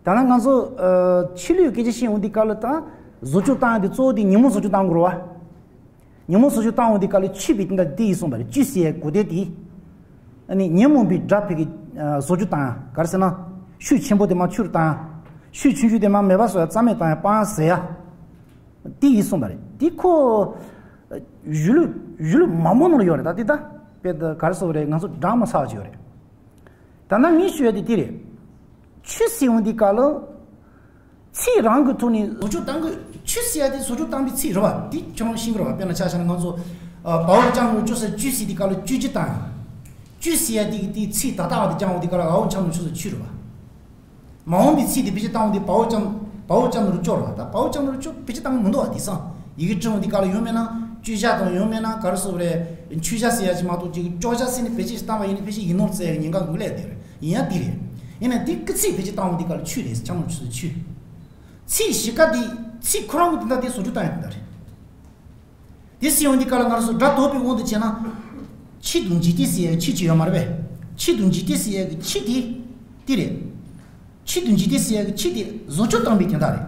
ད་ནང་ང་ཚོ་ཨ་ཆོས་ལུགས་སྐད་ཆ་བཤད་ཡོང་དུས་སྐབས་ལ་ད་བཟོ་བཅོས་བཏང་ཡག་དེ་གཙོ་བོ་དེ་ཉོན་མོངས་བཟོ་བཅོས་བཏང་དགོས་རེད་པ། ཉོན་མོངས་བཟོ་བཅོས་བཏང་ཡོང་དུས་སྐབས་ལ་ཆད་པའི་དོན་དག་དེ་ཡིན་གསུངས་པ་རེད། ཆོས་ཟེར་ཡག་གོ་དོན་དེ། ཨ་ནི་ཉོན་མོངས་པའི་དགྲ་ཕ་གི་ཨ་བཟོ་བཅོས་བཏང་ཡག་ག་རེ་ཟེར་ན། ཆོས་ཆེན་པོ་དེ་མར་ཆུད་བཏང་ཡག་ཆོས་ཆུང་ཆུང་དེ་མར་མེད་པ་བཟོ་ཡག་རྩ་མེད་བཏང་ཡག་སྤང་ཡག་ཟེར་ཡག་དེ་ཡིན་གསུངས་པ་རེད། དེ་ཁོ། གཞུང་ལུགས་གཞུང་ལུགས་མང་པོ་ནང་ལ་ཡོད་རེད། ད་དེ་ད་དཔེ་ད་ག་རེ་ཟེར་དགོས་རེད། ང་ཚོ་འགྲམ་མ་ཚར་བ་ཅིག་ཡོད་རེད། ད་ནང་ངས་ཞུ་ཡག་དེ་དེ་རེད། ཆོས་ཟེར་ཡོང་དུས་སྐབས་ལ། ཚིག་རང་གི་ཐོག་ནས་བཟོ་བཅོས་བཏང་དགོས། ཆོས་ཟེར་ཡག་དེ་བཟོ་བཅོས་བཏང་པའི་ཚིག་རེད་པ། དེ་ཁྱོད་རང་ཤེས་ཀྱི་རེད་པ། དཔེར་ན་ཆ་བཞག་ན་ང་ཚོ། ཨ། བ་འོག་ལྕགས་ནོར་ལུག་ཅོ་ཟེར་ཅོ་ཟེར་དུས་སྐབས་ལ་ཅོ་ཅི་བཏང་ཡག་ཅོ་ཟེར་ཡག་དེ་གི་དེའི་ཚིག་ད་ལྟ་བ་དེ་སྦྱང་ཡོང་དུས་སྐབས་ལ་འ་འོག་ཆ་ནོར་ཆུ་ཟེར་ཆུ་རེད་པ། མ་འོངས་པའི་ཚིག་དེ་བེད་སྤྱོད་བཏང་ཡོང་དུས་བ་འོག་ལྕགས། བ་འོག་ལྕགས་ནོར་ལུག་ཅོ་རེད་པ། ད་བ་འོག་ལྕགས་ནོར་ལུག་ཅོ་བེད་སྤྱོད་བཏང་གི་མི་འདུག་པ། དེང་སང་ཡི་གེ་བྲིས་ཡོང་དུས་སྐབས་ལ་ཡང་མིན་ན་ཅོ་བྱ་དང་ཡང་མིན་ན་ག་རེ་ཟེར་དགོས་རེད། མཆོད་བྱ་ཟེར་ཡག་ཅིག་མ་གཏོགས་ཅིག་ཅོ་བྱ་ཟེར་ནས་བེད་སྤྱོད་བཏང་བ་ཡིན་ན་ཕལ་ཆེར་ཡིག་ནོར་བཙལ་ཡག་གི་ཉེན་ཁ་ངོས་ལེན་དེ་རེད། ཡིན་ཡང་དེ་རེད། ཡིན་ན་དེ་སྐུལ་ཚིག་བེད་སྤྱོད་བཏང་ཡོང་དུས་སྐབས་ལ་ཆོས་རེད། ཆ་ནོར་ཆུ་ཟེར་ཆུ། ཚིག་གཞི་ཀ་དེ་ཚིག་ཁོ་རང་གི་དེ་འདྲ་དེ་བཟོ་བཅོས་བཏང་ཡོང་དུས་ད་རེད། དེ་ཟེར་ཡོང་དུས་སྐབས་ལ་ང་རང་ཚོ་སྒྲ་དོག་པའི་དབང་དུ་བྱས་ན། ཆོས་དང་འཇིག་རྟེན་ཟེར་ཡག་ཆོས་ཅིག་ཡོད་མ་རེད་པས། ཆོས་དང་འཇིག་རྟེན་ཟེར་ཡག་གི་ཆོས་དེ། དེ་རེད། ཆོས་དང་འཇིག་རྟེན་ཟེར་ཡག་གི་ཆོས་དེ་བཟོ་བཅོས་བཏང་པའི་དོན་དག་རེད།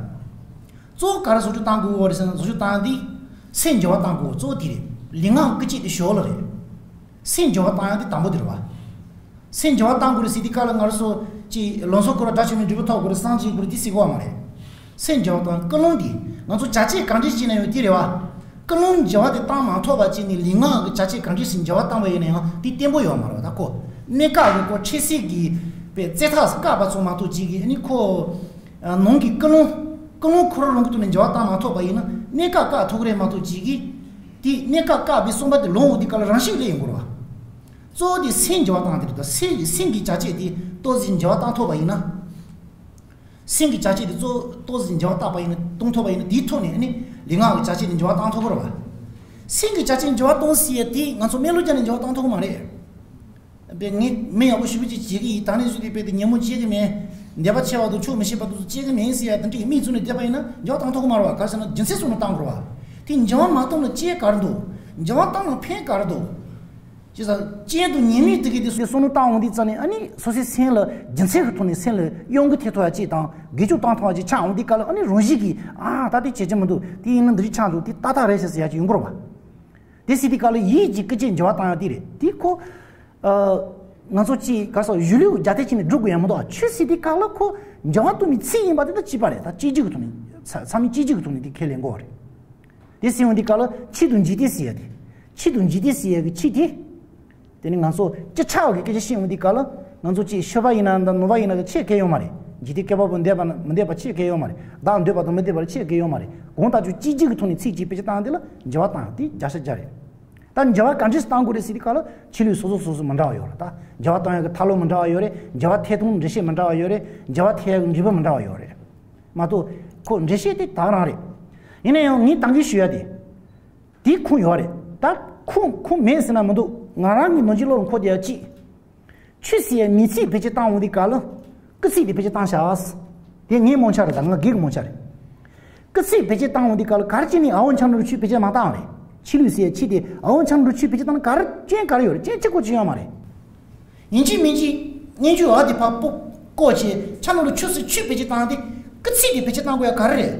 གཙོ་བོ་ག་རེ་བཟོ་བཅོས་བཏང་དགོས་པ་རེད་ཟེར་ན། བཟོ་བཅོས་བཏང་དེ། སེམས་འགྱུར་བ་བཏང་དགོས་པ་གཙོ་བོ་དེ་རེད། ལུས་ངག་སྐུལ་བྱེད་དེ་ཞོར་ལ་རེད། སེམས་འགྱུར་བ་བཏང་ཡག་དེ་དང་པོ་དེ་རེད་བ། སེམས་འགྱུར་བ་བཏང་དགོས་རེད་ཟེར་དུས་སྐབས་ལ་ང་རང་ཚོ་ཅིག་ལམ་སང་ཁོ་ར་དགྲ་བཅོམ་པའི་འབྲས་བུ་ཐོབ་དགོས་རེད། སངས་རྒྱས་དགོས་རེད་དེ་ཟེར་གི་ཡོད་མ་རེད། སེམས་འགྱུར་བ་བཏང་ཀུན་སློང་དེ་ང་ཚོ་བྱ་བྱེད་གང་འདྲ་ཞིག་ན་ཡང་དེ་རེད་བ། ཀུན་སློང་འགྱུར་བ་དེ་བཏང་མ་ཐུབ་པ་ཅིག་ནས་ལུས་ངག་གི་བྱ་བྱེད་གང་འདྲ་ཞིག་འགྱུར་བ་བཏང་བ་ཡིན་ན་ཡང་དེ་བརྟན་པོ་ཡོད་མ་རེད་བ། ད་ཁོ་གནས་སྐབས་ཀྱི་ཁོ་འཕྲལ་སེལ་གྱི་པའི་རྩེད་ཐག་བཀག་པ་ཙམ་མ་གཏོགས་ཅིག་གི་ཨ་ནི་ཁོ་ནང་གི་ཀུན་སློང་ཀུན་སློང་ཁོ་རང་རང་གི་ཐོག་ནས་འགྱུར་བ་བཏང་མ་ཐུབ་པ་ཡིན་ན་གནས་སྐབས་བཀག་ཐུབ་ཀྱི་རེད་མ་གཏོགས་ཅིག་གི་དེ་གནས་སྐབས་བཀག་པའི་བསམ་པ་དེ་ལོང་འོང་དུས་སྐབས་ལ་རང་བཞིན་སླེབས་ཡོང་གི་རེད་བ། གཙོ་བོ་དེ་སེམས་འགྱུར་བ་བཏང་དེ་རེད། ད་སེམས་ཀྱི་སེམས་ཀྱི་བྱ་བྱེད་དེ་ཏོག་ཙམ་འགྱུར་བ་བཏང་ཐུབ་པ་ཡིན་ན། སེམས་ཀྱི་བྱ་བྱེད་དེ་གཙོ་ཏོག་ཙམ་འགྱུར་བ་བཏང་པ་ཡིན་ན་གཏོང་ཐུབ་པ་ཡིན་ན་དེའི་ཐོག་ནས་ནི་ལུས་ངག་གི་བྱ་བྱེད་དེ་འགྱུར་བ་བཏང་ཐུབ་ཀྱི་རེད་བ། སེམས་ཀྱི་བྱ་བྱེད་འགྱུར་བ་གཏོང་ཟེར་ཡ་དེ་ང་ཚོ་སྨན་བློ་སྦྱར་ནས་འགྱུར་བ་བཏང་ཐུབ་ཀྱི་མ་རེད། དཔེ་ངས་མི་ཡག་པོ་ཞེ་པོ་ཅིག་བྱེད་ཀྱི་ཡིན། ད་ནས་བཟུང་སྟེ་དཔེ་དེ་ཉན་མོ་བྱེད་ཀྱི་མེད། འདོད་པ་ཆེ་བ་དང་ཆོག་མི་ཤེས་པ་དེ་ཚོ་བྱེད་ཀྱི་མེད་ཟེར་ཡ་དེ་འདྲའི་མིག་བཙུམ་ནས་བསྡད་པ་ཡིན་ན་འགྱུར་བ་བཏང་ཐུབ་ཀྱི་མ་རེད་བ། ག་རེ་ཟེར་ན་རྒྱུ་མཚན་གསུངས་ནས་བཏང་དགོས་རེད་བ། དེ་འགྱུར་བ་མ་བཏང་ན་སྐྱོན་ག་རེ་འདུག་འགྱུར་བ་བཏང་ན་ཕན་ག་རེ་འདུག་ཅེས་ཟེར། རྐྱེན་དང་ཉེས་དམིགས་དེ་གའི་དེ་ཚོ་བསམ་བློ་བཏང་འོང་དུས་ཙམ་ནས་ཨ་ནི་སོ་སོའི་སེམས་ལ་རྒྱུ་མཚན་གྱི་ཐོག་ནས་སེམས་ལ་གཡོ་འགུལ་ཐེབས་ཐུབ་པ་ཅིག་དང་འགུལ་སྐྱོད་བཏང་ཐུབ་པ་ཅིག་ཆགས་འོང་དུས་སྐབས་ལ་ཨ་ནི་རང་བཞིན་གྱིས་ཨ་ད་དེ་བྱེད་ཀྱི་མི་འདུག་དེ་ཡིན་ན་འདི་རིགས་ཆགས་འདུག་དེ་ཏག་ཏག་རེད་ཟེར་ཟེར་ཡ་ཅིག་ཡོང་གི་རེད་བ། དེ་ཟེར་དུས་སྐབས་ལ་ཡིད་ཀྱི་སྐད་ཅིག་འགྱུར་བ་བཏང་ཡ་དེ་རེད། དེ་ཁོ་ཨ་ང་ཚོ་ཅིག་ག་རེ་ཟེར་གཞུང་ལུགས་རྒྱ་ཐད་ཅིག་ནས་སྒྲུབ་དགོས་ཡ་མི་འདུག་ཆོས་ཟེར་དུས་སྐབས་ལ་ཁོ་འགྱུར་བ་གཏོང་བའི་ཚིག་ཡིན་པ་དེ་ད་གཅིག་པ་རེད། ད་སྤྱི་སྤྱོད་ཀྱི་ཐོག་ནས་ཚ་ཚང་མས་སྤྱི་སྤྱོད་ཀྱི་ཐོག་ནས་དེ་ཁས་ལེན་དགོས་པ་རེད། དེ་ཟེར་ཡོང་དུས་སྐབས་ལ་ཆོས་དང་འཇིག་རྟེན་ཟེར་ཡ་དེ། ཆོས་དང་འཇིག་རྟེན་ཟེར་ཡ་གི་ཆོས་དེ། དེ་ནི་ང་ཚོ་སྤྱི་ཆགས་ཀྱི་སྐད་ཆ་བཤད་ཡོང་དུས་སྐབས་ལ་ང་ཚོ་ཅིག་ཤོད་པ་ཡིན་ན་འདྲ་ནོར་བ་ཡིན་ན་ཆེད་བཀལ་ཡོད་མ་རེད། འཇིག་རྟེན་བསྐལ་པ་པོ་འདས་པ་ན་མི་འདས་པ་ཆེད་བཀལ་ཡོད་མ་རེད། བདག་འདོད་པ་དང་མི་འདོད་པར་ཆེད་བཀལ་ཡོད་མ་རེད། གང་ལྟར་ཆོས་སྤྱི་སྤྱོད་ཀྱི་ཐོག་ནས་ཚིག་གཅིག་བེད་སྤྱོད་བཏང་དེ་ལ་འགྱུར་བ་བཏང་དེ་བརྒྱ་ཆ་བརྒྱ་རེད། ད་འགྱུར་བ་ག་འདྲས་བཏང་དགོས་རེད་ཟེར་དུས་སྐབས་ལ་ཆོས་ལུགས་སོ་སོ་སོ་སོ་མི་འདྲ་བ་ཡོད་རེད། ད་འགྱུར་བ་བཏང་ཡག་གི་ཐབས་ལམ་མི་འདྲ་བ་ཡོད་རེད། འགྱུར་བ་ཐེག་སྟངས་འགྲེལ་བཤད་མི་འདྲ་བ་ཡོད་རེད། འགྱུར་བ་ཐེག་ཡག་གི་འགྲེལ་པ་མི་འདྲ་བ་ཡོད་རེད། མ་གཏོགས་ཁོ་འགྲེལ་བཤད་དེ་དག་རང་རེད། ཡིན་ན་ཡང་ངས་ད་གིན་ཞུ་ཡ་དེ། དེའི་ཁུངས་ཡོད་རེད། ད་ཁུངས་ཁུངས་མེད་ཟེར་ན་མི་འདུག་ང་རང་གི་ནང་བཞིན་བློ་ལ་འཁོར་བསྡད་ཡ་གཅིག་ཆོས་ཟེར་ཡ་མིང་ཚིག་བེད་སྤྱོད་བཏང་འོང་དུས་སྐབས་ལ་སྐུལ་ཚིག་དེ་བེད་སྤྱོད་བཏང་བཞག་དེ་ངའི་རྨོངས་ཆ་རེད། ད་ང་སྒེར་གྱི་རྨོངས་ཆ་རེད། སྐུལ་ཚིག་བེད་སྤྱོད་བཏང་འོང་དུས་སྐབས་ལ་ག་རེ་བྱས་ནས་ཨའོ་མཆོག་འགྲོ་ཆོས་བེད་སྤྱོད་མ་བཏང་རེད། ཆོས་ལུགས་ཟེར་ཡ་ཆོས་དེ་ཨའོ་མཆོག་འགྲོ་ཆོས་བེད་སྤྱོད་བཏང་ན་ག་རེ་སྐྱོན་ག་རེ་ཡོད་རེད། སྐྱོན་གཅིག་པོ་ཅིག་ཡོད་མ་རེད། ཡིན་གཅིག་མིན་གཅིག་སྙན་ཞུ་འོག་དེ་ཕར་སྤོ་བཀོག་བྱས་ཆ་ནོར་ཆུ་སི་ཆུ་བེད་སྤྱོད་བཏང་སྟེ་སྐུལ་ཚིག་དེ་བེད་སྤྱོད་བཏང་དགོས་ཡ་ག་རེ་རེད།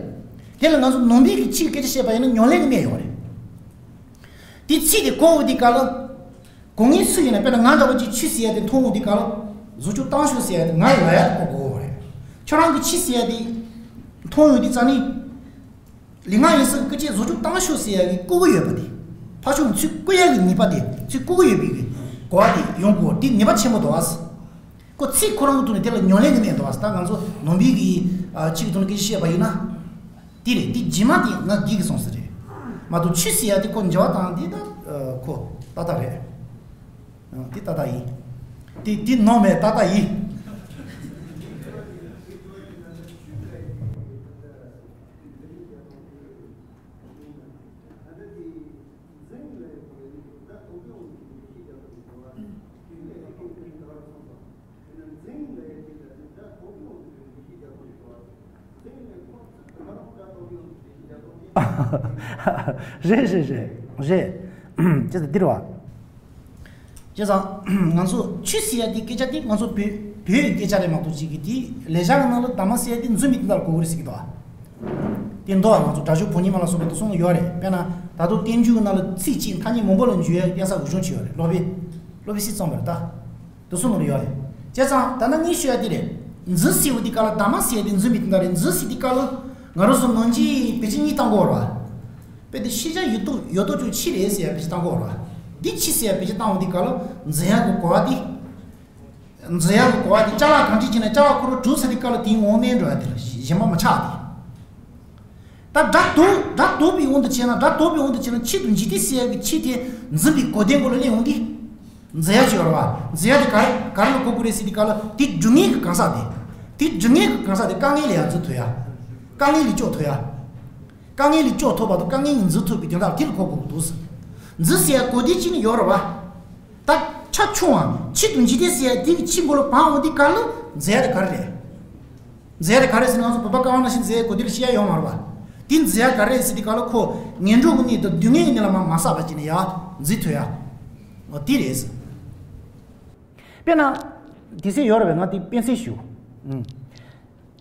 དེ་ལ་ང་ཚོ་ནང་པའི་གི་ཆོས་སྐད་ཆ་བཤད་པ་ཡིན་ན་ཉམས་ལེན་གྱི་གནས་ཡོད་རེད། དེ་ཚིག་དེ་གོ་འོང་དུས་སྐབས་ལ་གོ་མཁན་སུ་ཡིན་ན། དཔེར་ན་ང་འདྲ་བོ་ཅིག་ཆུ་ཟེར་ཡ་དེ་མཐོང་འོང་དུས་སྐབས་ལ་བཟོ་བཅོས་བཏང་ཤོག་ཟེར་ཡ་དེ་ང་ལ་ལབ་ཡ་གོ་གོ་རེད། ཁྱོད་རང་གི་ཆུ་ཟེར་ཡ་དེ་མཐོང་ཡོང་དུས་ཙ་ནི། ལུས་ངག་ཡིད་གསུམ་གྱི་སྐུལ་བྱེད་བཟོ་བཅོས་བཏང་ཤོག་ཟེར་ཡ་གི་བཀོད་དགོས་ཡོད་པ་དེ། ཕར་ཕྱོགས་ནས་ཚུར་བཀོད་ཡ་གི་ནུས་པ་དེ་ཚུར་བཀོད་དགོས་ཡོད་པའི་གི་གོ་བ་དེ་ཡོང་དགོས། དེ་ནུས་པ་ཆེན་པོ་འདུག་ཨ། ཁོ་ཚིག་ཁོ་རང་གི་ཐོག་ནས་དེ་ལ་ཉམས་ལེན་གྱི་གནས་འདུག་ཨ། ད་ང་ཚོ་ནང་པའི་གི་ཨ་ཆོས་ཀྱི་ཐོག་ནས་སྐད་ཆ་བཤད་པ་ཡིན་ན། དེ་རེད། དེ་རྗེས་མ་དེ་ང་སྒེར་གྱི་སོང་ཟེར་རེད། མ་གཏོགས་ཆུ་ཟེར་ཡ་དེ་ཁོ་འགྱུར་བ་བཏང་དེ་ད་ཨ་ཁོ་ཏག་ཏག་རེད། ཨ་དེ་ཏག་ཏག་ཡིན། དེ་དེ་ནོར་མེད་ཏག་ཏག་ཡིན། རེད་རེད་རེད་རེད། ཅེས་འདིར་བ། བྱས་ཙང་ང་ཚོ་ཆུ་ཟེར་ཡ་དེ་སྐད་ཆ་དེ་ང་ཚོ་བོད་བོད་ཡིག་སྐད་ཆ་རེད་མ་གཏོགས་ཅིག་གི་དེ་ལེགས་སྦྱར་གྱི་ནང་ལ་གདམས་ཟེར་ཡ་དེ་འཛིན་པའི་དོན་དག་ལ་གོ་གི་རེད་ཟེར་གི་འདུག་ཨ། དེ་འདུག་ཨ། ང་ཚོ་སྒྲ་སྦྱོར་བོ་ཉི་མ་ལ་སོགས་པ་དེ་གསུངས་ཡོད་རེད། དཔེར་ན་ད་དུང་བསྟན་བཅོས་ཀྱི་ནང་ལ་ཚིག་གཅིག་ཐ་སྙད་མང་པོ་ལ་འཇུག་ཡ་གི་གཏན་ས་འོས་སྦྱོང་བྱས་ཡོད་རེད། སློབ་དཔོན་སློབ་དཔོན་སྲིད་གཙང་པ་རེད་ད། དེ་གསུངས་ནོར་ཡོད་རེད། བྱས་ཙང་ད་ནི་ངས་ཤོད་ཡ་དེ་རེད། འཛིན་ཟེར་བ་དེ་ག་ལ་གདམས་ཟེར་ཡ་དེ་འཛིན་པའི་དོན་དག་རེད། འཛིན་ཟེར་དེ་ག་ལ་ང་རང་ཚོ་ནང་ཆོས་བེད་སྤྱོད་གཉིས་བཏང་གི་ཡོད་རེད་བ། དཔེ་དེ་ཤེས་བྱ་ཡོད་དོ་ཡོད་དོ་ཅོག་ཆོས་རེད་ཟེར་ཡ་བེད་སྤྱོད་བཏང་གི་ཡོད་རེད་བ། འདི་ཆོས་ཟེར་ཡ་བེད་སྤྱོད་བཏང་བ་དེ་ག་ལ་འཛིན་ཡ་གི་གོ་བ་དེ། འཛིན་ཡ་གི་གོ་བ་དེ་ཅ་ལག་གང་ཅི་བྱས་ན་ཅ་ལག་ཁོ་རང་གྲུབ་ཚར་དེ་ག་ལ་དེའི་ངོ་བོ་གནས་འགྲོ་ཡ་དེ་ལ་གཞན་པ་མི་ཆགས་ཏེ། ད་སྒྲ་དོག་སྒྲ་དོག་པའི་དབང་དུ་བྱས་ན་སྒྲ་དོག་པའི་དབང་དུ་བྱས་ན་ཆོས་དང་འཇིག་རྟེན་ཟེར་ཡ་གི་ཆོས་དེ་འཛིན་པའི་གོ་དོན་གོ་ལ་སླེབས་འོང་དུས། འཛིན་ཡ་ཅིག་ཡོད་རེད་བ། འཛིན་ཡ་དེ་ག་རེ་ག་རེ་ལ་གོ་དགོས་རེད་ཟེར་དུས་སྐབས་ལ་དེ་སྒྲུབ་ངེས་ཀྱི་གང་ཟག་དེ། དེ་སྒྲུབ་ངེས་ཀྱི་གང་ཟག་དེ་དཀའ་ངལ་ལས་ཡང་འཛིན་ཐུབ་ཡ། དཀའ་ངལ་ལས་སྐྱོབ་ཐུབ་ཡ། དཀའ་ངལ་ལས་སྐྱོབ་ཐུབ་པ་དང་དཀའ་ངལ་ཡང་འཛིན་ཐུབ་པའི་དོན་དག་དེ་ལ་གོ་དགོས་ཀྱི་འདུག་འཛིན་ཟེར་ཡ་གོ་དོན་གཅིག་ནི་ཡོད་རེད་བ། ད་ཆ་ཆུང་བ་ཆོས་དང་འཇིག་རྟེན་ཟེར་ཡ་དེ་གི་ཆོས་མགོ་ལ་བབས་འོང་དུས་སྐབས་ལ་འཛིན་ཡ་དེ་ག་རེ་རེད། འཛིན་ཡ་དེ་ག་རེ་ཟེར་ན་ང་ཚོ་བོད་པ་ཀ་བ་ནང་བཞིན་འཛིན་ཡ་གོ་དོན་ལ་བཤད་ཡ་ཡོད་མ་རེད་བ། དེ་འཛིན་ཡ་ག་རེ་ཟེར་དུས་སྐབས་ལ་ཁོ་ངན་འགྲོ་གི་གནས་དང་སྡུག་བསྔལ་གྱི་གནས་ལ་མ་མ་བསགས་པ་བྱས་ནས་ཡ་འཛིན་ཐུབ་ཡ། འོ་དེ་རེད། དཔེར་ན། དེ་ཚེ་ཡོད་རེད་པས། ང་དེ་དཔེ་མཚོན་ཞུ། ཨུམ།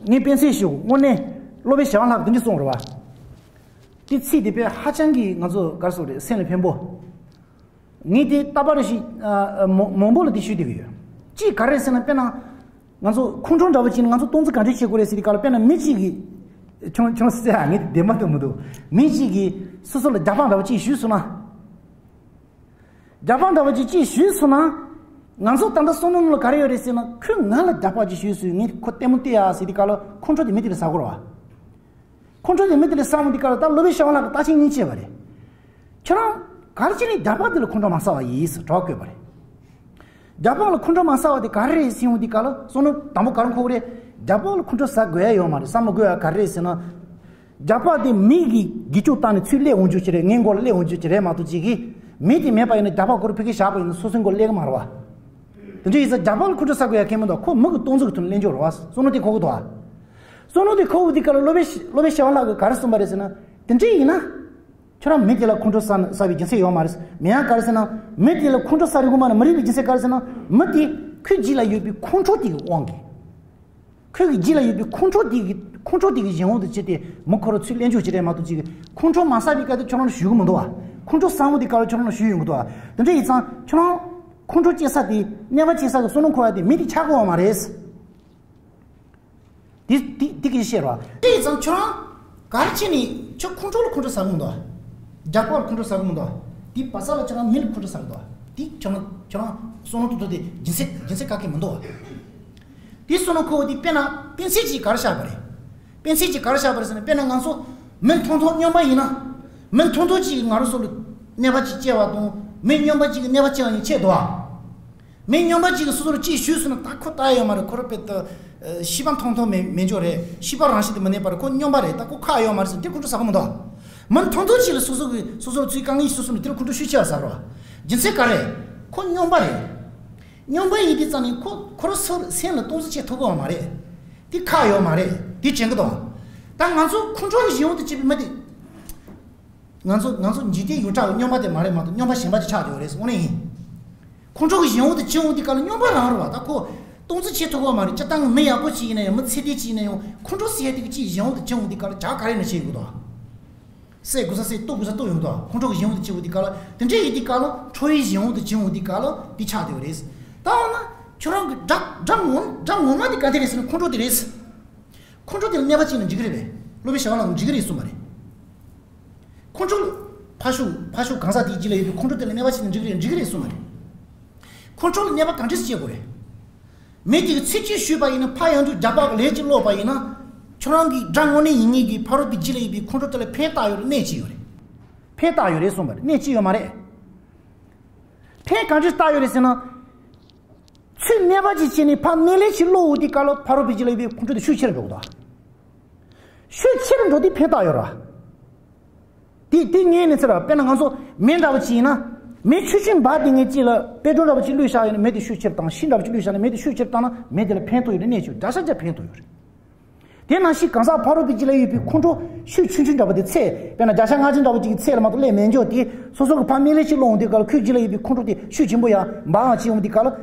ངས་དཔེ་མཚོན་ཞུ། དངོས་གནས་སློབ་དཔོན་ཞི་བ་ལྷ་གིས་དེ་འདྲ་གསུངས་རེད་བ། དེ་ཚིག་དེ་དཔེ་ཧ་ཅང་གི་ང་ཚོ་ག་རེ་ཟེར་དགོས་རེད། སེམས་ལ་ཕན་པོ། ངས་དེ་ལྟ་བ་རེ་ཞིག་ཨ་མང་མང་པོ་ལ་དེ་ཞུས་བསྡད་ཀྱི་ཡོད། གཅིག་ག་རེ་ཟེར་ན། དཔེར་ན་ང་ཚོ་ཁོང་ཁྲོ་འདྲ་བོ་ཅིག་ནི་ང་ཚོ་སྟངས་འཛིན་ག་འདྲས་བྱེད་དགོས་རེད་ཟེར་དུས་སྐབས་ལ། དཔེར་ན་མི་གཅིག་གིས། ཁྱོད་ཁྱོད་སེ་ཨ། ངས་དེ་བདེན་པ་འདུག་མི་འདུག་མི་གཅིག་གིས་སོ་སོ་ལ་རྒྱག་པ་འདྲ་བོ་ཅིག་ཞུས་སོང་ན། རྒྱག་པ་འདྲ་བོ་ཅིག་ཅིག་ཞུས་སོང་ན། ང་ཚོ་ད་ལྟ་བསམ་བློ་ནང་ལ་ག་རེ་ཡོད་རེད་ཟེར་ན། ཁོས་ང་ལ་རྒྱག་པ་ཅིག་ཞུས་སོང་། ངས་ཁོ་ལྟད་མོ་བལྟས་ཡ་ཟེར་དུས་སྐབས་ལ། ཁོང་ཁྲོ་དེ་མི་དེ་ལ་ཟ་དགོས་རེད་བ། ཁོང་ཁྲོ་དེ་མི་དེ་ལ་ཟ་འོང་དུས་སྐབས་ལ། ད་སློབ་དཔོན་ཞི་བ་ལྷ་གིས་རྟགས་མཚན་གཉིས་བྱས་པ་རེད། ཁྱོད་རང་ག་རེ་བྱས་ནས་རྒྱག་པ་དེ་ལ་ཁོང་ཁྲོ་མ་ཟ་བ་ཡིན་ཟེར་གྲོགས་བཀོད་པ་རེད། རྒྱག་པ་ལ་ཁོང་ཁྲོ་མ་ཟ་བ་དེ་ག་རེ་རེད་ཟེར་འོང་དུས་སྐབས་ལ། བསམ་བློ་དང་པོ་ག་རེ་འཁོར་གི་རེད། རྒྱག་པ་ལ་ཁོང་ཁྲོ་ཟ་དགོས་ཡ་ཡོད་མ་རེད། ཟ་མི་དགོས་ཡ་ག་རེ་རེད་ཟེར་ན། རྒྱག་པ་དེ་མི་གིས་འགྱིག་སྐྱོགས་བཏང་ནས་ཚུར་སླེབས་འོང་རྒྱུ་ཅིག་རེད། ངའི་མགོ་ལ་སླེབས་འོང་རྒྱུ་ཅིག་རེད་མ་གཏོགས། ཅིག་གིས་མི་དེ་མེད་པ་ཡིན་ན། རྒྱག་པ་ཁོ་རང་ཕ་གིར་བཞག་པ་ཡིན་ན་སོ་སོའི་མགོ་ལ་སླེབས་ཀྱི་མ་རེད་བ། དེ་འདྲ་ཡིན་ཙང་རྒྱག་པ་ལ་ཁོང་ཁྲོ་ཟ་དགོས་ཡ་གང་ཡང་མི་འདུག་ཁོ་མི་གི་སྟངས་འཛིན་གྱི་ཐོག་ནས་གླེང་རྒྱུ་རེད་བ། བསམ་བློ་དེ་འཁོར་གི་འདུག་བ། བསམ་བློ་དེ་འཁོར་འོང་དུས་སྐབས་ལ། སློབ་དཔོན་སློབ་དཔོན་ཞི་བ་ལྷ་གིས་ག་རེ་གསུངས་པ་རེད་ཟེར་ན། དེ་འདྲ་ཡིན་ན། ཁྱོད་རང་མི་དེ་ལ་ཁོང་ཁྲོ་ཟ་ཟ་བའི་རྒྱུ་མཚན་ཡོད་མ་རེད། མིན་ཡང་ག་རེ་ཟེར་ན། མི་དེ་ལ་ཁོང་ཁྲོ་ཟ་རིགས་མ་རེད། མི་རིགས་པའི་རྒྱུ་མཚན་ག་རེ་ཟེར་ན། མི་དེ་ཁོའི་རྗེས་ལ་ཡོད་པའི་ཁོང་ཁྲོ་དེ་གི་དབང་གིས། ཁོའི་རྗེས་ལ་ཡོད་པའི་ཁོང་ཁྲོ་དེ་གི་ཁོང་ཁྲོ་དེ་གི་གཞན་དབང་དུ་བྱས་ཏེ་མི་ཁོ་རང་ཚུར་སླེབས་འགྱོ་གི་རེད་མ་གཏོགས། ཅིག་གིས་ཁོང་ཁྲོ་མ་ཟ་བའི་སྐབས་དེ་ཁྱོད་རང་ལ་ཞུགས་ཀྱི་མི་འདུག་བ། ཁོང་ཁྲོ་ཟ་འོང་དུས་སྐབས་ལ་ཁྱོད་རང་ལ་ཞུགས་ཡོང་གི་འདུག་བ། དེ་འདྲ་ཡིན་ཙང་ཁྱོད་རང་ཁོང་ཁྲོ་སྐྱེ་ས་དེ། གནོད་པ་སྐྱེལ་ས་གི་བསམ་བློ་འཁོར་བ་དེ་མི་དེ་ཆགས་ཀྱི་ཡོད་མ་རེད། དེ་དེ་དེ་གི་ཤེས་རོགས། དེ་ཙམ་ཁྱོད་རང་ག་རེ་བྱས་ནས་ཁྱོད་ཁོང་ཁྲོ་ལ་ཁོང་ཁྲོ་ཟ་གི་མི་འདུག་རྒྱག་པ་ལ་ཁོང་ཁྲོ་ཟ་གི་མི་འདུག་དེ་བ་ས་ལ་ཁྱོད་རང་མི་ལ་ཁོང་ཁྲོ་ཟ་གི་འདུག་དེ་ཁྱོད་རང་ཁྱོད་རང་བསམ་བློ་ཐོག་ཐོག་དེ་རྒྱུ་མཚན་རྒྱུ་མཚན་ག་གེ་མི་འདུག་དེ་བསམ་བློ་འཁོར་བ་དེ། དཔེར་ན་དཔེ་མཚོན་ཅིག་ག་རེ་བཞག་པ་རེད། དཔེ་མཚོན་ཅིག་ག་རེ་བཞག་པ་རེད་ཟེར་ན། དཔེར་ན་ང་ཚོ་མི་ཐུང་ཐུང་སྨྱོན་པ་ཡིན་ན། མི་ཐུང་ཐུང་ཅིག་གིས་ང་རང་ཚོ་ལ་གནོད་པ་ཅིག་སྐྱེལ་བ་དང་། མི་སྨྱོན་པ་ཅིག་གིས་གནོད་པ་སྐྱེལ་བ་གཉིས་ཁྱད་འདུག་ཨ། མི་སྨྱོན་པ་ཅིག་གིས་སོ་སོར་ཅིག་ཞུས་སོང་ན། ད་ཁོ་ལྟ་ཡོད་མ་རེད། ཁོ་རང་དཔེ་ད་ཤེས་པ་ཐུང་ཐུང་མེད་མེད་འཇོག་རེད། ཤེས་པ་རང་བཞིན་དུ་མི་གནས་པ་རེད། ཁོ་སྨྱོན་པ་རེད། ད་ཁོ་ཁག་ཡོད་མ་རེད་ཟེར་དེ་ཁོང་ཁྲོ་ཟ་གི་མི་འདུག་མི་ཐུང་ཐུང་ཅིག་ལ་སོ་སོ་གི་སོ་སོར་ཚུར་དཀའ་ངལ་ཞིག་སོང་ན་དེ་ལ་ཁོང་ཁྲོ་ཤུགས་ཆེ་བ་ཟ་རོགས། རྒྱུ་མཚན་ག་རེ། ཁོ་སྨྱོན་པ་རེད། སྨྱོན་པ་ཡིན་དུས་ཙམ་ནས་ཁོ་ཁོ་རང་སོ་སེམས་ལ་སྟངས་འཛིན་བྱེད་ཐུབ་ཀྱི་ཡོད་མ་རེད། དེ་ཁག་ཡོད་མ་རེད། དེ་བྱེད་ཀྱི་འདུག་ད་ང་ཚོ་ཁོང་ཁྲོ་གི་གཞན་དབང་དུ་བྱས་པའི་མི་དེ། ང་ཚོ་ང་ཚོ་འཇིག་རྟེན་ཡོངས་གྲགས་ཀྱི་སྨྱོན་པ་དེ་མ་རེད་མ་གཏོགས། སྨྱོན་པ་གཞན་པ་ཅིག་ཆགས་ཡོད་རེད། དངོས་གནས་ཡིན། ཁོང་ཁྲོ་གི་གཞན་དབང་དུ་བྱེད་འོང་དུས་སྐབས་ལ་སྨྱོན་པ་རང་རེད་བ། ད་ཁོ་སྟངས་འཛིན་བྱེད་ཐུབ་ཀྱི་མ་རེད། སྤྱིར་བཏང་མི་ཡག་པོ་ཅིག་ཡིན་ན་ཡང་། མི་ཚད་ལྡན་ཅིག་ཡིན་ན་ཡང་། ཁོང་ཁྲོ་ཟེར་ཡ་དེ་གི་ཅིག་གཞན་དབང་དུ་བྱེད་འོང་དུས་སྐབས་ལ་བྱ་ག་རེ་ཡིན་ན་བྱེད་དགོས་དོ། བསད་དགོས་ས་བསད། གཏུབ་དགོས་ས་གཏུབ་ཡོང་དོ། ཁོང་ཁྲོ་གི་གཞན་དབང་དུ་བྱེད་འོང་དུས་སྐབས་ལ། དེ་འདྲ་ཡིན་དུས་སྐབས་ལ་ཁྲོ་བའི་གཞན་དབང་དུ་བྱེད་འོང་དུས་སྐབས་ལ་དེ་ཆགས་བསྡད་པ་རེད། ད་འོ་ན་ཁྱོད་རང་གི་དགྲ་དགྲ་ངོ་དགྲ་ངོ་མ་དེ་ག་དེ་རེད་ཟེར་ན། ཁོང་ཁྲོ་དེ་རེད། ཁོང་ཁྲོ་དེ་ལ་གནོད་པ་བྱས་ན་འགྲིག་གི་རེད་པས། སློབ་དཔོན་ཞི་བ་ལྷ་གིས་འགྲིག་གི་རེད་གསུངས་པ་རེད། ཁོང་ཁྲོ་ལ་ཕར་ཞོག་ཕར་ཞོག་གང་ཟག་དེའི་རྗེས་ལ་ཡོད་པའི་ཁོང་ཁྲོ་དེ་ལ་གནོད་པ་བྱས་ན་འགྲིག་གི་རེད། འགྲིག་གི་རེད་གསུངས་པ་རེད། ཁོང་ཁྲོ་ལ་གནོད་པ་གང་འདྲས་སེ་བྱེད་དགོས་རེད། མི་དེ་གིས་ཚིག་གཅིག་ཞུས་པ་ཡིན་ན། ཕར་ཡང་དུ་རྒྱག་པ་གི་ལན་གཅིག་སློག་པ་ཡིན་ན། ཁྱོད་རང་གི་དགྲ་དངོས་གནས་ཡིན་ངེས་ཀྱི་ཕ་རོལ་པོའི་རྗེས་ལ་ཡོད་པའི་ཁོང་ཁྲོ་དེ་ལ་ཕན་བཏགས་ཡོད་རེད། གནོད་བྱས་ཡོད་རེད། ཕན་བཏགས་ཡོད་རེད་གསུངས་པ་རེད། གནོད་བྱས་ཡོད་མ་རེད། ཕན་གང་འདྲས་བཏགས་ཡོད་རེད་ཟེར་ན། ཚུར་གནོད་པ་ཅིག་བྱས་ནས་ཕར་གནོད་ལན་ཞིག་སློག་འོང་དུས་སྐབས་ལ་ཕ་རོལ་པོའི་རྗེས་ལ་ཡོད་པའི་ཁོང་ཁྲོ་དེ་ཤུགས་ཆེ་རུ་འགྲོ་གི་འདུག་ཤུགས་ཆེ་རུ་འགྲོ་དུས་ཕན་བཏགས་ཡོད་རེད། དེ་དེ་ངས་ནི་ཟེར་བ། དཔེར་ན་ང་ཚོ་མེ་འདྲ་བོ་ཅིག་ཡིན་ན། མེ་ཆུ་ཆེན་འབར་དེ་ངས་ཅིག་ལ་པེ་ཏྲོལ་འདྲ་བོ་ཅིག་བླུགས་བཞག་ཡོད་ན། མེ་དེ་ཤུགས་ཆེ་རུ་བཏང་། ཤིང་འདྲ་བོ་ཅིག་བླུགས་བཞག་ན་མེ་དེ་ཤུགས་ཆེ་རུ་བཏང་ན། མེ་དེ་ལ་ཕན་ཐོགས་ཡོད་རེད། གནོད་བྱས་ཡོད་རེད། བརྒྱ་ཆ་བརྒྱ་ཕན་ཐོགས་ཡོད་རེད། དེ་ནང་བཞིན་གང་ཟག་ཕ་རོལ་པོའི་རྗེས་ལ་ཡོད་པའི་ཁོང་ཁྲོ་ཤུགས་ཆུང་ཆུང་འདྲ་བོ་དེ་ཚད། དཔེར་ན་བརྒྱ་ཆ་ལྔ་བཅུ་འདྲ་བོ་ཅིག་གི་ཚད་ལ་མ་གཏོགས་སླེབས་མེད་འཇོག་དེ། སོ་སོ་གི་ཕར་གནོད་ལན་ཞིག་སློག་འོང་དུས་སྐབས་ལ་ཁོའི་རྗེས་ལ་ཡོད་པའི་ཁོང་ཁྲོ་དེ་ཤུགས་ཆེན་པོ་ཡང་འབར་ཡང་བྱེད་འོང་དུས་སྐབས་ལ།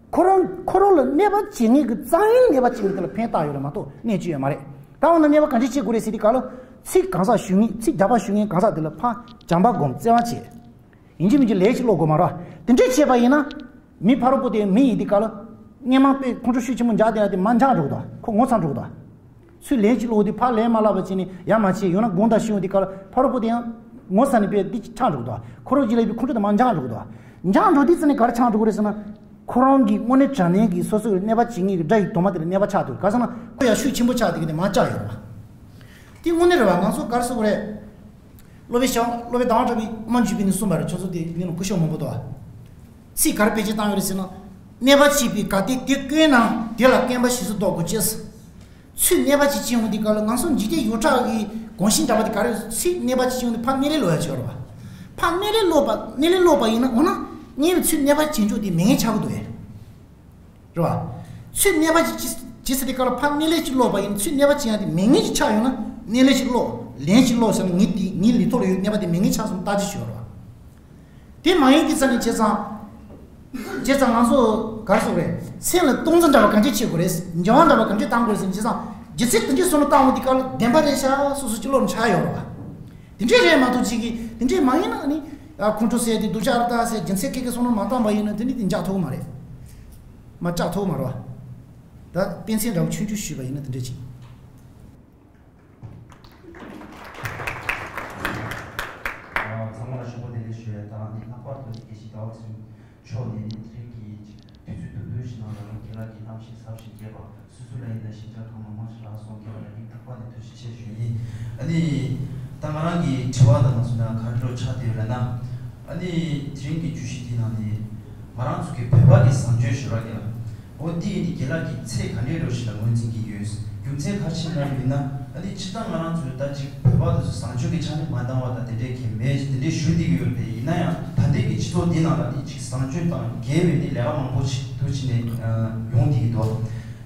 ཁོ་རང་ཁོ་རང་ལ་གནོད་པ་བྱེད་མཁན་གྱི་རྩ་བའི་གནོད་པ་བྱེད་མཁན་དེ་ལ་ཕན་བཏགས་ཡོད་རེད་མ་གཏོགས་གནོད་བྱས་ཡོད་མ་རེད། ད་འོ་ན་གནོད་པ་གང་འདྲས་བྱེད་དགོས་རེད་ཟེར་དུས་སྐབས་ལ། ཚིག་གང་ཟག་ཞུ་མཁན། ཚིག་རྒྱག་པ་ཞུ་མཁན་གང་ཟག་དེ་ལ་ཕར་བྱམས་པ་སྒོམ། བརྩེ་བ་བྱེད། ཡིན་གཅིག་མིན་གཅིག་ལན་ཞིག་སློག་དགོས་མ་རེད། དེ་འདྲས་བྱས་པ་ཡིན་ན། མི་ཕ་རོལ་པོ་དེ་མི་ཡིན་དུས་སྐབས་ལ། སྔོན་མ་དཔེ་ཁོང་ཁྲོ་ཤུགས་ཆེན་པོ་འཇགས་བསྡད་ན་དེ་མར་འཇགས་འགྲོ་གི་འདུག་ཁོ་ངོ་ཚ་འགྲོ་གི་འདུག་ཚུར་ལན་ཞིག་སློག་དུས་ཕར་ལན་མ་བསླབ་པ་བྱས་ནས་ཡ་མ་བྱས། ཡང་ན་དགོངས་དག་ཞུ་འོང་དུས་སྐབས་ལ་ཕ་རོལ་པོ་དེ་ཡང་ངོ་ཚ་ནས་དཔེ་འདི་ཆགས་འགྲོ་གི་འདུག་ཁོ་རང་རྗེས་ལ་ཡོད་པའི་ཁོང་ཁྲོ་དེ་མར་འཇགས་འགྲོ་གི་འདུག་འཇགས་འགྲོ་དུས་ཙམ་ནས་ག་རེ་ཆགས་འགྲོ་གི་རེད་ཟེར་ན། ཁོ་རང་གི་དངོས་གནས་དྲང་གནས་ཀྱི་སོ་སོ་ལ་གནོད་པ་བྱེད་མཁན་གྱི་དགྲ་ཡི་དོན་མ་དེ་ལ་གནོད་པ་ཆགས་འདུག་ག་ཟེར་ན་ཁོ་ཡང་ཤུགས་ཆེན་པོ་ཆགས་དེ་གི་དེ་མར་བཅག་ཡོད་རེད་བ། དེ་དངོས་གནས་རེད་བ། ང་ཚོ་ག་རེ་ཟེར་དགོས་རེད། སློབ་དཔོན་ཞང་སློབ་དཔོན་ཟླ་བ་གྲགས་པའི་དབུ་མ་འཇུག་པའི་ནང་གསུངས་པ་རེད། ཁྱོད་ཚོ་དེ་ཡིན་ནོ་སྐུ་ཞབས་མང་པོ་འདུག་བ། ཚིག་ག་རེ་བེད་སྤྱོད་བཏང་ཡོད་རེད་ཟེར་ན། གནོད་པ་བྱེད་པའི་གལ་ཏེ་དེ་བཀོད་ན་དེ་ལ་བརྟེན་པ་ཞེས་སུ་འདོགས་དགོས་ཅེས། ཚུར་གནོད་པ་ཅིག་བྱེད་འོང་དུས་སྐབས་ལ་ང་ཚོ་འཇིག་རྟེན་ཡོངས་གྲགས་ཀྱི་གོམས་གཤིས་འདྲ་པོ་དེ་ག་རེ། ཚུར་གནོད་པ་ཅིག་བྱེད་འོང་དུས་ཕར་གནོད་ལན་སློག་ཡ་ཅིག་ཡོད་རེད་བ། ཕར་གནོད་ལན་སློག་པ་གནོད་ལན་སློག་པ་ཡིན་ན། འོ་ན་སྔོན་ལ་ཚུར་གནོད་པ་བྱེད་འཇོག་དེ་མེད་མཁན་ཆགས་ཀྱི་འདུག་གས། རེད་བ། ཚུར་གནོད་པ་ཅིག་བྱེད་ཟེར་དུས་སྐབས་ལ་ཕར་གནོད་ལན་ཅིག་སློག་པ་ཡིན་ན། ཚུར་གནོད་པ་བྱེད་ཡ་དེ་མེད་མཁན་ཅིག་ཆགས་ཡོང་ན་གནོད་ལན་ཅིག་སློག་ལན་ཅིག་སློག་ཟེར་ན། ངའི་དེ་ངའི་ལུས་ཐོག་ལ་ཡོད་གནོད་པ་དེ་མེད་མཁན་ཆགས་སོང་བརྟག་དཔྱད་བྱོས་རེད་བ། དེ་མ་ཡིན་དུས་ཙམ་ནས་བྱས་ཙང་། བྱས་ཙང་ང་ཚོ་ག་རེ་ཟེར་དགོས་རེད། སེམས་ལ་སྟངས་འཛིན་འདྲ་བ་གང་ཅི་བྱེད་དགོས་རེད། འགྱུར་བ་འདྲ་བ་གང་ཅི་བཏང་དགོས་རེད་ཟེར་ན། བྱས་ཙང་རྒྱུ་མཚན་དེ་འདྲའི་བསམ་བློ་བཏང་འོང་དུས་སྐབས་ལ་བདེན་པ་རེད་ཤག་སོ་སོ་སྤྱི་ལོ་ནས་ཆགས་ཡོད་རེད་བ། དེ་འདྲའི་རེད་མ་གཏོགས་ཅིག་གིས་དེ་འདྲའི་མ་ཡིན་ན་ནི། ཨ་ཁོང་ཁྲོ་ཟེར་དེ་སྡུག་ཅག་རེད་ད་ཟེར་རྒྱུ་མཚན་ཁེ་ཁེ་སོང་ན་མ་བཏང་པ་ཡིན་ན་དེ་ནི་དེ་འཇགས་ཐུབ་མ་རེད། མ་བཅག་ཐུབ་མ་རེད་བ། ད་དཔེ་མཚོན་འདྲ་བོ་ཆུང་ཆུང་ཞུས་པ་ཡིན་ན་དེ་འདྲ་ཅིག་ཚང་མ་ལ་ཞུ་སྒོ་བདེ་ལེགས་ཞུ་ཡ་དང་ནི་ལྷག་པར་དུ་ནི་དགེ་བཤེས་ཟླ་བ་ཚེ་རིང་མཆོག་ནས་ནི་དེ་རིང་གི་དུས་ཚོད་ཐུང་ཐུང་ཞིག་ནང་ལ་རང་རྒན་ལགས་ཀྱི་གནམ་གཤིས་ཚབས་ཞིབ་རྒྱས་པ་སོ་སོ་ལ་ཡིན་ན་ཞིབ་ཆ་གང་མང་མང་ཞིག་རག་སོང་། རྒན་ལགས་ལ་སྙིང་ཐག་པ་ནས་ཐུགས་རྗེ་ཆེ་ཞུ་ཡིན། ཨ་ནི་ད་ང་རང་གི་དྲི་བ་དང་མ་སོང་ན་ག་རེ་ལོ་ཆགས་བསྡད་ཡོད་ལབ་ན། ཨ་ནི་དེ་རིང་གི་བརྗོད་གཞི་འདི་ནང་ནས་ང་རང་ཚོ་གི་བོད་པ་གི་བཟང་སྤྱོད་ཞུ་ར་རྒན་ལགས། འོ་འདི་ཡིན་དེ་རྒན་ལགས་ཀྱིས་ཚད་ག་འདྲའི་རོ་ཞིག་ལ་ངོས་འཛིན་གྱི་ཡོད། རྒྱུ་མཚན་ག་རེ་ཞིག་ལབ་ཡིན་ན། ཨ་ནི་སྤྱིར་བཏང་ང་རང་ཚོའི་ད་ཅིག་བོད་པ་དེ་ཚོ་བཟང་སྤྱོད་ཀྱི་ཆ་ནས་མ་འདང་བ་དང་དེ་འདྲའི་གི་མེད་དེ་འདྲའི་ཞུ་བསྡད་ཀྱི་ཡོད་རེད། ཡིན་ན་ཡང་ད་ལྟའི་གི་སྤྱི་ཚོགས་འདི་ནང་ལ་ནི་ཅིག་བཟང་སྤྱོད་དང་འགལ་བའི་ནི་ལས་ཀ་མང་པོ་ཞིག་ཐུག་ཕྱིན་ནས་ཡོང་བསྡད་ཀྱི་འདུག་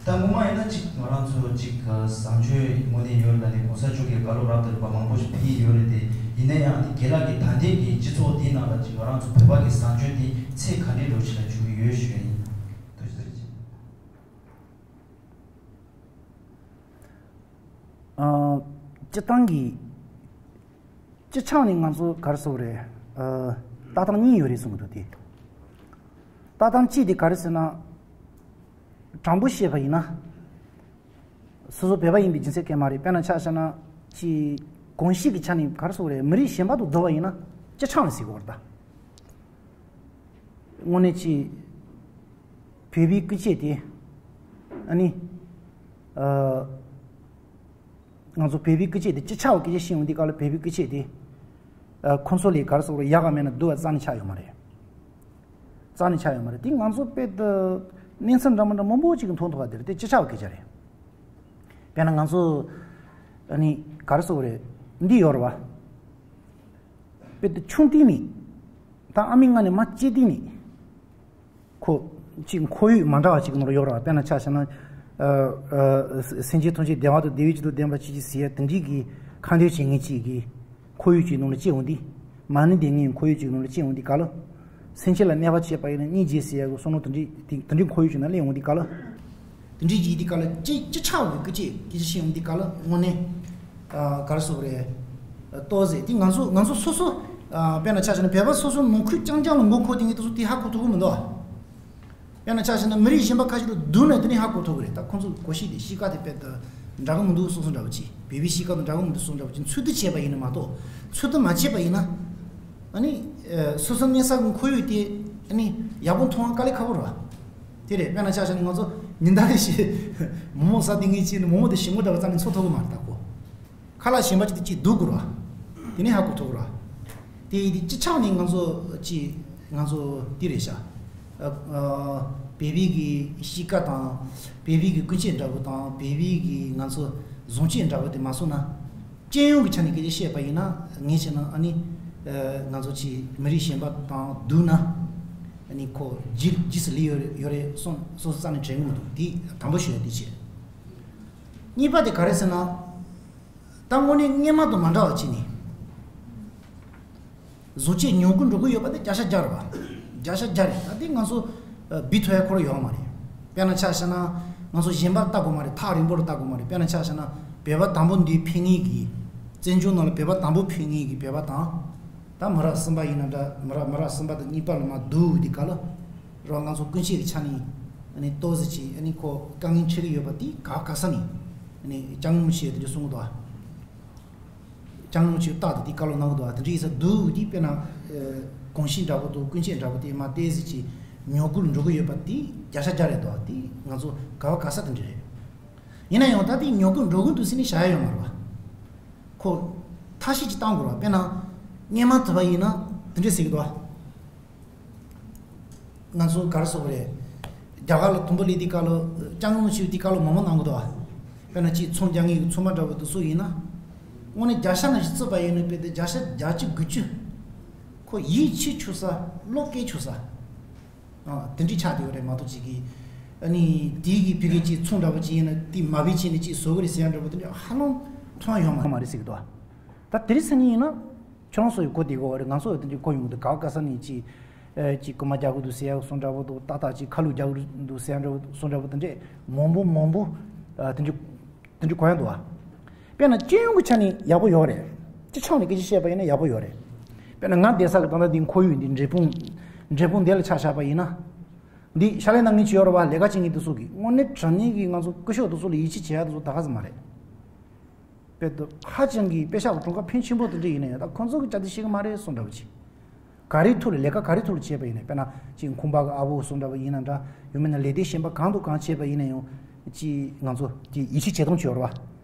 ད་ངོ་མ་ཡིན་ན་ཅིག་ང་རང་ཚོ་ཅིག་བཟང་སྤྱོད་དངོས་གནས་ཡོད་ལ་ནི་གོང་ས་མཆོག་གིས་བཀའ་སློབ་རབ་དང་རིམ་པ་མང་པོ་ཞིག་ཕུལ་ཡོད་རེད་དེ། ཡིན་ན་ཡང་ནི་རྒན་ལགས་ཀྱིས་ད་ལྟའི་གི་སྤྱི་ཚོགས་འདི་ནང་ལ་ཅིག་ང་རང་ཚོ་བོད་པ་གི་བཟང་སྤྱོད་དེ་ཚད་ག་འདྲའི་འགྲོ་ཕྱིན་ལ་འཇུག་གི་ཡོད་ཞུ་ཡ་ཡིན། ཐུགས་རྗེ་ཆེ། ཨ། སྤྱི་བཏང་གི་སྤྱི་ཆ་ནས་ང་ཚོ་ག་རེ་ཟེར་དགོས་རེད། ཨ། ལྟ་སྟངས་གཉིས་ཡོད་རེད་གསུང་གི་འདུག་སྟེ། ལྟ་སྟངས་གཅིག་དེ་ག་རེ་ཟེར་ན། དྲང་པོ་བཤད་པ་ཡིན་ན། སོ་སོ་བོད་པ་ཡིན་པའི་རྒྱུ་མཚན་གང་ཡང་མ་རེད། དཔེར་ན་ཆ་བཞག་ན། ཅིག་གོམས་གཤིས་ཀྱི་ཆ་ནས་ག་རེ་ཟེར་དགོས་རེད། མི་རིགས་གཞན་པ་དང་བསྡུར་བ་ཡིན་ན་སྤྱི་ཆ་ནས་ཟེར་དགོས་རེད་ད། དངོས་གནས་ཀྱི་བོད་པའི་སྐུ་སྐྱེ་དེ། ཨ་ནི། ཨ། ང་ཚོ་བོད་པའི་སྐུ་སྐྱེ་དེ་སྤྱི་ཆ་བ་སྐད་ཆ་བཤད་ཡོང་དུས་སྐབས་ལ་བོད་པའི་སྐུ་སྐྱེ་དེ། ཨ། ཁོང་ཚོ་ལས་ག་རེ་ཟེར་དགོས་རེད། ཡག་ག་མེད་ན་སྡུག་ག་རྩ་ནས་ཆགས་ཡོད་མ་རེད། རྩ་ནས་ཆགས་ཡོད་མ་རེད། དེ་ང་ཚོ་དཔེ་དེ་གནས་ཚུལ་འདྲ་མི་འདྲ་མང་པོ་ཅིག་གི་མཐོང་ཐུབ་པ་དེ་རེད། དེ་སྤྱི་ཆ་བ་སྐད་ཆ་རེད། དཔེར་ན་ང་ཚོ། ཨ་ནི་ག་རེ་ཟེར་དགོས་རེད། འདི་ཡོད་རེད་བ། དཔེ་དེ་ཆུང་དུས་ནས། ད་ཨ་མའི་མངལ་ནས་མ་སྐྱེས་དུས་ནས། ཁོ། ཅིག་ཁོར་ཡུག་མ་འདྲ་བ་ཅིག་ནང་ལ་ཡོད་རེད་བ། དཔེར་ན་ཆ་བཞག་ན། ཨ། ཨ། སེམས་ཅན་ཐམས་ཅད་བདེ་བ་དང་བདེ་བའི་ཆེད་དུ་ལྡན་པ་ཅིག་ཅིག་ཟེར་ཡ་དེ་འདྲའི་གི་ཁ་འདོན་བྱེད་མཁན་ཅིག་གི་ཁོར་ཡུག་ཅིག་ནང་ལ་སྐྱེས་འོང་དུས། མ་ཎི་འདོན་མཁན་ཁོར་ཡུག་ཅིག་ནང་ལ་སྐྱེས་འོང་དུས་སྐབས་ལ། སེམས་ཅན་ལ་གནོད་པ་བྱས་པ་ཡིན་ན་སྙིང་རྗེ་ཟེར་ཡ་གི་བསམ་བློ་དེ་འདྲའི་དེ་འདྲའི་ཁོར་ཡུག་ཅིག་ནང་སླེབས་འོང་དུས་སྐབས་ལ། དེ་འདྲའི་ཡིན་དུས་སྐབས་ལ་སྤྱི་སྤྱི་ཆ་བའི་སྐད་ཆ་སྐད་ཆ་བཤད་འོང་དུས་སྐབས་ལ་དངོས་གནས། ཨ། ག་རེ་ཟེར་དགོས་རེད། ཏོག་ཙམ་དེ་ང་ཚོ་ང་ཚོ་སོ་སོ། ཨ། དཔེར་ན་ཆ་བཞག་ན་བོད་པ་སོ་སོ་ནང་ཁུལ་རྐྱང་རྐྱང་ལ་མགོ་འཁོར་དེ་ངས་དེ་ཚོ་དེ་ཧ་གོ་ཐུབ་ཀྱི་མི་འདུག་དཔེར་ན་ཆ་བཞག་ན་མི་རིགས་གཞན་པ་ཁ་ཤས་ལ་བསྡུར་ནས་དེ་ནས་ཧ་གོ་ཐུབ་ཀྱི་རེད། ད་ཁོང་ཚོ་གོ་ཤེས་དེ་གཤིས་ཀ་དེ་དཔེ་ད་འདྲ་གི་མི་འདུག་སོ་སོ་འདྲ་པོ་ཅིག་བོད་པའི་གཤིས་ཀ་དང་འདྲ་གི་མི་འདུག་སོ་སོ་འདྲ་པོ་ཅིག་འཚོལ་བསྡུ་བྱས་པ་ཡིན་ན་མ་གཏོགས། འཚོལ་བསྡུ་མ་བྱས་པ་ཡིན་ན། ཨ་ནི། ཨ། སོ་སོ་གནས་ས་གི་ཁོར་ཡུག་དེ། ཨ་ནི། ཡག་པོ་མཐོང་བ་དཀའ་ལས་ཁག་པོ་རེད་བ། དེ་རེད། དཔེར་ན་ཆ་བཞག་ན་ང་ཚོ་ཉིན་ལྟར་རེ་བཞིན་མོག་མོག་ཟ་བསྡད་མཁན་ཅིག་ནི་མོག་མོག་དེ་ཞིམ་པོ་འདྲ་བ་རྩ་ནས་ཚོར་ཐུབ་ཀྱི་མ་རེད་ད་ཁོ། ཁ་ལག་གཞན་པ་ཅིག་དེ་ཅིག་བསྡུར་དགོས་རེད་བ། དེ་ནས་ཧ་གོ་ཐུབ་ཀྱི་རེད་བ། དེ་ཡིན་དུས་སྤྱི་ཆ་ནས་ང་ཚོ་ཅིག་ང་ཚོ་དེ་རེད་ཤག་ཨ། ཨ། བོད་པའི་གི་གཤིས་ཀ་དང་། བོད་པའི་གི་སྐུ་སྐྱེ་འདྲ་པོ་དང་། བོད་པའི་གི་ང་ཚོ་བཟང་སྤྱོད་འདྲ་པོ་དེ་མ་སོང་ན། སྤྱི་ཡོངས་ཀྱི་ཆ་ནས་སྐད་ཆ་བཤད་པ་ཡིན་ན་ངས་བྱས་ན་ཨ་ནི། ཨ། ང་ཚོ་ཅིག་མི་རིགས་གཞན་པ་དང་བསྡུར་ན། ཨ་ནི་ཁོ་རྗེས་རྗེས་སུ་ལུས་ཡོད་ཡོད་རེད་སོང་སོང་རྩ་ནས་དྲན་གྱི་མི་འདུག་དེ་དང་པོ་ཞུ་ཡ་དེ་བྱས། གཉིས་པ་དེ་ག་རེ་ཟེར་ན། ད་དངོས་གནས་སྔོན་མ་དང་མ་འདྲ་བ་བྱས་ནས། བཟོ་བཅོས་ཉོ་གི་འགྲོ་གི་ཡོད་པ་དེ་བརྒྱ་ཆ་བརྒྱ་རེད་བ། བརྒྱ་ཆ་བརྒྱ་རེད། ད་དེ་ང་ཚོ་ཨ། སྦས་ཐུབ་ཡ་ཁོ་རང་ཡོད་མ་རེད། དཔེར་ན་ཆ་བཞག་ན། ང་ཚོ་གཞན་པ་ལྟ་དགོས་མ་རེད། ཐག་རིང་པོ་རུ་ལྟ་དགོས་མ་རེད། དཔེར་ན་ཆ་བཞག་ན་བོད་པ་དང་པོ་འདིར་ཕེབས་མཁན་གྱི། བཙན་བྱོལ་ནང་ལ་བོད་པ་དང་པོ་ཕེབས་མཁན་གྱི་བོད་པ་དང་། ད་མི་རབས་གསུམ་པ་ཡིན་ན་འདྲ། མི་རབས་མི་རབས་གསུམ་པ་དང་གཉིས་པ་ལ་མར་བསྡུར་དུས་སྐབས་ལ། རོགས་ང་ཚོ་ཀུན་སྤྱོད་ཀྱི་ཆ་ནས་ཨ་ནི་ཏོག་ཙམ་ཅིག་ཨ་ནི་ཁོ་དཀའ་ངལ་འཕྲད་ཀྱི་ཡོད་པ་དེ་ག་ག་ས་ནས་ཨ་ནི་སྐྱབས་མགོན་རིན་པོ་ཆེས་དེ་འདྲ་གསུང་གི་འདུག་ཨ། སྐྱབས་མགོན་རིན་པོ་ཆེས་རྟག་ཏུ་དེ་བཀའ་སློབ་གནང་གི་འདུག་ཨ། དེ་འདྲ་ཡིན་ཙང་བསྡུར་དུས་དཔེར་ན་ཨ་གོམས་གཤིས་འདྲ་པོ་དང་ཀུན་སྤྱོད་འདྲ་པོ་དེ་མར་ཏོག་ཙམ་ཅིག་ཉོ་གི་འགྲོ་གི་ཡོད་པ་དེ་བརྒྱ་ཆ་བརྒྱ་རེད་འདུག་ཨ། དེ་ང་ཚོ་ག་བ་ག་ས་དེ་འདྲ་རེད། ཡིན་ན་ཡང་ད་དེ་ཉོ་གི་འགྲོ་གི་འདུག་ཟེར་ནས་བཞག་ཡ་ཡོད་མ་རེད་བ། ཁོ་ཐབས་ཤེས་ཅིག་བཏང་དགོས་རེད་བ། དཔེར་ན་སྔོན་མ་དུ་བ་ཡིན་ན་དེ་འདྲས་ཟེར་གི་འདུག་བ། ང་ཚོ་ག་རེ་ཟེར་དགོས་རེད། རྒྱ་གར་ལ་དུམ་བུ་སླེབས་དུས་སྐབས་ལ་སྐྱབས་མགོན་ཆེ་དུས་སྐབས་ལ་མང་མང་གནང་གི་འདུག་བ། དཔེར་ན་ཅིག་ཚོང་རྒྱག་མཁན་གྱི་ཚོང་པ་འདྲ་བོ་དེ་ཚོ་ཡིན་ན། དངོས་གནས་བརྒྱ་ཆ་ནང་བཞིན་བརྩིས་པ་ཡིན་ན་དཔེ་དེ་བརྒྱ་ཆ་བརྒྱད་ཅུ་དགུ་བཅུ། ཁོ་ཡིད་ཆེས་བྱེད་ས། བློ་སྐྱེད་བྱེད་ས། ཨ། དེ་འདྲའི་ཆགས་བསྡད་ཡོད་རེད་མ་གཏོགས་ཅིག་གིས། ཨ་ནི་དེའི་གི་ཕ་གི་ཅིག་ཚོང་འདྲ་པོ་ཅིག་ཡིན་ན་དེ་མ་བེད་སྤྱད་ནས་ཅིག་བཟོ་གི་རེད་ཟེར་ཡ་འདྲ་པོ་དེ་འདྲ་ཧ་ལམ་མཐོང་ཡ་ཡོད་མ་མ་རེད་ཟེར་གི་འདུག་ད་དེ་རིང་སང་ཉིན་ཡིན་ན་ཁྱོད་རང་ཚོ་ཡི་གོ་བདེ་གི་རེད། ང་ཚོ་ཡི་དེ་འདྲའི་གོ་ཡོང་གི་འདུག་ག་བ་ག་ས་ནས་ཅིག་ཨ། ཅིག་རྐུན་མ་རྒྱག་གི་འདུག་ཟེར་ཡ་སོང་འདྲ་པོ་འདུག་ཏག་ཏག་ཅིག་ཁ་ལུད་རྒྱག་གི་འདུག་ཟེར་ཡ་འདྲ་པོ་སོང་འདྲ་པོ་དེ་འདྲས་མང་པོ་མང་པོ། ཨ། དེ་འདྲའི། དེ་འདྲ་གོ་ཡ་འདུག་བ། དཔེར་ན་སྤྱི་ཡོངས་ཀྱི་ཆ་ནས་ཡག་པོ་ཡོད་རེད། སྤྱི་ཆ་ནས་སྐད་ཆ་བཤད་པ་ཡིན་ན་ཡག་པོ་ཡོད་རེད། དཔེར་ན་ང་བསྡད་ས་གི་ད་ལྟ་འདི་ཁོར་ཡུག་འདི་འབྲས་སྤུངས། འབྲས་སྤུངས་འདི་ལ་ཆ་བཞག་པ་ཡིན་ན། འདི་ཤར་ལྷོ་ནང་ངས་བྱས་ཡོད་རེད་བ། ལས་ཀ་བྱེད་མཁན་དེ་ཚོ་གིས་དངོས་གནས་དྲང་གནས་ཀྱི་ང་ཚོ་སྐུ་ཞབས་དེ་ཚོ་ལ་ཡིད་ཆེས་བྱེད་ཡ་དེ་ཚོ་ད་ག་ཟེ་མ་རེད། དཔེ་དེ་ཧ་ཅང་གི་དཔེ་ཤག་གི་གྲངས་ཀ་ཕོན་ཆེན་པོ་དེ་འདྲ་ཡིན་ན་ཡང་ད་ཁོང་ཚོ་གིས་བྱ་དེ་ཤེས་ཀྱི་མ་རེད་བཟོ་འདྲ་བོ་ཅིག་ག་རེའི་ཐོག་ལ་ལས་ཀ་ག་རེའི་ཐོག་ལ་བྱས་པ་ཡིན་ན། དཔེར་ན་ཅིག་ཁང་པ་གི་ཨ་བོ་བཟོ་འདྲ་བོ་ཡིན་ན་འདྲ། ཡང་མིན་ན་ལས་སྡེ་གཞན་པ་གང་དང་གང་བྱས་པ་ཡིན་ན་ཡང་། ཅིག་ང་ཚོ་ཅིག་ཡིད་ཆེས་བྱེད་སྟངས་ཅིག་ཡོད་རེད་བ།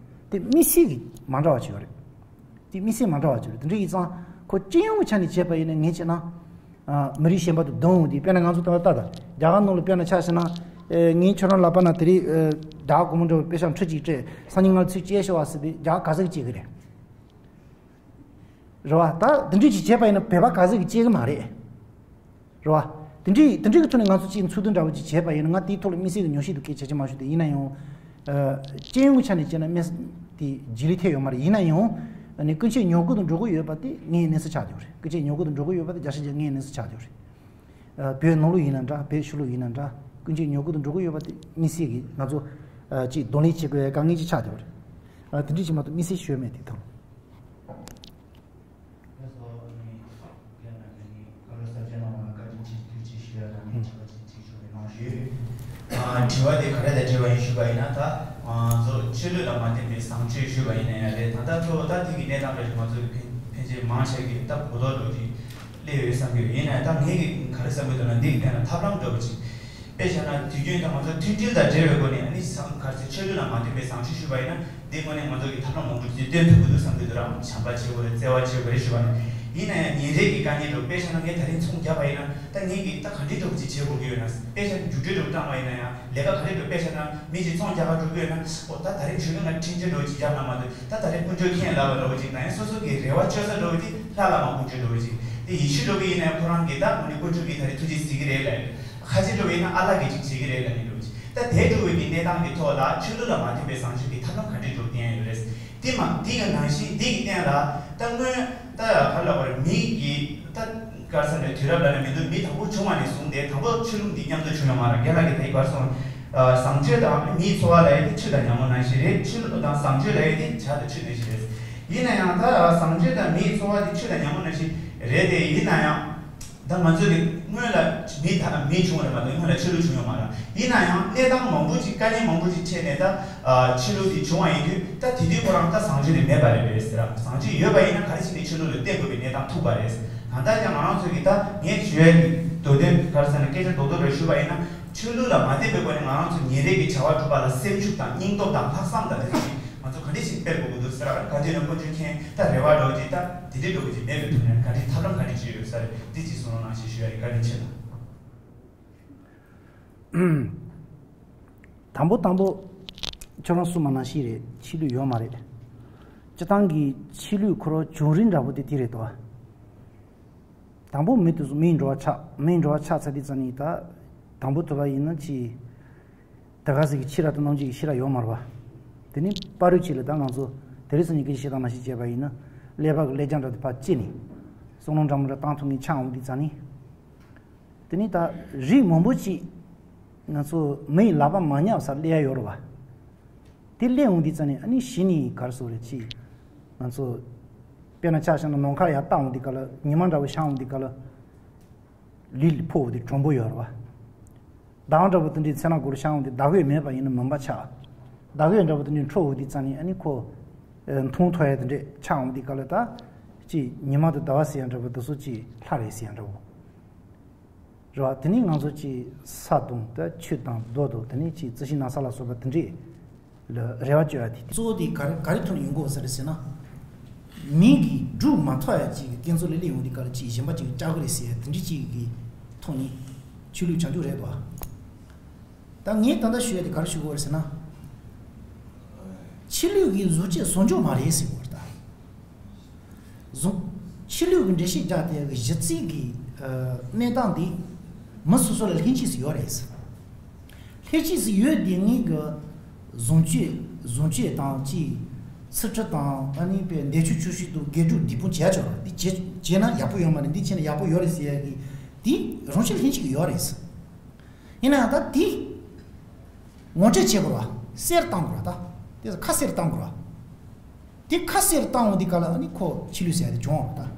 དེ་དམིགས་བསལ་གྱི་མ་འདྲ་བ་ཅིག་ཡོད་རེད། དེ་དམིགས་བསལ་མ་འདྲ་བ་ཅིག་རེད། དེ་འདྲ་ཡིན་ཙང་ཁོ་སྤྱི་ཡོངས་ཀྱི་ཆ་ནས་བྱས་པ་ཡིན་ན། ངས་བྱས་ན། ཨ། མི་རིགས་གཞན་པ་དང་བསྡུར་འོང་དུས། དཔེར་ན་ང་ཚོ་ད་ལྟ་ད་རྒྱ་གར་ནང་ལ་དཔེར་ན་ཆ་བཞག་ན། ཨེ། ངས་ཁྱོད་རང་ལ་དཔེར་ན་དེ་རིང་། ཨེ། ཟླ་བ་སྒོར་མོ་འདྲ་བོ་དཔེ་ཤག་ཁྲི་གཅིག་སྤྲད། སང་ཉིན་ང་ལ་ཚུར་སྐྱེལ་ཤོག་ཨ་ཟེར་དུས་རྒྱ་གར་ག་ཟེ་གིས་སྐྱེལ་གི་རེད། རེད་བ། ད་དེ་འདྲ་ཅིག་བྱས་པ་ཡིན་ན་བོད་པ་ག་ཟེ་གིས་སྐྱེལ་གི་མ་རེད། རེད་བ། དེ་འདྲའི་དེ་འདྲའི་གི་ཐོག་ནས་ང་ཚོ་གཅིག་འཚོལ་བསྡུ་འདྲ་བོ་ཅིག་བྱས་པ་ཡིན་ན། ང་དེའི་ཐོག་ལ་དམིགས་བསལ་གྱི་ཉོག་བཤད་དེ་སྐད་ཆ་ཅིག་མ་ཞུ། དེ་ཡིན་ན་ཡང་། ཨ། སྤྱི་ཡོངས་ཀྱི་ཆ་ནས་བྱས་ན་དམིགས་བསལ་དེ་རྗེས་ལུས་ཐེབས་ཡོད་མ་རེད། ཡིན་ན་ཡང་། ཨ་ནི་ཀུན་སྤྱོད་ཉོབ་གུ་དང་འགྲོ་གི་ཡོད་པ་དེ་དངོས་ཡོད་གནས་ཚུལ་ཆགས་བསྡད་ཡོད་རེད། ཀུན་སྤྱོད་ཉོབ་གུ་དང་འགྲོ་གི་ཡོད་པ་དེ་བརྒྱ་ཆ་བརྒྱ་དངོས་ཡོད་གནས་ཚུལ་ཆགས་བསྡད་ཡོད་རེད། ཨ། བོད་ནང་ལོགས་ཡིན་ན་འདྲ། བོད་ཕྱི་ལོགས་ཡིན་ན་འདྲ། ཀུན་སྤྱོད་ཉོབ་གུ་དང་འགྲོ་གི་ཡོད་པ་དེ་དམིགས་བསལ་གྱི་ང་ཚོ། ཨ། ཅིག་གདོང་ལེན་བྱེད་དགོས་པའི་དཀའ་ངལ་ཅིག་ཆགས་བསྡད་ཡོད་རེད། ཨ། དེ་འདྲ་ཅིག་མ་གཏོགས་དམིགས་བསལ་ཞུ་ཡ་མེད། དེ་དང་། ལགས་སོ། ཨ་ནི་རྒན་ལགས་ཀྱིས་ནི་བཀའ་སློབ་ཟབ་རྒྱས་གནང་བ་ལ་བཀའ་དྲིན་ཆེ་ཞུ་ཡ་དང་། ནི་ཆོག་པ་ཅིག་ཅིག་ཞུ་བའི་གནང་ཞུས། ཨ། དྲི་བ་དེ་ག་རེ་དང་འབྲེལ་བ་ཡིན་ཞུས་པ་ཡིན་ན། ད་ང་ཚོ་ཆོས་ལུགས་ལ་མ་བརྟེན་པའི་བཟང་སྤྱོད་ཞུས་པ་ཡིན་ན་ཡང་རེད། ད་ལྟ་གཙོ་བོ་ད་དེ་གི་གནས་སྟངས་རེད། ང་ཚོ་གི་ཕན་ཕན་ཆད་མང་ཆེ་གིས་ད་གོ་ལྡོག་འགྲོ་གི་སླེབས་ཡོད་བསམ་གྱི་ཡོད། ཡིན་ན་ཡང་ད་ངས་གི་ག་རེ་བསམ་གྱི་འདུག་ན། འདི་གི་སྟེང་ལ་ཐབས་ལམ་འདྲ་བོ་ཅིག་དཔེ་བཞག་ན་དུས་རྒྱུན་ད་ང་ཚོ་མཐུན་སྒྲིལ་དང་འབྲེལ་བའི་སྒོ་ནས། ཨ་ནི་བཟང་ག་རེ་ཟེར། ཆོས་ལུགས་ལ་མ་བརྟེན་པའི་བཟང་སྤྱོད་ཞུས་པ་ཡིན་ན། འདི་དངོས་གནས་ང་ཚོ་གིས་ཐབས་ལམ་མང་པོ་ཅིག་སྟོན་ཐུབ་ཀྱི་འདུག་བསམ་གྱི་འདུག་ར། བྱམས་པ་བྱེད་དགོས་རེད། བརྩེ་བ་བྱེད་དགོས་རེད་ཞུས་པ་ནི། ཡིན་ན་ཡང་ཉིན་རེ་གི་དཀའ་ངལ་འདྲ་བོ། དཔེ་བཞག་ན་ངས་ད་རིང་ཚོང་བརྒྱབ་པ་ཡིན་ན། ད་ངས་གིས་ད་ག་འདྲའི་འདྲ་བོ་ཅིག་བྱེད་དགོས་ཀྱི་ཡོད་ན། དཔེ་བཞག་ན་རྒྱུགས་སྤྲོད་འདྲ་བོ་བཏང་བ་ཡིན་ན་ཡང་། ལས་ཀ་ག་རེ་འདྲ་བོ། དཔེ་བཞག་ན་མི་གཅིག་ཚོང་རྒྱག་ག་འགྲོ་གི་ཡོད་ན། ཨོ། ད་ད་རིང་ཆོས་སྐྱོང་ལ་འཕྲིན་བཅོལ་འདྲ་བོ་ཅིག་བརྒྱབ་ན་མ་གཏོགས། ད་ད་རིང་དཀོན་མཆོག་མཁྱེན་ལབ་པ་འདྲ་བོ་ཅིག་དང་། ཡང་སོ་སོ་གི་རེ་བ་བཅོལ་ས་འདྲ་བོ་ཅིག་ལྷ་ལ་མ་དཀོན་མཆོག་འདྲ་བོ་ཅིག་དེ་ཡེ་ཤུ་འདྲ་བོ་ཡིན་ན་ཡང་ཁོ་རང་གིས་ད་དངོས་གནས་དཀོན་མཆོག་གིས་ད་རེས་ཐུགས་རྗེ་གཟིགས་ཀྱི་རེད་ལབ། ཁ་ཆེ་འདྲ་བོ་ཡིན་ན་ཨ་ལ་གིས་ཅིག་བྱེད་ཀྱི་རེད་ལབ་མཁན་འདྲ་བོ་ཅིག་ད་དེ་འདྲ་བོ་གི་གནས་སྟངས་ཀྱི་ཐོག་ལ་ཆོས་ལུགས་ལ་མ་བརྟེན་པའི་བཟང་སྤྱོད་ཀྱི་ཐབས་ལམ་ག་འདྲ་འདྲ་བོ་བསྟན་ཡ་ཡོད་རེད། དེ་མ་དེ་གི་ནང་བཞིན་དེ་གི་སྟེང་ལ་ད་སྔོན་ད་ག་རེ་ལབ་དགོས་རེད། མི་གི་ད་ག་རེ་ཟེར་ན། དུས་རབས་ལབ་ན་མི་འདུག་མི་དང་པོ་བྱུང་བ་ནས་བཟུང་སྟེ། དང་པོ་ཆོས་ལུགས་འདི་མཉམ་དུ་བྱུང་ཡོད་མ་རེད། རྒན་ལགས་ཀྱིས་ད་ག་རེ་གསུངས། ཨ། བཟང་སྤྱོད་དང་མིའི་འཚོ་བ་ལབ་ཡ་དེ་ཆོས་དང་ཉམ་པོ་ནང་བཞིན་རེད། ཆོས་ལུགས་དང་བཟང་སྤྱོད་ལབ་ཡ་དེ་བྱ་དང་ཆོས་ནང་བཞིན་རེད། ཡིན་ན་ཡང་ད་བཟང་སྤྱོད་དང་མིའི་འཚོ་བ་དེ་ཆོས་དང་ཉམ་པོ་ནང་བཞིན་རེད་དེ། ཡིན་ན་ཡང་ད་ང་ཚོ་གི་སྔོན་ལ་མི་ད་མི་བྱུང་བ་རེད་མ་གཏོགས། སྔོན་ལ་ཆོས་ལུགས་བྱུང་ཡོད་མ་རེད། ཡིན་ན་ཡང་གནས་སྟངས་མང་པོ་ཅིག་དཀའ་ངལ་མང་པོ་ཅིག་འཕྲད་ནས་ད། ཨ། ཆོས་ལུགས་དེ་བྱུང་བ་ཡིན་དུས། ད་དེ་དུས་ཁོ་རང་ད་བཟང་སྤྱོད་དེ་མེད་པ་རེད་པས་ཟེར། བཟང་སྤྱོད་ཡོད་པ་ཡིན་ན་ག་རེ་བྱས་ནས་ཆོས་ལུགས་ལ་བརྟེན་དགོས་པའི་གནས་སྟངས་ཐུག་པ་རེད། ད་ལྟ་ཀྱང་ང་རང་ཚོ་གི་ད་ངས་ཞུ་ཡ་གི་མདོ་དོན་ག་རེ་ཟེར་ན། སྐད་ཆ་རྡོག་རྡོག་རེ་ཞུས་པ་ཡིན་ན། ཆོས་ལུགས་ལ་མ་བརྟེན་པའི་སྒོ་ནས་ང་རང་ཚོ་ཉིན་རེ་གི་བྱ་བ་སྒྲུབ་པ་ལ་སེམས་ཤུགས་དང་སྙིང་སྟོབས་དང་ལྷག་བསམ་དང་དེ་ཚོ་ཅིག་ང་ཚོ་ག་འདྲ་ཞིག་སྤེལ་དགོས་ཀྱི་འདུག་ཟེར། ག་དུས་ནས་དཀོན་མཆོག་མཁྱེན། ད་རེ་བ་འདྲ་བོ་ཅིག་ད་དེ་འདྲའི་འདྲ་བོ་ཅིག་མེད་པའི་ཐོག་ནས་ག་འདྲའི་ཐབས་ལམ་ག་འདྲ་ཅིག་ཡོད་ས་རེད། འདི་ཅིག་གསུང་རོགས་གནང་ཞེས་ཞུ་ཡ་ཡིན། བཀའ་དྲིན་ཆེ་ལགས། དང་པོ་དང་པོ། ཁྱོད་རང་གསུངས་པ་ནང་བཞིན་རེད། ཆོས་ལུགས་ཡོད་མ་རེད། སྤྱིར་བཏང་གི་ཆོས་ལུགས་ཁོ་རང་བྱུང་རིམ་འདྲ་བོ་དེ་དེ་རེད་དོ། དང་པོ་མི་དེ་ཚོ་མིའི་འགྲོ་བ་ཆགས། མིའི་འགྲོ་བ་ཆགས་ཚར་དུས་ཙམ་ནས། ད་དང་པོ་དེ་བ་ཡིན་ན་ཅི། ད་ག་ཟེ་གི་ཕྱི་རབས་དང་ནང་བཞིན་གྱི་ཤེས་རབ་ཡོད་མ་རེད་པ། དེ་ནས་བར་དུ་ཅིག་ལ་ད་ང་ཚོ་དེ་རིང་སང་ཉིན་སྐད་ཆ་བཤད་སྟངས་ནང་བཞིན་བྱས་པ་ཡིན་ན། ཀླད་པ་གི་ཀླད་རྒྱ་འདྲ་དེ་ཕར་བཅད་ནས། བསམ་བློ་འདྲ་མི་འདྲ་བཏང་ཐུབ་མཁན་ཆགས་འོང་དུས་ཙམ་ནས། དེ་ནས་ད་རིགས་མང་པོ་ཅིག་ང་ཚོ་མི་ཡི་ལག་པ་མ་ཉར་བ་སར་སླེབས་ཡ་ཡོད་རེད་པ། དེ་སླེབས་འོང་དུས་ཙམ་ནས། ཨ་ནི་གཞི་ནས་ག་རེ་ཟེར་དགོས་རེད། ཅིག་ང་ཚོ་དཔེར་ན་ཆ་བཞག་ན་ནམ་མཁའ་ཡར་བལྟ་འོང་དུས་སྐབས་ལ། ཉི་མ་འདྲ་བོ་ཤར་འོང་དུས་སྐབས་ལ། ལུས་ལ་ཕོག་འོང་དུས་དྲོན་པོ་ཡོད་རེད་པ། ཟླ་བ་འདྲ་བོ་དེ་འདྲའི་མཚན་ལ་སྒོར་ཤར་འོང་དུས། ཟླ་གོས་མེད་པ་ཡིན་ན་མུན་པ་ཆགས། ཟླ་གོས་འདྲ་བོ་དེ་འདྲའི་འཕྲོ་འོང་དུས་ཙམ་ནས། ཨ་ནི་ཁོ་མཐོང་ཐོས་ཡ་དེ་འདྲ་ཆགས་འོང་དུས་སྐབས་ལ། ད་ཅིག་ཉི་མ་དང་ཟླ་བ་ཟེར་ཡ་འདྲ་བོ་དེ་ཚོ་ཅིག་ལྷ་རེད་ཟེར་ཡ་འདྲ་བོ་རེད་པ། དེ་ནས་ང་ཚོ་ཅིག་ས་དང་ད་ཆུ་དང་རྡོ་དང་། དེ་ནས་ཅིག་རྩི་ཤིང་ན་བཟའ་ལ་སོགས་པ་དེ་འདྲའི་ལ་རེ་བ་བཅོལ་ཡ་དེ། གཙོ་བོ་དེ་ག་རེ་ག་རེ་ཐོག་ནས་ཡོང་གི་ཡོད་ས་རེད་ཟེར་ན། མི་གིས་སྒྲུབ་མ་ཐུབ་ཡ་ཅིག་གི་སྐྱེ་མཚམས་ལ་སླེབས་ཡོང་དུས་སྐབས་ལ། ཅིག་གཞན་པ་ཅིག་གིས་སྐྲག་གི་རེད་ཟེར་ཡ་དེ་འདྲ་ཅིག་གི་ཐོག་ནས་ཆོས་ལུགས་བྱང་ཆུབ་རེད་དོ། ད་ངས་ད་ལྟ་ཞུ་ཡ་དེ་ག་རེ་ཞུ་དགོས་རེད་ཟེར་ན། ཆོས་ལུགས་ཀྱི་བཟོ་བཅོས་བཟོ་འཇོག་མ་རེད་ཟེར་དགོས་རེད་ད། བཟོ། ཆོས་ལུགས་ཀྱི་འགྲེལ་བཤད་རྒྱག་དེ་གི་གཞི་རྩའི་གི་ཨ་གནས་སྟངས་དེ་མི་སོ་སོ་ལ་ལྷན་སྐྱེས་སུ་ཡོད་རེད། ལྷན་སྐྱེས་སུ་ཡོད་དེ་ངེད་ཀྱི་བཟང་སྤྱོད་བཟང་སྤྱོད་དང་། ཅིག་ཚུལ་ཁྲིམས་དང་། ཨ་ནི་པའི་འདས་མཆོད་བརྗོད་བྱ་དང་དགེ་སྒྲུབ་སྡིག་སྤོང་བྱས་ཆོག་ར། འདི་བྱས་བྱས་ན་ཡག་པོ་ཡོད་མ་རེད། འདི་བྱས་ན་ཡག་པོ་ཡོད་རེད་ཟེར་ཡ་གི་དེ་རང་བཞིན་ལྷན་སྐྱེས་ཀྱི་ཡོད་རེད། ཡིན་ན་ཡང་ད་དེ་ངོ་སྤྲོད་བྱེད་དགོས་ར། གསལ་བཏང་དགོས་ར། ད་དེ་ཁ་གསལ་བཏང་དགོས་ར། དེ་ཁ་གསལ་བཏང་འོང་དུས་སྐབས་ལ། ཨ་ནི་ཁོ་ཆོས་ལུགས་ཟེར་ཡ་དེ་བྱུང་བ་རེད་ད།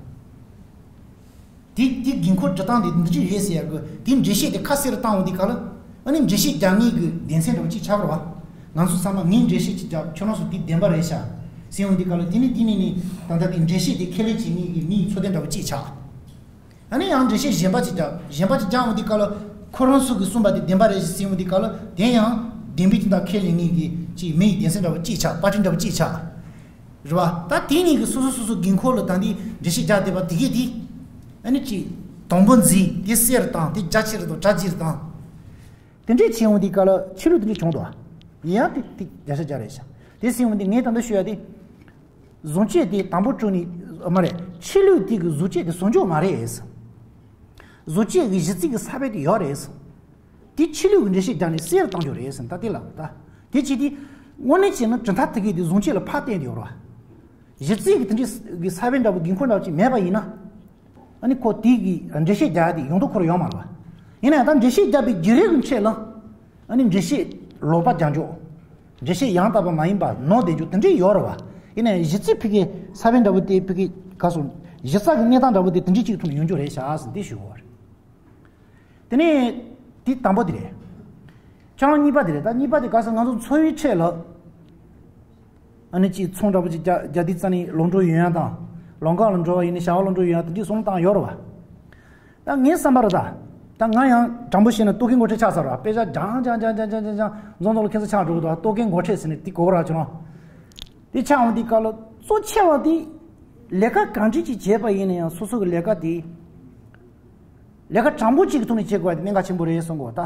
དེ་དེ་དགོས་མཁོ་འདྲི་སྟངས་དེ་འདི་འདྲ་རེད་ཟེར་ཡག་གི་དེ་འགྲེལ་བཤད་དེ་ཁ་གསལ་རུ་བཏང་འོང་དུས་སྐབས་ལ། ཨ་ནི་འགྲེལ་བཤད་རྒྱག་མཁན་གྱི་སྡེ་ཚན་འདྲ་བོ་གཅིག་ཆགས་པ་རེད་བ། ང་ཚོ་ཚང་མ་ངས་འགྲེལ་བཤད་ཅིག་རྒྱབ། ཁྱོད་རང་ཚོ་དེ་བདེན་པ་རེད་ཤག་ཟེར་འོང་དུས་སྐབས་ལ། དེ་ནི་དེ་ནི་ནི་ད་ལྟ་དེ་འགྲེལ་བཤད་དེ་ཁས་ལེན་བྱེད་མཁན་གྱི་མིའི་ཚོགས་སྡེ་འདྲ་བོ་གཅིག་ཆགས། ཨ་ནི་ཡང་འགྲེལ་བཤད་གཞན་པ་ཅིག་རྒྱབ། གཞན་པ་ཅིག་རྒྱག་འོང་དུས་སྐབས་ལ། ཁོ་རང་ཚོ་གིས་གསུངས་པ་དེ་བདེན་པ་རེད་ཟེར་འོང་དུས་སྐབས་ལ། དེ་ཡང་བདེན་པའི་དོན་དག་ཁས་ལེན་མཁན་གྱི་ཅིག་མིའི་སྡེ་ཚན་འདྲ་བོ་གཅིག་ཆགས། པར་ཊི་འདྲ་བོ་གཅིག་ཆགས། རེད་བ། ད་དེ་གཉིས་ཀྱི་སོ་སོ་སོ་སོ་དགོས་མཁོ་ལ་ད་འདི་འགྲེལ་བཤད་རྒྱག་བསྡད་པ་དེ་གས་དེ། ཨ་ནི་ཅིག་དང་པོ་འཛིན། དེ་གསལ་རུ་བཏང་། དེ་རྒྱ་ཆེ་རུ་དང་གྲ་རྒྱས་རུ་བཏང་། དེ་འདྲས་བྱས་འོང་དུས་སྐབས་ལ་ཆོས་ལུགས་དེ་འདྲས་བྱུང་འདུག། ཡིན་ཡང་དེ་དེ་རྒྱ་ཆ་རྒྱ་རེད་ཤག། དེ་ཟེར་འོང་དུས་ངས་ད་ལྟ་ཞུ་ཡ་དེ། བཟོ་བཅོས་དེ་དང་པོ་བྱུང་ནས་མ་རེད། ཆོས་ལུགས་དེ་གི་བཟོ་བཅོས་དེ་བཟོ་འཇོག་མ་རེད། བཟོ་བཅོས་ཀྱི་གཞི་རྩའི་གི་ས་བོན་དེ་ཡོད་རེད། དེ་ཆོས་ལུགས་ཀྱི་འགྲེལ་བཤད་རྒྱག་ནས་གསལ་རུ་བཏང་རྒྱུ་རེད་ཟེར། ད་དེ་ལ་ད་དེ་བྱས་དུས་དངོས་གནས་བྱས་ན་གྲུབ་མཐའ་དེ་གས་དེ་བཟོ་བཅོས་ལ་ཕར་བརྟེན་ཏེ་ཡོད་རེད་བ། གཞི་རྩའི་གི་དེ་འདྲའི་གི་ས་བོན་འདྲ་བོ་དགོས་མཁོ་འདྲ་བོ་ཅིག་མེད་པ་ཡིན་ན། ཨ་ནི་ཁོ་དེའི་གི་འགྲེལ་བཤད་རྒྱག་ཡ་དེ་ཡོང་དོ་ཁོ་རང་ཡོད་མ་རེད་བ། ཡིན་ན་ཡང་ད་འགྲེལ་བཤད་རྒྱག་པའི་བརྒྱུད་རིམ་གི་ཆེད་ལ། ཨ་ནི་འགྲེལ་བཤད་ལོག་པ་རྒྱག་འཇོག། འགྲེལ་བཤད་ཡང་དག་པ་མ་ཡིན་པ་ནོར་བསྡད་འཇོག་དེ་འདྲས་ཡོད་རེད་བ། ཡིན་ན་ཡང་གཞི་རྩའི་ཕ་གི་ས་བོན་འདྲ་བོ་དེ་ཕ་གི་ག་སོང་། གཞི་རྩ་གི་གནས་སྟངས་འདྲ་བོ་དེ་དེ་འདྲས་ཅིག་ཐོག་ནས་ཡོང་རྒྱུ་རེད་ཤག་ཟེར་འདི་ཞུ་དགོས་པ་རེད། དེ་ནས་དེ་དང་པོ་དེ་རེད། ཁྱོད་རང་གཉིས་པ་དེ་རེད། ད་གཉིས་པ་དེ་ག་ཟེར། ང་ཚོ་འཚོ་བའི་ཁྲོད་ལ་ཨ་ནི་ཅིག་ཚོང་འདྲ་པོ་ཅིག་རྒྱག་རྒྱག་དུས་ཙ་ནས་ལོག་འགྲོ་ཡོང་ཡ་དང་། ལམ་ཁ་ལ་འགྲོ་བ་ཡིན་ན་བྱ་བ་ལོག་འགྲོ་ཡོང་ཡ་དེ་འདྲའི་བཟོ་སྟངས་ཡོད་རེད་བ། ད་ངའི་བསམ་པར་ད། ད་ང་ཡང་དྲང་པོ་བཤད་ན་ལྟོ་གོས་མགོ་ཁྲེགས་ཆགས་ཚར་བ། དཔེ་ཆ་སྦྱང་སྦྱང་སྦྱང་སྦྱང་སྦྱང་སྦྱང་། འཛོམས་འཛོམས་ལ་ཁྱད་མཚར་ཆགས་འགྲོ་གི་འདུག། ལྟོ་གོས་མགོ་ཁྲེགས་ཟེར་ནས་དེ་གོ་ར་ཆུ་ནང་། དེ་ཆགས་འོང་དུས་སྐབས་ལ་གཙོ་ཆེ་བ་དེ། ལས་ཀ་གང་འདྲ་ཅིག་བྱས་པ་ཡིན་ན་ཡང་སོ་སོ་གི་ལས་ཀ་དེ། ལས་ཀ་དྲང་པོ་གཅིག་གི་ཐོག་ནས་བྱེད་དགོས་པ་དེ་གནད་འགག་ཆེན་པོ་རེད་གསུང་གོ་ད།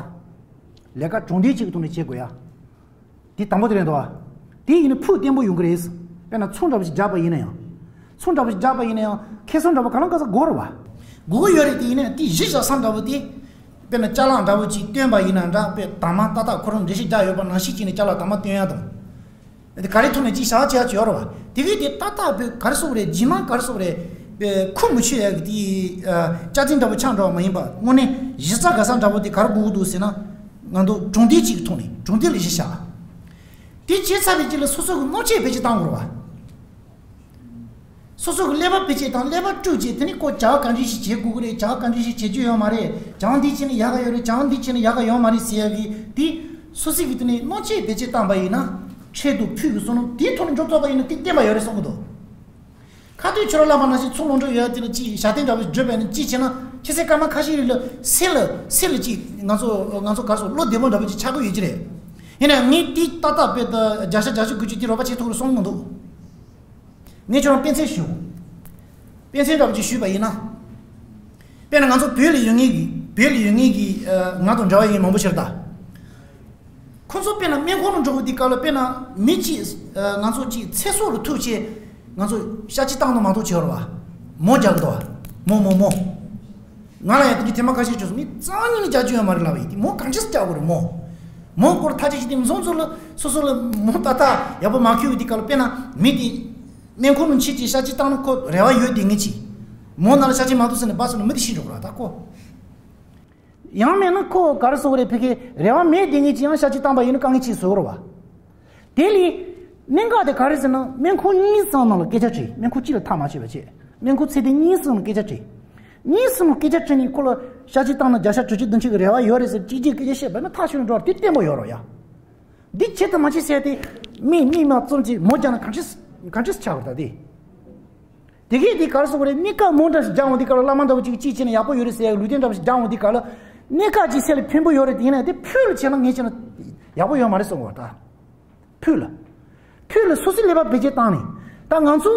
ལས་ཀ་གྲུབ་འབྲས་གཅིག་གི་ཐོག་ནས་བྱེད་དགོས་ཡ། དེ་དང་པོ་དེ་རེད་འདུག་བ། དེ་ཡིན་ན་ཕུགས་བརྟན་པོ་ཡོང་གི་རེད། དཔེར་ན་ཚོང་འདྲ་པོ་ཞིག་རྒྱག་པ་ཡིན་ན་ཡང་། ཚོང་འདྲ་པོ་ཞིག་རྒྱག་པ་ཡིན་ན་ཡང་ཁེ་བཟང་འདྲ་པོ་གང་ལ་གང་འཚམ་དགོས་རེད་བ། དགོས་ཀྱི་ཡོད་རེད། དེ་ཡིན་ན་དེ་གཞི་བཞག་ས་འདྲ་པོ་དེ། དཔེར་ན་ཅ་ལག་འདྲ་པོ་ཅིག་སྟོན་པ་ཡིན་ན་འདྲ། དཔེ་དང་མ་ཏག་ཏག་ཁོ་རང་འགྲེལ་བཤད་རྒྱག་ཡོད་པ་ནང་བཞིན་བྱས་ནས་ཅ་ལག་དང་མ་སྟོན་ཡ་དང་། དེ་ག་རེ་ཐོག་ནས་ཅིག་བཞག་བྱེད་ཡ་ཅིག་ཡོད་རེད་བ། དེ་གས་དེ་ཏག་ཏག་པོས་ག་རེ་ཟེར་དགོས་རེད། རྗེས་མ་ག་རེ་ཟེར་དགོས་རེད། པའི་ཁུངས་མི་འཁྱོལ་ཡ་གི་དེ། ཨ། སྐྱག་རྫུན་འདྲ་པོ་ཆགས་འགྲོ་བ་མ་ཡིན་པ། དངོས་གནས་གཞི་རྩ་ག་ས་འདྲ་པོ་དེ་ག་རེ་དགོས་ཀྱི་འདུག་ཟེར་ན། ང་ཚོ་གྲུབ་འབྲས་གཅིག་གི་ཐོག་ནས་གྲུབ་འབྲས་ལ་གཞི་བཞག། དེ་བྱས་ཚར་བའི་རྗེས་ལ་སོ་སོ་གི་སྣོན་ཆས་བེད་སྤྱོད་གཏང་དགོས་རེད་བ། སོ་སོ་གི་ཀླད་པ་བེད་སྤྱོད་དང་ཀླད་པ་བཀྲུས་བྱས། དེ་ནས་ཁོ་བྱ་བ་ག་འདྲ་ཞིག་བྱེད་དགོས་ཀྱི་རེད། བྱ་བ་ག་འདྲ་ཞིག་བྱེད་རྒྱུ་ཡོད་མ་རེད། བྱ་བ་འདི་བྱས་ན་ཡག་ག་ཡོད་རེད། བྱ་བ་འདི་བྱས་ན་ཡག་ག་ཡོད་མ་རེད་ཟེར་ཡ་གི་དེ། སོ་སོ་གི་དེ་ནས་སྣོན་ཆས་བེད་སྤྱོད་བཏང་པ་ཡིན་ན། འཕྲལ་དུ་ཕུགས་ཀྱི་བསམ་བློ་དེའི་ཐོག་ནས་འགྲོ་ཐུབ་པ་ཡིན་ན་དེ་བརྟན་པ་ཡོད་རེད་གསུང་གི་འདུག། ཁ་ཐུག་ཁྱོད་རང་བླ་མ་ནང་བཞིན་ཚོང་ལོག་འགྲོ་ཡོད་དེ་ལ་ཅིག་ཞབས་བརྟན་འདྲ་པོ་བརྗོད་པ་ཡིན་ན། ཅིག་བྱས་ན་ཁྱེད་ཚོའི་སྐར་མ་ཁ་ཤས་རིང་ལ་སེམས་ལ་སེམས་ལ་ཅིག་ང་ཚོ་ང་ཚོ་ག་རེ་ཟེར། བློ་བདེ་པོ་འདྲ་པོ་ཅིག་ཆགས་ཀྱི་ཡོད་ཀྱི་རེད། ཡིན་ནའང་ངས་དེ་ཏག་ཏག་དཔེ་ད་བརྒྱ་ཆ་བརྒྱད་ཅུ་དགུ་བཅུ་དེ་རོགས་པ་བྱེད་ཐུབ་རེད་གསུང་གི་མི་འདུག། ངས་ཁྱོད་རང་དཔེ་མཚོན་ཞུ། དཔེ་མཚོན་འདྲ་པོ་ཅིག་ཞུས་པ་ཡིན་ན། དཔེར་ན་ང་ཚོ་བོད་ལ་ཡོད་མཁན་གྱི་བོད་ལ་ཡོད་མཁན་གྱི་ང་དང་འདྲ་བ་ཡིན་མང་པོ་ཞིག་རེད་ད། ཁོ་ཚོ་དཔེར་ན་སྨན་ཁང་ལ་འགྲོ་དུས་སྐབས་ལ་དཔེར་ན་མི་གཅིག་ང་ཚོ་གཅིག་ཚེ་སྲོག་ལ་ཐུག་བྱས་ང་ཚོ་ཤ་ཅིག་བཏང་ན་མ་གཏོགས་བྱེད་བར་བ། མོ་རྒྱག་གི་འདུག་བ། མོ་མོ་མོ། ང་ལ་ཡང་དེ་གི་ཐེངས་མ་ཁ་ཤས་བྱུང་སོང་། མི་རྩ་ཉིད་ནས་རྒྱག་རྒྱུ་ཡོད་མ་རེད་ལབ་པ་ཡིན། དེ་མོ་གང་ཅི་རྒྱག་དགོས་རེད་མོ། མོ་སྐོར་ཐག་ཅིག་ཅིག་དེ་མི་སོང་ཚོ་ལ་སོ་སོ་ལ་མོ་ཏག་ཏག་ཡག་པོ་མ་ཁེལ་བའི་དུས་སྐབས་ལ་དཔེར་ན་མི་དེ། སྨན་ཁང་ནང་ཕྱིན་ཅིག་ཤ་ཅིག་བཏང་ན་ཁོ་རེ་བ་ཡོད་དེ་ངེས་ཅིག། མོ་ནང་ལ་ཤ་ཅིག་མ་གཏོགས་ཟེར་ནས་སྦ་སོང་ན་མི་དེ་ཤི་འགྲོ་གི་རེད་ད་ཁོ། ཡང་མིན་ན་ཁོ་ག་རེ་ཟེར་དགོས་རེད། ཕ་གི་རེ་བ་མེད་དེ་ངེས་ཅིག་ཡང་ཤ་ཅིག་བཏང་པ་ཡིན་ན་དཀའ་ངལ་ཅིག་བཟོ་གི་རེད་བ། དེ་ལས་གནད་འགག་དེ་ག་རེ་ཟེར་ན་སྨན་ཁང་གཉིས་ཙམ་ནང་ལ་སྐད་ཆ་དྲིས། སྨན་ཁང་གཅིག་ལ་ཐག་མ་ཆོད་པ་བྱས། སྨན་ཁང་ཚད་ལྡན་གཉིས་ཙམ་ལ་སྐད་ཆ་དྲིས། གཉིས་ཙམ་ལ་སྐད་ཆ་དྲིས་ནས་ཁོ་ལ་ཤ་ཅིག་བཏང་ན་བརྒྱ་ཆ་དྲུག་ཅུ་བདུན་ཅུ་གི་རེ་བ་ཡོད་རེད་ཟེར་གཅིག་གཅིག་སྐད་ཆ་བཤད་པ་ཡིན་ན་ཐག་ཆོད་ནས་འགྲོ་བ་དེ་བརྟན་པོ་ཡོད་རེད་ཡ། འདི་བྱེད་དང་མ་བྱེད་ཟེར་ཏེ། མི་མི་མ་ཙམ་གྱིས་མོ་རྒྱག་ན་གང་ཅི་གང་ཅི་ཆགས་པ་ད་དེ། དེ་གས་དེ་ག་རེ་ཟེར་དགོས་རེད། གནས་སྐབས་མོ་འདྲ་ཞིག་རྒྱག་འོང་དུས་སྐབས་ལ་བླ་མ་འདྲ་བོ་ཅིག་གིས་ཅིག་བྱས་ན་ཡག་པོ་ཡོད་རེད་ཟེར་ཡག་ལུས་རྟེན་འདྲ་བོ་ཞིག་རྒྱག་འོང་དུས་སྐབས་ལ། གནས་སྐབས་ཅིག་སེམས་ལ་ཕན་པོ་ཡོད་རེད་དེ། ཡིན་ན་དེ་ཕུགས་ལ་བྱས་ན་ངས་བྱས་ན་ཡག་པོ་ཡོད་མ་རེད་གསུང་གི་ད། ཕུགས་ལ། ཕུགས་ལ་སོ་སོའི་ཀླད་པ་བེད་སྤྱོད་བཏང་ནས། ད་ང་ཚོ་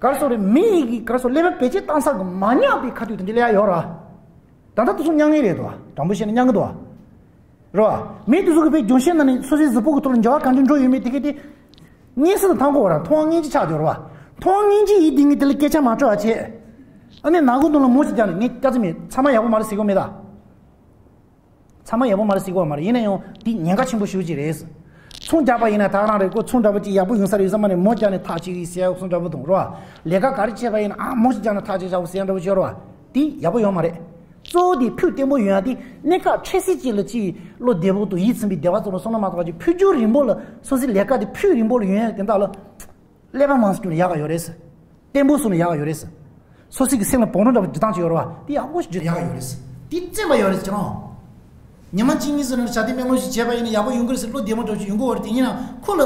ག་རེ་ཟེར་དགོས་རེད། མི་ཡི་གི་ག་རེ་ཟེར་ཀླད་པ་བེད་སྤྱོད་བཏང་ས་གི་མ་ཉམས་པའི་ཁ་ཐུག་དེ་འདྲ་སླེབས་ཡ་ཡོད་ར། ད་ལྟ་དེ་ཚོ་མྱང་ངེས་རེད་དོ། དྲང་པོ་བཤད་ན་མྱང་གི་འདུག་བ། རེད་བ། མི་དེ་ཚོ་གི་བའི་རྒྱུ་མཚན་ནང་ནས་སོ་སོའི་གཟུགས་པོ་གི་ཐོག་ལ་འགྱུར་བ་ག་འདྲ་འགྲོ་ཡོད་མེད་དེ་གས་དེ། མངོན་སུམ་དུ་མཐོང་གི་ཡོད་ར། མཐོང་བ་ངན་གྱིས་ཆགས་འགྱུར་བ། མཐོང་བ་ངན་གྱིས་ཡིད་བདེ་ངེས་དེ་ལ་སྐད་ཆ་མ་སྤྲོ་བ་བྱས། ཨ་ནི་ནག་གུ་དུང་ལ་མོ་ཞིག་རྒྱག་ནས་ངས་སྐྱག་རྫུན་མེད། ཚང་མ་ཡག་པོ་མ་རེད་ཟེར་གི་མེད་ད། ཚང་མ་ཡག་པོ་མ་རེད་ཟེར་གི་མ་རེད། ཡིན་ན་ཡང་དེ་ཉེན་ཁ་ཆེན་པོ་ཞེ་པོ་ཅིག་རེད། ཚོང་རྒྱག་པ་ཡིན་ན་ད་ག་རང་རེད། ཁོ་ཚོང་འདྲ་པོ་ཅིག་ཡག་པོ་ཡོང་ས་རེད་བསམ་པ་ནས་མོ་རྒྱག་ནས་ཐག་གཅོད་ཡིན་ཟེར་ཡག་ཚོང་འདྲ་པོ་དང་རེད་བ། ལས་ཀ་ག་རེ་བྱས་པ་ཡིན་ན་ཨ་མོ་ཞིག་རྒྱག་ནས་ཐག་གཅོད་བྱ་བོ་ཟེར་ཡག་འདྲ་པོ་ཅིག་ཡོད་རེད་བ། དེ་ཡག་པོ་ཡོད་མ་རེད། གཙོ་བོ་དེ་ཕུགས་བརྟན་པོ་ཡོང་ཡ་དེ་གནས་སྐབས་འཕྲལ་སེལ་ཅིག་ལ་ཅིག་བློ་བདེ་པོ་དང་ཡིད་ཚིམ་པའི་བདེ་བ་ཙམ་ལ་སོང་ན་མ་གཏོགས་ཀྱི་ཕུགས་རྒྱུན་རིང་པོ་ལ་སོ་སོའི་ལས་ཀ་དེ་ཕུགས་རིང་པོ་ལ་ཡོང་ཡ་དེ་དག་ལ། ཀླད་པ་མང་སུ་ཡག་ག་ཡོད་རེད་ཟེར། བརྟན་པོ་སོང་ན་ཡག་ག་ཡོད་རེད་ཟེར། སོ་སོ་གི་སེམས་ལ་བང་རིམ་འདྲ་པོ་འཇུག་སྟངས་ཅིག་ཡོད་རེད་བ། དེ་ཡག་པོ་ཞིག་འཇུག་ཡག་ཡོད་རེད། དེ་བཙན་པ་ཡོད་རེད་ཅེས་རང་། ཉི་མ་གཅིག་གཉིས་ཙམ་ནང་ཞབས་བརྟན་སྨན་སློབ་ཞིག་བྱས་པ་ཡིན་ན་ཡག་པོ་ཡོང་གི་རེད་ཟེར་བློ་བདེ་མོ་འདྲ་པོ་ཞིག་ཡོང་གི་ཡོད་རེད། དེ་ཡིན་ན་ཁོ་ལ་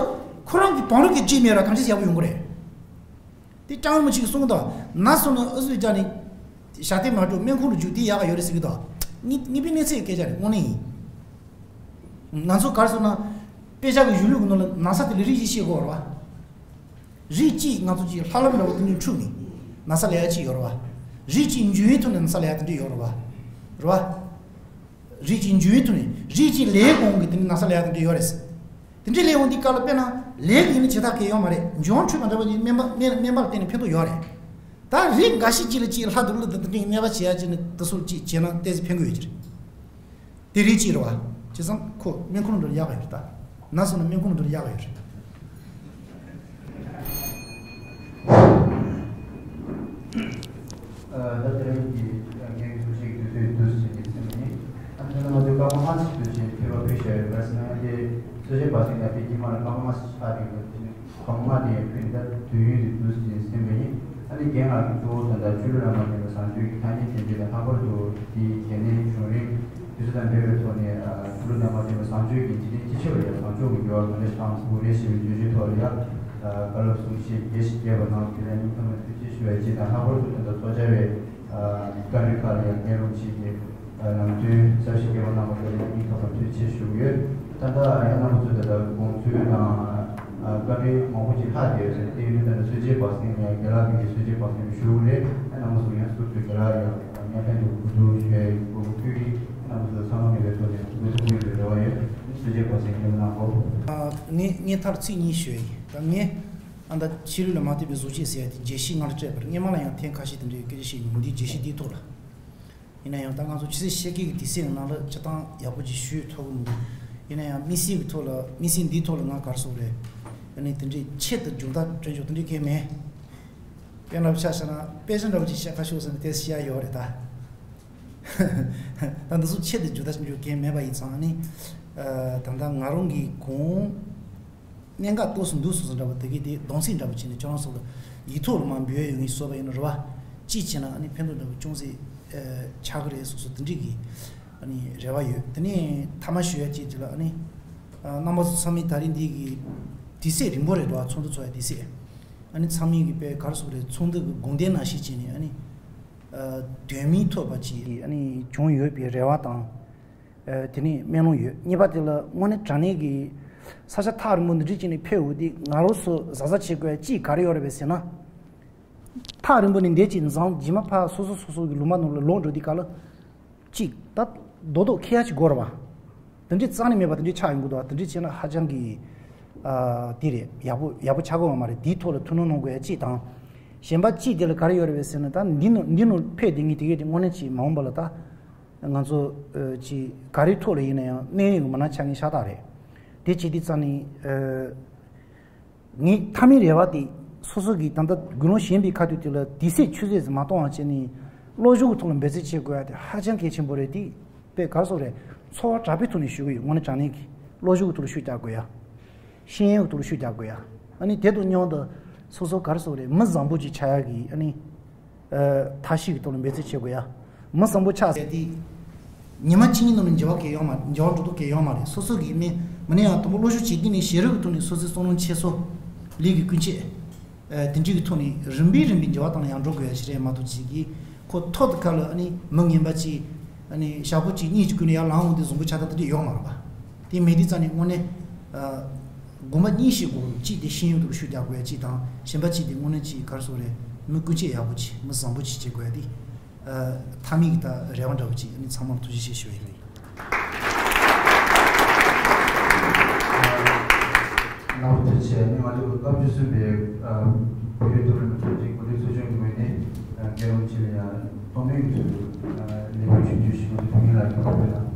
ཁོ་རང་གི་བང་རིམ་གྱི་རྗེས་མེད་ར་གང་ཅི་ཡག་པོ་ཡོང་གི་རེད། དེ་ཀྲང་མོ་ཆེ་གིས་གསུངས་དང་ན་སོང་ན་ཨུ་ཚུགས་རྒྱག་ནས་ཞབས་བརྟན་མ་འགྲོ་སྨན་ཁང་དུ་འཇུག་དེ་ཡག་ག་ཡོད་རེད་ཟེར་གི་འདུག་ངས་ངས་པའི་གནས་ཚུལ་སྐད་ཆ་རེད་དངོས་གནས་ཡིན། ང་ཚོ་གར་སོང་ན་དཔེ་ཆ་གི་གཞུང་ལུགས་ཀྱི་ནང་ལ་ན་ཚ་དེ་ལ་རིགས་གཅིག་ཤེས་དགོས་རེད་བ། རིགས་གཅིག་ང་ཚོ་གཅིག་ལྷ་ལམ་འདྲ་བོ་དེ་ནས་འཁྲུགས་ནས་ན་ཚ་ལས་ཡ་གཅིག་ཡོད་རེད་བ། རིགས་གཅིག་འཇུ་བའི་ཐོག་ནས་ན་ཚ་ལས་ཡ་དེ་འདྲ་ཡོད་རེད་བ། རེད་བ། རིགས་གཅིག་འཇུ་བའི་ཐོག་ནས་རིགས་གཅིག་ལས་གོང་གི་དེ་ནས་ན་ཚ་ལས་ཡ་དེ་འདྲ་ཡོད་རེད། དེ་འདྲའི་ལས་འོང་དུས་སྐབས་ལ་དཔེར་ན་ལས་ཀྱི་ཡིན་ན་བྱེད་ཐབས་གལ་ཡོད་མ་རེད། འཇུ་བ་འཁྲུགས་པ་འདྲ་བ་ཡིན་སྨན་པ་སྨན་སྨན་པ་ལ་བརྟེན་ནས་ཕན་ཐོགས་ཡོད་རེད། ད་རིགས་འགའ་ཞིག་གཅིག་ལ་གཅིག་ལྷ་དུ་ལུ་དང་དེ་འདྲའི་གནས་པ་བྱེད་ཡ་གཅིག་ནི་དེ་སོགས་གཅིག་བྱས་ན་ཏོག་ཙམ་ཕན་གི་ཡོད་ཀྱི་རེད། དེ་རིགས་གཅིག་རེད་བ། བྱས་ཙང་ཁོ་སྨན་ཁང་འགྲོ་ཡག་ཡོད་རེད་ད། ན་སོང་ན་སྨན་ཁང་འགྲོ་ཡག་ཡོད་རེད། ད་དེ་རིང་གི་ངའི་གསུང་བཤད་ཀྱི་དུས་ཚོད་དུས་ཟིན་གྱི་ཚེ་ནི། ཨ་ནི་ང་ཚོས་སྐར་མ་ལྔ་ཅིག་དུས་ཆེན་མཐུན་པ་ཕུལ་བཞག་ཡོད་པ་ཟེར་ན་ཡང་དེ་གསོལ་ཇ་བར་སེང་དང་དེ་ཉི་མ་ལ་སྐར་མ་ལྔ་ཅིག་ལྷག་གི་ཡོད་པ་དེ་ནི། གོང་མ་ནས་ཕུལ་ད་དུས་ཡུན་དེ་དུས་ཟིན་ཟིན་པ་ཡིན། ཨ་ནི་རྒན་ལགས་ཀྱིས་གཙོ་བོ་དོན་དག་ཆོས་ལུགས་བླ་མ་མཁྱེན་པ་བཟང་སྤྱོད་ཀྱི་ཐ་སྙད་དེ་འདྲ་ལ་ལྷག་པར་དུ་དེའི་གལ་གནད་བྱུང་རིང་དུས་ཚོད་དང་འབྲེལ་བའི་ཐོག་ནས་ཆོས་ལུགས་བླ་མ་མཁྱེན་པ་བཟང་སྤྱོད་ཀྱི་འཇིག་རྟེན་སྤྱི་ཁྱབ་ལ་ཡང་བཟང་སྤྱོད་ཀྱི་འགྱུར་བ་གང་འདྲ་ཞིག་བཏང་ཐུབ་རེད་ཞེས་པའི་བརྗོད་གཞིའི་ཐོག་ལ་ཡང་བཀའ་སློབ་གསུང་བཤད་རྒྱས་ཤིང་རྒྱས་པ་གནང་བ་དེ་ལ་སྙིང་ཐག་ནས་ཐུགས་རྗེ་ཆེ་ཞུ་བ་ཡིན། ཅེས་དང་ལྷག་པར་དུ་དོན་དག་ཐོག་བཅར་བའི་བཀའ་འདྲི་ཁག་ལ་ཡང་སྙན་སྒྲོན་ཞིག་གིས། ནང་དོན་གསལ་བཤད་རྒྱས་པ་གནང་བ་དེ་ལ་སྙིང་ཐག་པ་ཐུགས་རྗེ་ཆེ་ཞུ་གི་ཡོད། ད་ལྟ་ཡང་རྣམ་པ་ཚོས་ད་ལྟ་དགོངས་ཚུལ་དང་བཀའ་འདྲི་མང་པོ་ཅིག་ལྷག་བསྡད་ཡོད་ཟེར། དེ་ཡིན་དུས་ད་ལྟ་གསོལ་ཇའི་བར་གསེང་ནས་རྒན་ལགས་ཀྱིས་གསོལ་ཇའི་བར་གསེང་དུ་ཞུ་གི་རེད། རྣམ་པ་ཚོ་ཡང་ཟུར་དུ་རྒན་ལགས་ཡང་སྙན་ཕན་དུ་གོ་བསྡུར་ཞུ་ཡ་ཡིན། གོ་བསྡུར་ཞུ་ཡ་ཡིན། རྣམ་པ་ཚོ་ཚང་མ་མི་ལས་ཐོག་ནས་མུ་མཐུད་ཡོང་བའི་རེ་བ་ཡོད། གསོལ་ཇའི་བར་གསེང་རྒྱབ་གནང་གོ། ངས་ངས་མཐར་ཚིག་གཉིས་ཞུ་ཡ་ཡིན། ད་ངས་ཨ་ད་ཆོས་ལུགས་ལ་མ་ལྟོས་པའི་གཟུགས་བྱད་ཟེར་ཡ་དེ་རྒྱས་བཤད་སྔར་སྤྲད་པར་སྔོན་མ་ལ་ཡང་ཐེངས་ཁ་ཤས་དེ་འདྲའི་སྐད་ཆ་བཤད་མྱོང་། འདིའི་རྒྱས་བཤད་འདིའི་ཐོག་ལ། ཡིན་ན་ཡང་ད་ང་ཚོ་ཆོས་སྲིད་ཤེས་ཀྱི་དུས་ཚོད་ནང་ལ་སྤྱིར་བཏང་ཡག་པོ་ཅིག་ཞུས་ཐུབ་ཀྱི་མི་འདུག་ཡིན་ན་ཡང་དམིགས་བསལ་གྱི་ཐོག་ལ་དམིགས་བསལ་འདིའི་ཐོག་ལ་ང་ག་རེ་ཟེར་དགོས་རེད། ཨ་ནི་དེ་འདྲའི་ཆེད་དུ་རྒྱུག་དག་སྤྲོད་ཆོག་དེ་འདྲའི་གང་ཡང་མེད། དཔེར་ན་ཆ་བཞག་ན་དཔེ་ཆ་འདྲ་བོ་ཅིག་བཤད་ཁ་ཤོར་ཟེར་ན་དེ་བཤད་ཡ་ཡོད་རེད་ད། ད་འདི་ཚོ་ཆེད་དུ་རྒྱུག་དག་ཅིག་འཇུག་གང་ཡང་མེད་པ་ཡིན་ཙང་ཨ་ནི། ད་ལྟ་ང་རང་གི་གོང་གནད་འགག་ཏོག་ཙམ་འདུག་སོང་ཙང་འདྲ་བ་དེ་གའི་དེ་གདམ་གསེས་འདྲ་བ་བྱས་ནས་ཁྱོད་རང་ཚོ་ལ་ཡིག་ཐོག་ལ་མར་འབུལ་ཡ་ཡོང་གི་བཟོས་པ་ཡིན་ན་རེད་བ། གཅིག་བྱས་ན་ཨ་ནི་ཕན་ཐོགས་འདྲ་བ་ཅུང་ཟད་ཨ་ཆགས་ཀྱི་རེད་སོགས་སོགས་དེ་འདྲའི་གི་ཨ་ནི་རེ་བ་ཡོད། དེ་ནས་མཐའ་མ་ཞུ་ཡ་གཅིག་དེ་ལ་ཨ་ནི་ཨ་རྣམ་པ་ཚོ་ཚང་མས་ད་རིང་འདི་གི་དུས་ཚོད་རིང་པོ་རེད་འདུག་ཚོགས་འདུ་ཚོགས་ཡ་དུས་ཚོད། ཨ་ནི་ཚང་མས་གི་དཔེ་ག་རེ་ཟེར་དགོས་རེད། ཚོགས་འདུ་གི་དགོངས་དོན་ནང་བཞིན་བྱས་ནས་ཨ་ནི་ཨ་དོན་སྨིན་ཐུབ་པ་ཅིག་ཨ་ནི་བྱུང་ཡོད་པའི་རེ་བ་དང་། ཨ་དེ་ནས་སྨོན་ལམ་ཡོད། གཉིས་པ་དེ་ལ་དངོས་གནས་དྲང་གནས་ཀྱི་ས་ཆ་ཐག་རིང་པོ་འདི་འདྲ་ཅིག་ནས་ཕེབས་འོང་དུས་ང་རང་ཚོ་གཟབ་གཟབ་བྱེད་དགོས་ཡ་གཅིག་ག་རེ་ཡོད་རེད་པས་ཟེར་ན། ཐག་རིང་པོ་ནས་འདི་ཅིག་འཛོམས་རྗེས་མ་ཕར་སོ་སོ་སོ་སོ་གི་ལུང་པ་ནང་ལ་ལོག་འགྲོ་དུས་སྐབས་ལ། གཅིག་ད་རྡོག་རྡོག་འཁེལ་ཡ་ཅིག་དགོས་རེད་པ། དེ་འདྲའི་རྩ་ནས་མེད་པ་དེ་འདྲའི་ཆགས་ཡོང་གི་འདུག་དེ་འདྲའི་བྱས་ན་ཧ་ཅང་གི་ཨ་དེ་རེད། ཡག་པོ་ཡག་པོ་ཆགས་ཀྱི་ཡོད་མ་རེད། དེའི་ཐོག་ལ་ཐུགས་སྣང་གནང་དགོས་ཡ་གཅིག་དང་། གཞན་པ་གཅིག་དེ་ལ་ག་རེ་ཡོད་རེད་པས་ཟེར་ན། ད་འདི་ནང་འདི་ནང་ཕེབས་བསྡད་མཁན་དེ་གས་དེ་དངོས་གནས་ཅིག་མ་འོངས་པ་ལ་ད་ང་ཚོ་ཨ་ཅིག་ག་རེའི་ཐོག་ལ་ཡིན་ན་ཡང་གནད་ཡོད་ཀྱི་མི་སྣ་ཆགས་མཁན་ཤ་སྟག་རེད། དེ་བྱེད་དུས་རྩ་ནས་ཨ་ངའི་མཐའ་མའི་རེ་བ་དེ་སོ་སོ་གིས་ད་ལྟ་དགུང་ལོ་གཞོན་པའི་ཁ་ཐུག་དེ་ལ་དུས་ཚོད་ཆུད་ཟོས་སུ་མ་གཏོང་བ་བྱས་ནས་བློ་སྦྱོང་གི་ཐོག་ལ་འབད་བརྩོན་བྱེད་དགོས་ཡ་དེ་ཧ་ཅང་གལ་ཆེན་པོ་རེད། དེ་དཔེ་ག་རེ་ཟེར་དགོས་རེད། འཚོ་བ་དྲག་པོའི་ཐོག་ནས་ཞུ་གི་ཡོད། དངོས་གནས་དྲང་གནས་ཀྱི་བློ་སྦྱོང་གི་ཐོག་ལ་ཤུགས་རྒྱག་དགོས་ཡ། ཤེས་ཡོན་གྱི་ཐོག་ལ་ཤུགས་རྒྱག་དགོས་ཡ། ཨ་ནི་དེ་དང་མཉམ་དུ་སོ་སོ་ག་རེ་ཟེར་དགོས་རེད། མི་བཟང་པོ་ཅིག་ཆགས་ཡ་གི་ཨ་ནི་ཨ་ཐབས་ཤེས་ཀྱི་ཐོག་ལ་འབད་བརྩོན་བྱེད་དགོས་ཡ། མི་བཟང་པོ་ཆགས་ཟེར་དེ། ཉི་མ་གཅིག་གཉིས་ནང་ལ་འགྱུར་བ་གང་ཡང་ཡོད་མ་རེད། འགྱུར་བ་འགྲོ་ཐབས་གང་ཡང་ཡོད་མ་རེད། སོ་སོ་གིས་མི་མི་ནས་ཡང་དང་པོ་བློ་ཞུགས་བྱེད་ཀྱི་ནས་ཤེས་རབ་ཀྱི་ཐོག་ནས་སོ་སོའི་བསམ་བློ་འཁྱེར་སོ། ལས་ཀྱི་ཀུན་སྤྱོད། ཨ་དེ་འདྲའི་གི་ཐོག་ནས་རིམ་པས་རིམ་པས་འགྱུར་བ་བཏང་ནས་ཡར་འགྲོ་དགོས་ཡ་ཞིག་རེད་མ་གཏོགས་ཅིག་གིས་ཁོ་ཐོག་ཏུ་ཁ་ལ་ཨ་ནི་མི་ངན་པ་ཅིག་ཨ་ནི་ཞག་པོ་གཅིག་གཉིས་ཀྱི་ཀུན་ནས་ཡར་ལངས་འོང་དུས་བཟང་པོ་ཆགས་ཐབས་དེ་འདྲ་ཡོད་མ་རེད་པ། དེ་མེད་དུས་རྩ་ནས་དངོས་གནས་ཨ་དགོངས་པ་གཉིས་ཤིག་དགོས། གཅིག་དེ་ཤེས་ཡོན་ཐོག་ལ་ཤུགས་རྒྱག་དགོས་ཡ་གཅིག་དང་། གཞན་པ་གཅིག་དེ་དངོས་གནས་ཅིག་ག་རེ་ཟེར་དགོས་རེད། མི་ཀུན་སྤྱོད་ཡག་པོ་ཅིག་མི་བཟང་པོ་ཅིག་བྱེད་དགོས་ཡ་དེ། ཨ་མཐའ་མའི་གི་ད་རེ་བ་འདྲ་བོ་ཅིག་ཨ་ནི་ཚང་མར་ཐུགས་རྗེ་ཆེ་ཞུ་ཡ་ཡིན། རྣམ་པ་ཐུགས་རྗེ་ཆེ། ཨ་ནི་ང་ཚོ་སྐབས་བཅུ་གསུམ་པའི་ཨ་བོད་རིགས་མཐོ་རིམ་སློབ་ཆེན་གོ་སྒྲིག་ཚོགས་ཆུང་གི་ངོས་ནས་ཨ་རྒན་རབས་ཆེ་ལ་ཡང་གཏོང་ལེན་གྱི་ཚུལ་ཨ་ལེགས་པོ་ཞུ་རྒྱུ་ཞིག་ང་ཚོ་ཕུལ་ལ་གི་ཕུལ་ལ།